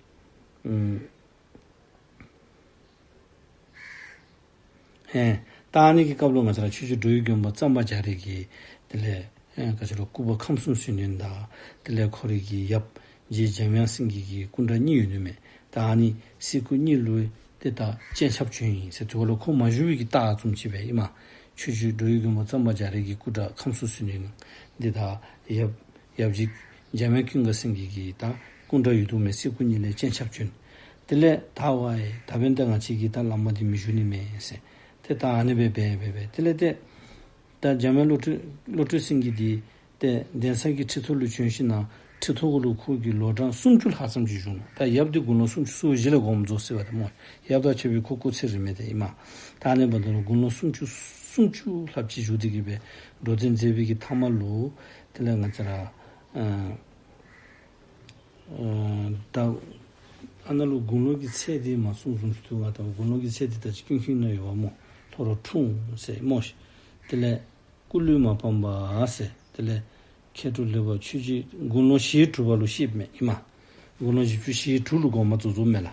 ཨེ་ཨེ་ད་ཨ་ནི་གི་སྐབས་ལུ་ང་བཅས་ར་ཆོས་རྗེ་འགྲོ་བའི་མགོན་པོ་གཙང་པ་རྒྱ་རས་ཀྱི་དེ་ལས་ཨེ་ག་ཅི་ལོ་སྐུ་པར་ཁམས་གསུམ་ཟིལ་གནོན་དང་དེ་ལས་ཁོ་རའི་གི་ཡབ་རྗེ་འཇམ་དབྱངས་སེང་གེ་གི་སྐུ་འདྲ་གཉིས་ཡོད་ནི་མས། ད་ཨ་ནི་གསེར་སྐུ་གཉིས་ལུ་ཏེ་ད་སྤྱན་ཆབ་བྱོན་ཡི་ཟེར། དེ་ཁར་ལུ་ཁོ་མ་བཞུགས་པའི་གི་རྟགས་བཟུམ་ཅིག་སྦེ་ཨིན་མས། ཆོས་རྗེ་འགྲོ་བའི་མགོན་པོ་གཙང་པ་རྒྱ་རས་ཀྱི་སྐུ་འདྲ་ཁམས་གསུམ་ཟིལ་གནོན་འདི་དང་ཡབ་ཡབ་རྗེ་འཇམ་དབྱངས་ཀུན་དགའ་སེང་གེ་གི་ད་སྐུ་འདྲ་ཡོད་དོ་མས། གསེར་སྐུ་གཉིས་ལས་སྤྱན་ཆབ་བྱོན། དེ་ལས་ད་ཝའི་ད་འབདན་ད་ང་བཅས་ཀྱི་ད་བླ་མ་འདི་མི་བཞུགས་ནི་མས་ཟེར། ཏེ་ད་ཨ་ནི་སྦེ་སྦེ་སྦེ་སྦེ་དེ་ལས་ཏེ་ད་འཇམ་དབྱངས་བློ་གྲོས་བློ་གྲོས་སེང་གེ་འདི་ཏེ་གདན་ས་གི་ཁྲི་ཐོག་ལུ་བྱོན་ཞིནམ་ལས་ཁྲི་ཐོག་གུ་ལུ་ཁོ་གིས་ལོ་གྲངས་སུམ་ཅུ་ལྷག་ཙམ་ཅིག་བཞུགས་ནུག། ད་ཡབ་འདི་དགུང་ལོ་སུམ་ཅུ་སོ་བཞི་ལས་དགོངསམ་རྫོགས་ཟེར་བ་ད་སྨོ། ཡབ་དང་ཕྱད་པའི་ཁོ་སྐུ་ཚེ་རིང་མི་འདི་ཨིན་མས། ད་ཨ་ནི་འབདཝ་ད་ལུ་དགུང་ལོ་སུམ་ཅུ་སུམ་ཅུ་ལྷགཔ་ཅིག་བཞུགས་ཏེ་གིས་སྦེ་འགྲོ་དོན་མཛད་པའི་གི་མཐའ་མ་ལུ་དེ་ལས་ང་བཅས་ར་ཨ་ཨ་ད་ཨ་ནཱ་ལུ་དགུང་ལོ་གི་ཚད་འདི་མ་གསུངས་གསུངས་ཞུ་དོ་བ། ད་དགུང་ལོ་གི་ཚད་འདི་ད་ཅི་ཀུན་མཁྱེན་ནང་ཡོད་པ་སྨོ། ལྷོ་རོང་འཁྲུངས་ཟེར་སྨོ་ཤིག། དེ་ལས་སྐུ་ལུས་མ་སྤངས་པ་ཟེར། དེ་ལས་མཁས་གྲུབ་ལེགས་པ་ཆོས་རྗེ་དགུང་ལོ་བཞི་བཅུ་དྲུག་པ་ལུ་གཤེགསཔ་མས་ཨིན་མས། དགུང་ལོ་བཞི་བཅུ་ཞེ་དྲུག་ལུ་དགོངས་པ་རྫོགས་རྫོགསཔ་མས་ལགས།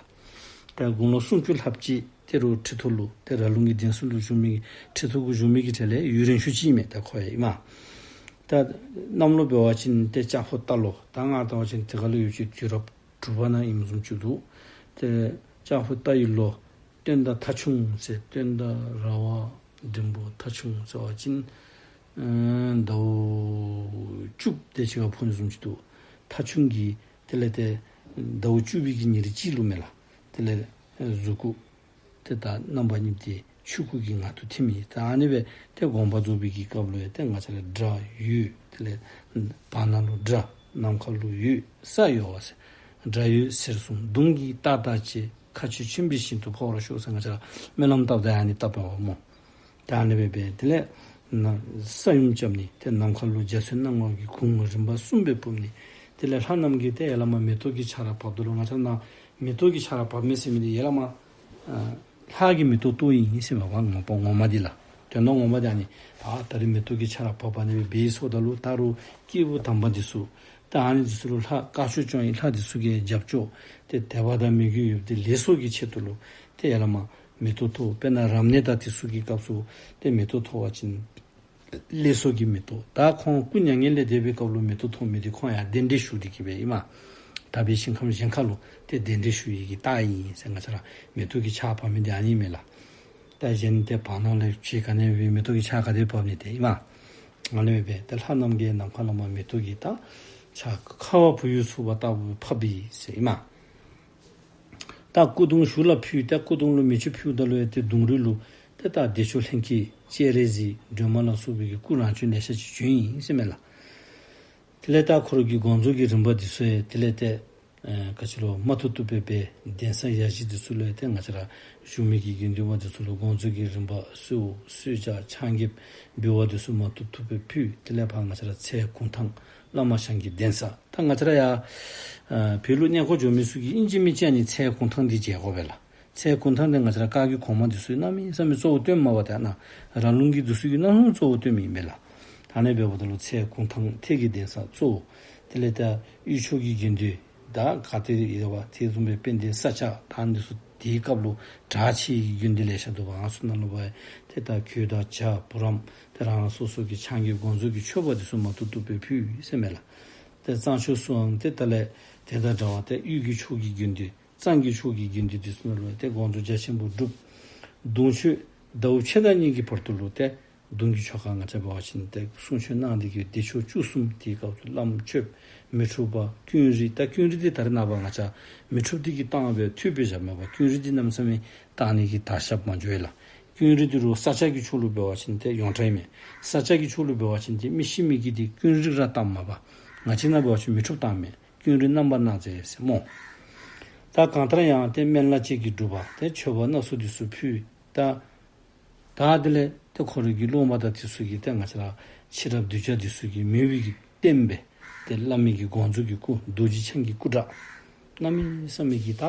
ད་དགུང་ལོ་སུམ་ཅུ་ལྷགཔ་ཅིག་ཏེ་རུང་ཁྲི་ཐོག་ལུ་ཏེ་ར་ལུང་གི་གདན་ས་ལུ་བཞུགས་མི་ཁྲི་ཐོག་གུ་བཞུགས་མི་གི་གྲས་ལས་ཡུན་རིང་ཤོས་ཅིག་ཨིན་མས། ད་ཁོ་ཡང་ཨིན་མས། ད་གནམ་ལོ་འབད་བ་ཅིན་ཏེ་ལྕགས་ཕོ་རྟ་ལོ། ད་ང་བལྟ་བ་ཅིན་དེ་ཁར་ལུ་ཡོད་ཅི། དུས་རབས་དྲུག་པ་ནང་ཨིནམ་བཟུམ་ཅིག་འདུག། ཏེ་ལྕགས་ཕོ་རྟ་ཡི་ལོ། སྟོན་ཟླ་ཐ་ཆུང་ཟེར། སྟོན་ཟླ་ར་བ་འབྲིང་པོ་ཐ་ཆུང་ཟེར་བ་ཅིན་ཨེ་ཟླཝ་བཅུ་དེ་ཅིག་ཁར་ཕོག་ནི་བཟུམ་ཅིག་འདུག། ཐ་ཆུང་གི་དེ་ལས་ཏེ་ཟླཝ་བཅུ་པའི་གི་ཉེར་གཅིག་ལུ་མས་ལགས། དེ་ལས་ཨེ་གཟུགས་སྐུ་ཏེ་ད་རྣམ་པ་གཉིས་ཏེ་ཆོས་སྐུ་གི་ངང་དུ་ཐིམ་ཡི། ད་ཨ་ནི་སྦེ་ཏེ་དགོངས་པ་རྫོགས་པའི་གི་སྐབས་ལུ་ཡང་ཏེ་ང་བཅས་ར་སྒྲ་ཡོད། དེ་ལས་བར་སྣང་ལུ་སྒྲ། ནམ་མཁའ་ལུ་འོད། ས་གཡོ་བ་ཟེར། སྒྲ་འོད་ཟེར་གསུམ་གདུང་གི་རྟགས་དང་བཅས། མཁའ་སྤྱོད་ཆེན་པོའི་ཞིང་དུ་འཕོ་བར་ཤོག་ཟེར་ང་བཅས་ར་སྨོན་ལམ་བཏབ་ད་ཨ་ནི་བཏབ་པས་སྨོ། ད་ཨ་ནི་སྦེ་འབད་དེ་ལས་ན་ས་ཡོམ་རྐྱབ་ནི། ཏེ་ནམ་མཁའ་ལུ་འཇའ་ཚོན་སྣང་བ་གི་གུར་རིམ་པ་གསུམ་སྦེ་ཕུབ་ནི། དེ་ལས་ལྷ་རྣམས་ཀྱིས་ཏེ་ཡར་ལས་མར་མེ་ཏོག་གི་ཆར་ར་བབ་ད་ལུ་ང་བཅས་ནཱ་མེ་ཏོག་གི་ཆར་ར་བབ་མི་ཟེར་མི་འདི་ཡར་ལས་མར་ཨ་ལྷ་གིས་མེ་ཏོག་གཏོར་ཡི་ཟེར་མས་པ། ངོ་མ་ངོ་མ་འདི་ལགས། དོན་དག་ངོ་མ་འདི་ཨ་ནི། ད་ད་རིས་མེ་ཏོག་གི་ཆར་ར་བབ་པ་ཨ་ནི་སྦེ་འབད་སོང་ད་ལུ་ད་རུང་སྐྱེས་བུ་དམ་པ་འདི་ཚུ་ད་ཨ་ནི་འདི་ཚུ་ལུ་ལྷ་དཀར་ཕྱོགས་སྐྱོང་བའི་ལྷ་འདི་ཚུ་གིས་རྒྱབ་སྐྱོར་ཏེ་དད་པ་དང་མོས་གུས་ཡོདཔ་འདི་ལེགས་སོ་གི་ཆེད་དུ་ལུ་ཏེ་ཡར་ལས་མར་མེ་ཏོག་གཏོར། དཔེར་ན་རབ་གནས་དང་འདི་ཚུ་གི་སྐབས་སུ་ཏེ་མེ་ཏོག་གཏོར་བ་ཅིན་ལེགས་སོ་གི་མེ་ཏོག། ད་ཁོང་སྐུ་མྱ་ངན་ལས་འདས་པའི་སྐབས་ལུ་མེ་ཏོག་གཏོར་མི་འདི་ཁོང་ཡར་གདན་འདྲེན་ཞུ་སྟེ་གི་སྦེ་ཨིན་མས། དག་པའི་ཞིང་ཁམས་གཞན་ཁར་ལུ་ཏེ་གདན་འདྲེན་ཞུ་ཡི་གི་རྟགས་ཨིན་ཟེར། ང་བཅས་ར་མེ་ཏོག་གི་ཆར་བབ་མི་འདི་ཨ་ནི་མས་ལགས། ད་གཞན་ཏེ་བར་སྣང་ལས་ཕྱི་ཁ་ནས་སྦེ་མེ་ཏོག་གི་ཆར་ག་དེ་བབ་ནི་དེ་ཨིན་མས། ཨ་ནི་སྦེ་ཏེ་ལྷ་རྣམས་ཀྱིས་ནམ་མཁའ་ལས་མར་མེ་ཏོག་གི་ད་ཆར་ཁ་བ་བུ་ཡུག་འཚུབ་པ་ལྟ་བུ་ཕབ་ཡི་ཟེར་ཨིན་མས། ད་སྐུ་གདུང་ཞུགས་ལ་ཕུལ། ད་སྐུ་གདུང་ལུ་མེ་ཆུ་ཕུལཝ་ད་ལུ་ཡང་ཏེ་གདུང་རུས་ལུ་ཏེ་ད་བདེ་མཆོག་ལྷན་སྐྱེས་སྤྱན་རས་གཟིགས་སྒྲོལ་མ་ལ་སོགས་པའི་གི་སྐུ་རང་བྱོན་ལེ་ཤ་ཅིག་བྱོན་ཡི་ཟེར་མས་ལགས། དེ་ལས་ད་ཁོ་ར་གི་དགོངས་རྫོགས་ཀྱི་རིམ་པ་འདི་ཚུ་ཡང་དེ་ལས་ཏེ་ཨེ་ག་ཅི་ལོ་མ་ཐུབ་ཐུབ་སྦེ་འབད། གདན་ས་ཡ་བཞི་འདི་ཚུ་ལུ་ཡང་ཏེ་ང་བཅས་ར་བཞུགས་མི་གི་དགེ་འདུན་པ་འདི་ཚུ་ལུ་དགོངས་རྫོགས་ཀྱི་རིམ་པ་གསོལ་གསོལ་ཇ་ཕྱག་འགྱེད་འབུལ་བ་འདི་ཚུ་མ་ཐུབ་ཐུབ་སྦེ་ཕུལ། དེ་ལས་ཕར་ང་བཅས་ར་ཚལ་གུང་ཐང་བླ་མ་ཞང་གི་གདན་ས། ད་ང་བཅས་ར་ཡར་ཨ་བོད་ལུ་གནས་སྐོར་འགྱོ་མི་ཚུ་གིས་ཨིན་ཅི་མིན་ཅི་ཨ་ནི་ཚལ་གུང་ཐང་འདི་མཇལ་དགོ་པས་ལགས། ཚལ་གུང་ཐང་འདི་ང་བཅས་ར་བཀའ་བརྒྱུད་གོང་མ་འདི་ཚུ་གནམ་མེད་ས་མེད་གཙོ་བོ་བཏོནམ་མས་པ། ཏེ་ནཱ་ར་ལུང་གི་འདི་ཚུ་གིས་གནམ་མེད་ས་མེད་གཙོ་བོ་བཏོནམ་ཨིན་པས་ལགས། ད་ཨ་ནི་འབདཝ་ད་ལུ་ཚལ་གུང་ཐང་ཐེད་ཀྱི་གདན་ས་གཙོ་བོ། དེ་ལས་ད་དབུས་ཕྱོགས་ཀྱི་དགེ་འདུན་ད་ག་ཏེ་ཡོད་པ་དེ་བཟུམ་སྦེ་དཔལ་ལྡན་ས་སྐྱ། ད་ཨ་ནི་འདི་ཚུ་དེའི་སྐབས་ལུ་གྲགས་ཆེ་བའི་དགེ་འདུན་ལེ་ཤ་འདུག་པ། ཨ་ནི་ཚུ་ནང་ལུ་འབད་ཏེ་ད་གོས་དང་ཇ་བུ་རམ་ཏེ་རང་རང་སོ་སོ་གི་ཕྱག་འགྱེད་དགོངས་རྫོགས་ཀྱི་མཆོད་པ་འདི་ཚུ་མ་ཐུབ་ཐུབ་སྦེ་ཕུལ་ཡི་ཟེར་མས་ལགས། ཏེ་གཙང་ཕྱོགས་སུའང་ཏེ་ད་ལས་དེ་དང་འདྲ་བ་ཏེ་དབུས་ཀྱི་ཕྱོགས་ཀྱི་དགེ་འདུན་གཙང་གི་ཕྱོགས་ཀྱི་དགེ་འདུན་འདི་ཚུ་ནང་ལུ་ཏེ་དགོངས་རྫོགས་རྒྱ་ཆེན་པོ་སྒྲུབ། གདུང་མཆོད་ཟླཝ་ཕྱེད་དང་གཉིས་ཀྱི་བར་དུ་ལུ་ཏེ་གདུང་གི་ཆོ་ག་ང་བཅས་འབད་བ་ཅིན་ཏེ་གསུང་ཆོས་གནང་སྟེ་གི་བདེ་མཆོག་བཅུ་གསུམ། དེའི་སྐབས་སུ་བླམ་མཆོདཔ་མི་འཁྲུགས་པ་ཀུན་རིག། ད་ཀུན་རིག་འདི་ད་རེས་ནངས་པ་ང་བཅས་མི་འཁྲུགས་འདི་གིས་བཏང་སྦེ་འཐུས་སྦེ་བཞགཔ་མས་པ། ཀུན་རིག་འདི་གནམ་མེད་ས་མེད་བཏང་ནི་གི་དར་ཁྱབ་མ་འགྱོ་ཡི་ལགས། ཀུན་རིག་འདི་རུང་ས་སྐྱ་གི་ཕྱོགས་ལུ་འབད་བ་ཅིན་ཏེ་ཡོངས་གྲགས་ཨིན་མས། ས་སྐྱ་གི་ཕྱོགས་ལུ་འབད་བ་ཅིན་ཏེ་མི་ཤི་མི་གི་འདི་ཀུན་རིག་ར་བཏངམ་མས་པ། ང་བཅས་ནཱ་འབད་བ་ཅིན་མི་འཁྲུགས་བཏངམ་མས། ཀུན་རིག་རྣམ་པར་སྣང་མཛད་ཟེར་སྨོ། ད་གང་ལྟར་ཡང་ཏེ་སྨན་བླ་བཅས་ཀྱིས་སྒྲུབ་པ་ཏེ་མཆོད་པ་སྣ་ཚོགས་འདི་ཚུ་ཕུལ། ད་ད་དེ་ལས་ཏེ་ཁོ་རའི་གི་སློབ་མ་དང་འདི་ཚུ་གིས་ཏེ་ང་བཅས་ར་ཕྱི་རབས་གདུལ་བྱ་འདི་ཚུ་གི་མོས་པའི་གི་རྟེན་སྦེ་ཏེ་བླ་མའི་གི་དགོངས་རྫོགས་ཀྱི་སྐུ་རྡོ་རྗེ་འཆང་གི་སྐུ་འདྲ་གནམ་མེད་ས་མེད་ཀྱི་ད་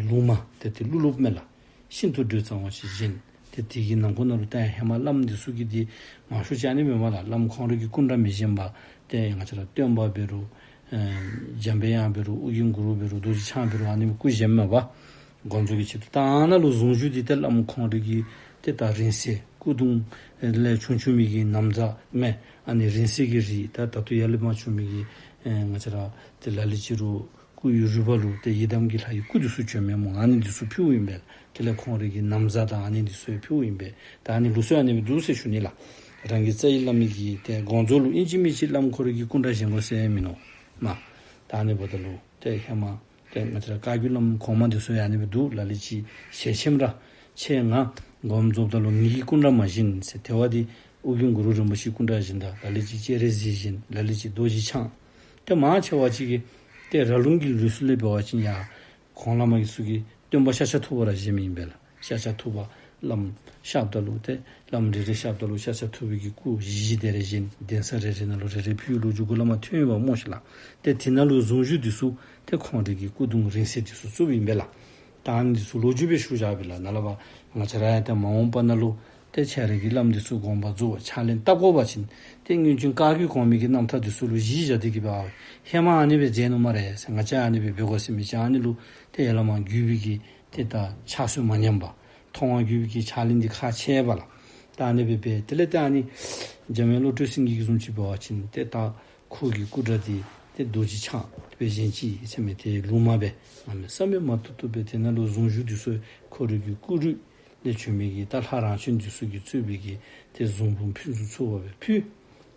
ལུང་མ་ཏེ་ཏེ་ལྷུག་ལྷུག་མས་ལགས། ཤིན་ཏུ་སྒྲོས་གཙང་བ་ཅིག་བཞེངས། ཏེ་དེ་གི་ནང་འཁོད་ནང་ལུ་ད་ཧེ་མ་བླམ་འདི་ཚུ་གིས་འདི་མང་ཤོས་ཅིག་ཨ་ནི་མེན་མས་ལགས། བླམ་ཁོང་རའི་གི་སྐུ་འདྲ་མི་བཞེངས་པར་ཏེ་ང་བཅས་ར་སྟོན་པ་འབད་རུང་ཨེ་འཇམ་པའི་དབྱངས་འབད་རུང་ཨོ་རྒྱན་གུ་རུ་འབད་རུང་རྡོ་རྗེ་འཆང་འབད་རུང་ཨ་ནི་སྐུ་བཞེངསམ་མས་པ། དགོངས་རྫོགས་ཀྱི་ཆེད་དུ། ད་ཨ་ནཱ་ལུ་གཟུངས་གཞུག་འདི་ཏེ་བླམ་ཁོང་རའི་གི་ཏེ་ད་རིང་བསྲེལ་སྐུ་གདུང་ལས་བྱུང་བྱུང་མི་གི་ན་བཟའ་མས། ཨ་ནི་རིང་བསྲེལ་གྱི་རིགས། ད་ད་ལྟོ་ཡར་ལས་མར་བྱུང་མི་གི་ཨེ་ང་བཅས་ར་ཏེ་ལ་ལུ་ཅིག་རུང་སྐུ་ཡི་རུས་པ་ལུ་ཏེ་ཡི་དམ་གྱི་ལྷ་ཡི་སྐུ་འདི་ཚུ་བྱོནམ་མས་སྨོ། ཨ་ནི་འདི་ཚུ་ཕུལཝ་ཨིན་པས། དེ་ལས་ཁོང་རའི་གི་ན་བཟའ་དང་ཨ་ནི་འདི་ཚུ་ཡང་ཕུལཝ་ཨིན་པས། ད་ཨ་ནི་ལུགས་སྲོལ་ཨ་ནི་སྦེ་འདུག་ཟེར་ཞུ་ནི་ལགས། རང་གི་རྩ་བའི་བླ་མའི་གི་ཏེ་དགོངས་རྫོགས་ལུ་ཨིན་ཅི་མིན་ཅི་བླམ་ཁོ་རའི་གི་སྐུ་འདྲ་བཞེངས་དགོ་ཟེར་མིན་ནུག་མས། ད་ཨ་ནི་འབདཝ་ད་ལུ་ཏེ་ཧེ་མ་ཏེ་ང་བཅས་ར་བཀའ་བརྒྱུད་བླམ་གོང་མ་འདི་ཚུ་ཡང་ཨ་ནི་སྦེ་འདུག། ལ་ལུ་ཅིག་ཞལ་ཆེམས་ར་ཆེ་ང་དགོངས་རྫོགསཔ་ད་ལུ་ངེ་གི་སྐུ་འདྲ་མ་བཞེངས་ཟེར། དེ་བ་འདི་ཨོ་རྒྱན་གུ་རུ་རིན་པོ་ཆེའི་སྐུ་འདྲ་བཞེངས་ད། ལ་ལུ་ཅིག་སྤྱན་རས་གཟིགས་བཞེངས། ལ་ལུ་ཅིག་རྡོ་རྗེ་འཆང་། ཏེ་མང་ཆེ་བ་ཅིག་གིས་ཏེ་ར་ལུང་གི་ལུགས་སྲོལ་ལས་འབད་བ་ཅིན་ཡང་གོང་བླ་མ་འདི་ཚུ་གིས་སྟོན་པ་ཤཱཀྱ་ཐུབ་པ་ར་བཞེངསམ་ཨིན་པས་ལགས། ཤཱཀྱ་ཐུབ་པ་བླམ་གཤགསཔ་ད་ལུ་ཏེ་བླམ་རེ་རེ་གཤགསཔ་ད་ལུ་ཤཱཀྱ་ཐུབ་པའི་གི་སྐུ་བཞི་བཞི་དེ་རེ་བཞེངས། གདན་ས་རེ་རེ་ནང་ལུ་རེ་རེ་ཕུལ་ལོ་རྒྱུས་གུ་ལས་མར་ཐོན་ཡོདཔ་སྨོ་ཤིག་ལགས། ཏེ་དེ་ནང་ལུ་གཟུངས་གཞུག་འདི་ཚུ་ཏེ་ཁོང་རའི་གི་སྐུ་གདུང་རིང་བསྲེལ་འདི་ཚུ་བཙུགསཔ་ཨིན་པས་ལགས། ད་ཨ་ནི་འདི་ཚུ་ལོ་རྒྱུས་སྦེ་ཞུ་བཞག་པས་ལགས། ནཱ་ལས་ཕར་ང་བཅས་ར་ཡང་ཏེ་མ་འོངས་པ་ནང་ལུ་ཏེ་ཁྱེད་རའི་གི་བླམ་འདི་ཚུ་དགོངས་པ་རྫོགས་ཕྱག་ལེན་འཐབ་དགོ་པ་ཅིན་ཏེ་སྔོན་བྱོན་བཀའ་བརྒྱུད་གོང་མའི་གི་རྣམ་ཐར་འདི་ཚུ་ལུ་གཞི་བཞག་སྟེ་གི་སྦེ་ཨ་ཧེ་མ་ཨ་ནི་སྦེ་མཛད་ནུག་སྨ་རེ་ཟེར། ང་བཅས་ཨ་ནི་སྦེ་འབད་དགོ་ཟེར་མི་ཅིག་ཨ་ནི་ལུ་ཏེ་ཡར་ལས་མར་བརྒྱུད་པའི་གི་ཏེ་ད་ཕྱག་སྲོལ་མ་ཉམས་པ། ཐོག་མར་བརྒྱུད་པའི་གི་ཕྱག་ལེན་འདི་ཁག་ཆེ་བས་ལགས། ད་ཨ་ནི་སྦེ་འབད་དེ་ལས་ཏེ་ཨ་ནི་འཇམ་དབྱངས་བློ་གྲོས་སེང་གེ་གི་བཟུམ་ཅིག་འབད་བ་ཅིན་ཏེ་ད་ཁོ་གི་སྐུ་འདྲ་འདི་ཏེ་རྡོ་རྗེ་འཆང་དེ་སྦེ་བཞེངས་ཅི་ཟེར་མི་དེ་ལུང་མ་སྦེ་གནམ་མེད་ས་མེད་མ་ཐུབ་ཐུབ་སྦེ་དེ་ནང་ལུ་གཟུངས་གཞུག་འདི་ཚུ་ཁོ་རའི་གི་སྐུ་རུས་ལས་བྱོན་མི་གི་ད་ལྷ་རང་བྱོན་འདི་ཚུ་གིས་གཙོས་པའི་གི་ཏེ་གཟུངས་འབུམ་ཕུན་སུམ་ཚོགས་པ་སྦེ་ཕུལ།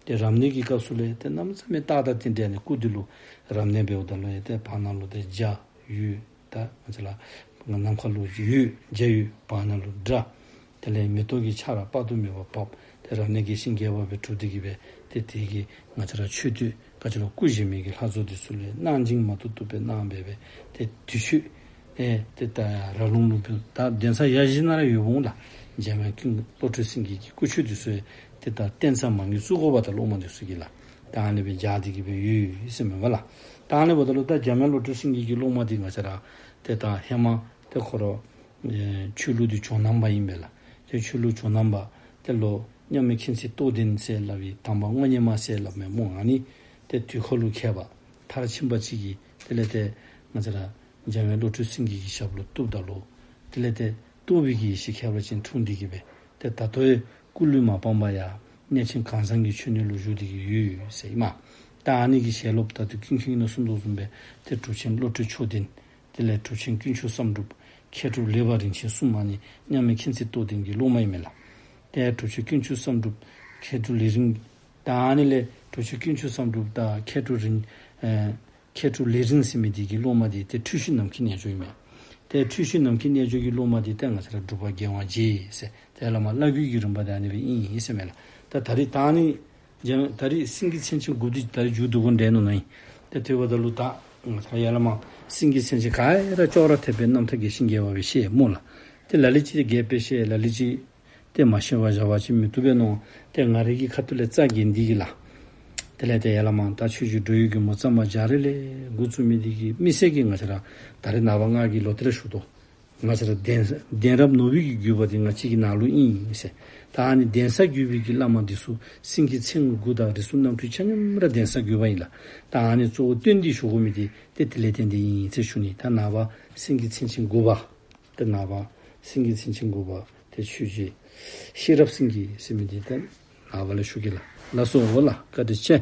ཏེ་རབ་གནས་ཀྱི་སྐབས་སུ་ལས་ཏེ་གནམ་མེད་ས་མེད་རྟགས་དང་རྟེན་འབྲེལ་ནི་སྐུ་འདི་ལུ་རབ་གནས་འབདཝ་ད་ལུ་ཡང་ཏེ་བར་སྣང་ལུ་ཏེ་འཇའ་འོད་ད་ང་བཅས་ར་ནམ་མཁའ་ལུ་འོད་འཇའ་འོད་བར་སྣང་ལུ་སྒྲ། དེ་ལས་མེ་ཏོག་གི་ཆར་དཔག་ཏུ་མེད་པ་བབས། ཏེ་རབ་གནས་རྒྱས་ཤིང་རྒྱས་པ་སྦེ་གྲུབ་སྟེ་གི་སྦེ་ཏེ་དེ་གི་ང་བཅས་ར་མཆོད་རྟེན་ག་ཅི་ལོ་སྐུ་བཞེངས་མི་གི་ལྷ་ཚོགས་འདི་ཚུ་ལས་གནང་སྦྱིན་མ་ཐུབ་ཐུབ་སྦེ་གནང་སྦེ་སྦེ་ཏེ་དུས་མཆོད་ཨེ་ཏེ་ད་ར་ལུང་ལུ་འབུལ། ད་གདན་ས་ཡ་བཞི་ནང་ར་ཡོདཔ་འོང་ལགས། འཇམ་དབྱངས་ཀུན་བློ་གྲོས་སེང་གེ་གི་སྐུ་མཆོད་འདི་ཚུ་ཡང་ཏེ་ད་རྟེན་ས་མ་ངེས་བཙུགས་དགོ་པ་ད་སློབ་མ་འདི་ཚུ་གིས་ལགས། ད་ཨ་ནི་སྦེ་མཇལ་ཏེ་གི་སྦེ་ཡོད་ཟེར་མས་པ་ལགས། ད་ཨ་ནི་འབདཝ་ད་ལུ་ད་འཇམ་དབྱངས་བློ་གྲོས་སེང་གེ་གི་སློབ་མ་འདི་ང་བཅས་ར་ཏེ་ད་ཧེ་མ་ཏེ་ཁོ་ར་ཨེ་ཆོས་ལུགས་འདི་ཇོ་ནང་པ་ཨིན་པས་ལགས། ཏེ་ཆོས་ལུགས་ཇོ་ནང་པ་ཏེ་ལོ་མཉམ་མེད་མཁྱེན་བརྩེ་རྟོགས་ལྡན་ཟེར་སླབ་པའི་དང་པ་དངོས་གནས་མ་ཟེར་སླབ་མས་སྨོ། ཨ་ནི་ཏེ་དུས་འཁོར་ལུ་མཁས་པ་མཐར་ཕྱིན་པ་ཅིག་གིས་དེ་ལས་ཏེ་ང་བཅས་ར་འཇམ་དབྱངས་བློ་གྲོས་སེང་གེ་གི་ཞབས་ལུ་གཏུགསཔ་ད་ལུ་དེ་ལས་ཏེ་རྟོགས་པའི་གི་ཡེ་ཤེས་ཁྱད་པར་ཅན་འཁྲུངས་ཏེ་གི་སྦེ་ཏེ་ད་ལྟོ་ཡང་སྐུ་ལུས་མ་སྤངས་པར་ཡང་གནས་ཆེན་གང་ཟག་གི་མཆོད་གནས་ལུ་བཞུགས་ཏེ་གི་ཡོད་ཟེར་ཨིན་མས། ད་ཨ་ནི་གི་ཞལ་སློབ་ད་ལྟོ་ཀུན་མཁྱེན་གྱིས་ནཱ་གསུངས་དོ་བཟུམ་སྦེ་ཏེ་གྲུབ་ཆེན་བློ་གྲོས་མཆོག་ལྡན། དེ་ལས་གྲུབ་ཆེན་དཀོན་མཆོག་བསམ་གྲུབ། མཁས་གྲུབ་ལེགས་པ་རིན་ཆེན་གསུམ་ཨ་ནི་མཉམ་མེད་མཁྱེན་བརྩེ་རྟོགས་ལྡན་གྱི་སློབ་མ་ཨིན་མས་ལགས། ཏེ་གྲུབ་ཆེན་དཀོན་མཆོག་བསམ་གྲུབ། མཁས་གྲུབ་ལས་རིང་། ད་ཨ་ནི་ལས་གྲུབ་ཆེན་དཀོན་མཆོག་བསམ་གྲུབ་དང་མཁས་གྲུབ་རིང་ཨེ་མཁས་གྲུབ་ལས་རིང་ཟེར་མི་འདི་གི་སློབ་མ་འདི་ཏེ་འཁྲུལ་ཞིག་ནམ་མཁའི་རྣལ་འབྱོར་ཨིན་མས། ཏེ་འཁྲུལ་ཞིག་ནམ་མཁའི་རྣལ་འབྱོར་གྱི་སློབ་མ་འདི་ཏེ་ང་བཅས་ར་འབྲུག་པ་རྒྱལ་དབང་རྗེ་ཟེར་ཏེ་བླ་མ་བླ་བརྒྱུད་ཀྱི་རིམ་པ་འདི་ཨ་ནི་སྦེ་ཨིན་ཟེར་མས་ལགས། ད་ད་རིས་ད་ཨ་ནི་འཇམ་ད་རིས་སེང་གེ་མཚན་ཅན་དགུ་པོ་འདི་ད་རིས་མཇུག་བསྡུ་དགོ་འདྲས་མནོ་མནོཝ་ཨིན། ཏེ་དེ་འབདཝ་ད་ལུ་ད་ང་བཅས་ར་ཡར་ལས་མར་སེང་གེ་མཚན་ཅན་ག་ར་ཅོག་ར་འཐདཔ་སྦེ་རྣམ་ཐར་རྒྱས་ཤིང་རྒྱས་པ་སྦེ་བཤད་སྨོ་ལགས། ཏེ་ལ་ལུ་ཅིག་རྒྱས་པར་བཤད། ལ་ལུ་ཅིག་ཏེ་མ་བཤད་པར་བཞག་པ་ཅིན་མི་བཏུབ་པས་མནོ། ཏེ་ང་རའི་གི་ཁ་ཐུག་ལས་རྩ་འགེངས་ཏེ་གི་ལགས། དེ་ལས་ཏེ་ཡར་ལས་མར་ད་ཆོས་རྗེ་འགྲོ་བའི་མགོན་པོ་གཙང་པ་རྒྱ་རས་ལས་འགོ་བཙུགས་མི་འདི་གིས་དམིགས་བསལ་གྱིས་ང་བཅས་ར་ད་རིས་ནངས་པ་ང་གིས་ལོག་སྟེ་ར་ཞུ་དོ། ང་བཅས་ར་གདན་གདན་རབས་ནོར་བུའི་གི་བརྒྱུད་པ་འདི་ང་བཅས་ཀྱི་ནང་ལུ་ཨིན་ཟེར། ད་ཨ་ནི་གདན་ས་བརྒྱུད་པའི་གི་བླ་མ་འདི་ཚུ་སེང་གེ་མཚན་དགུ་དང་རིགས་གསུམ་རྣམ་འཕྲུལ་ཆ་མཉམ་ར་གདན་ས་བརྒྱུད་པ་ཨིན་ལགས། ད་ཨ་ནི་གཙོ་བོ་བསྟན་འདི་ཞུ་དགོ་མི་འདི་ཏེ་དེ་ལས་བརྟེན་ཏེ་ཨིན་ཟེར་ཞུ་ནི། ད་ནངས་པ་སེང་གེ་མཚན་ཅན་དགུ་པ་ཏེ་ནངས་པ་སེང་གེ་མཚན་ཅན་དགུ་པ་ཏེ་ཆོས་རྗེ་ཤེས་རབ་སེང་གེ་ཟེར་མི་འདི་ཏེ་ནངས་པ་ལས་ཞུ་གེ་ལགས། ལགས་སོ་ལགས། བཀའ་དྲིན་ཆེ།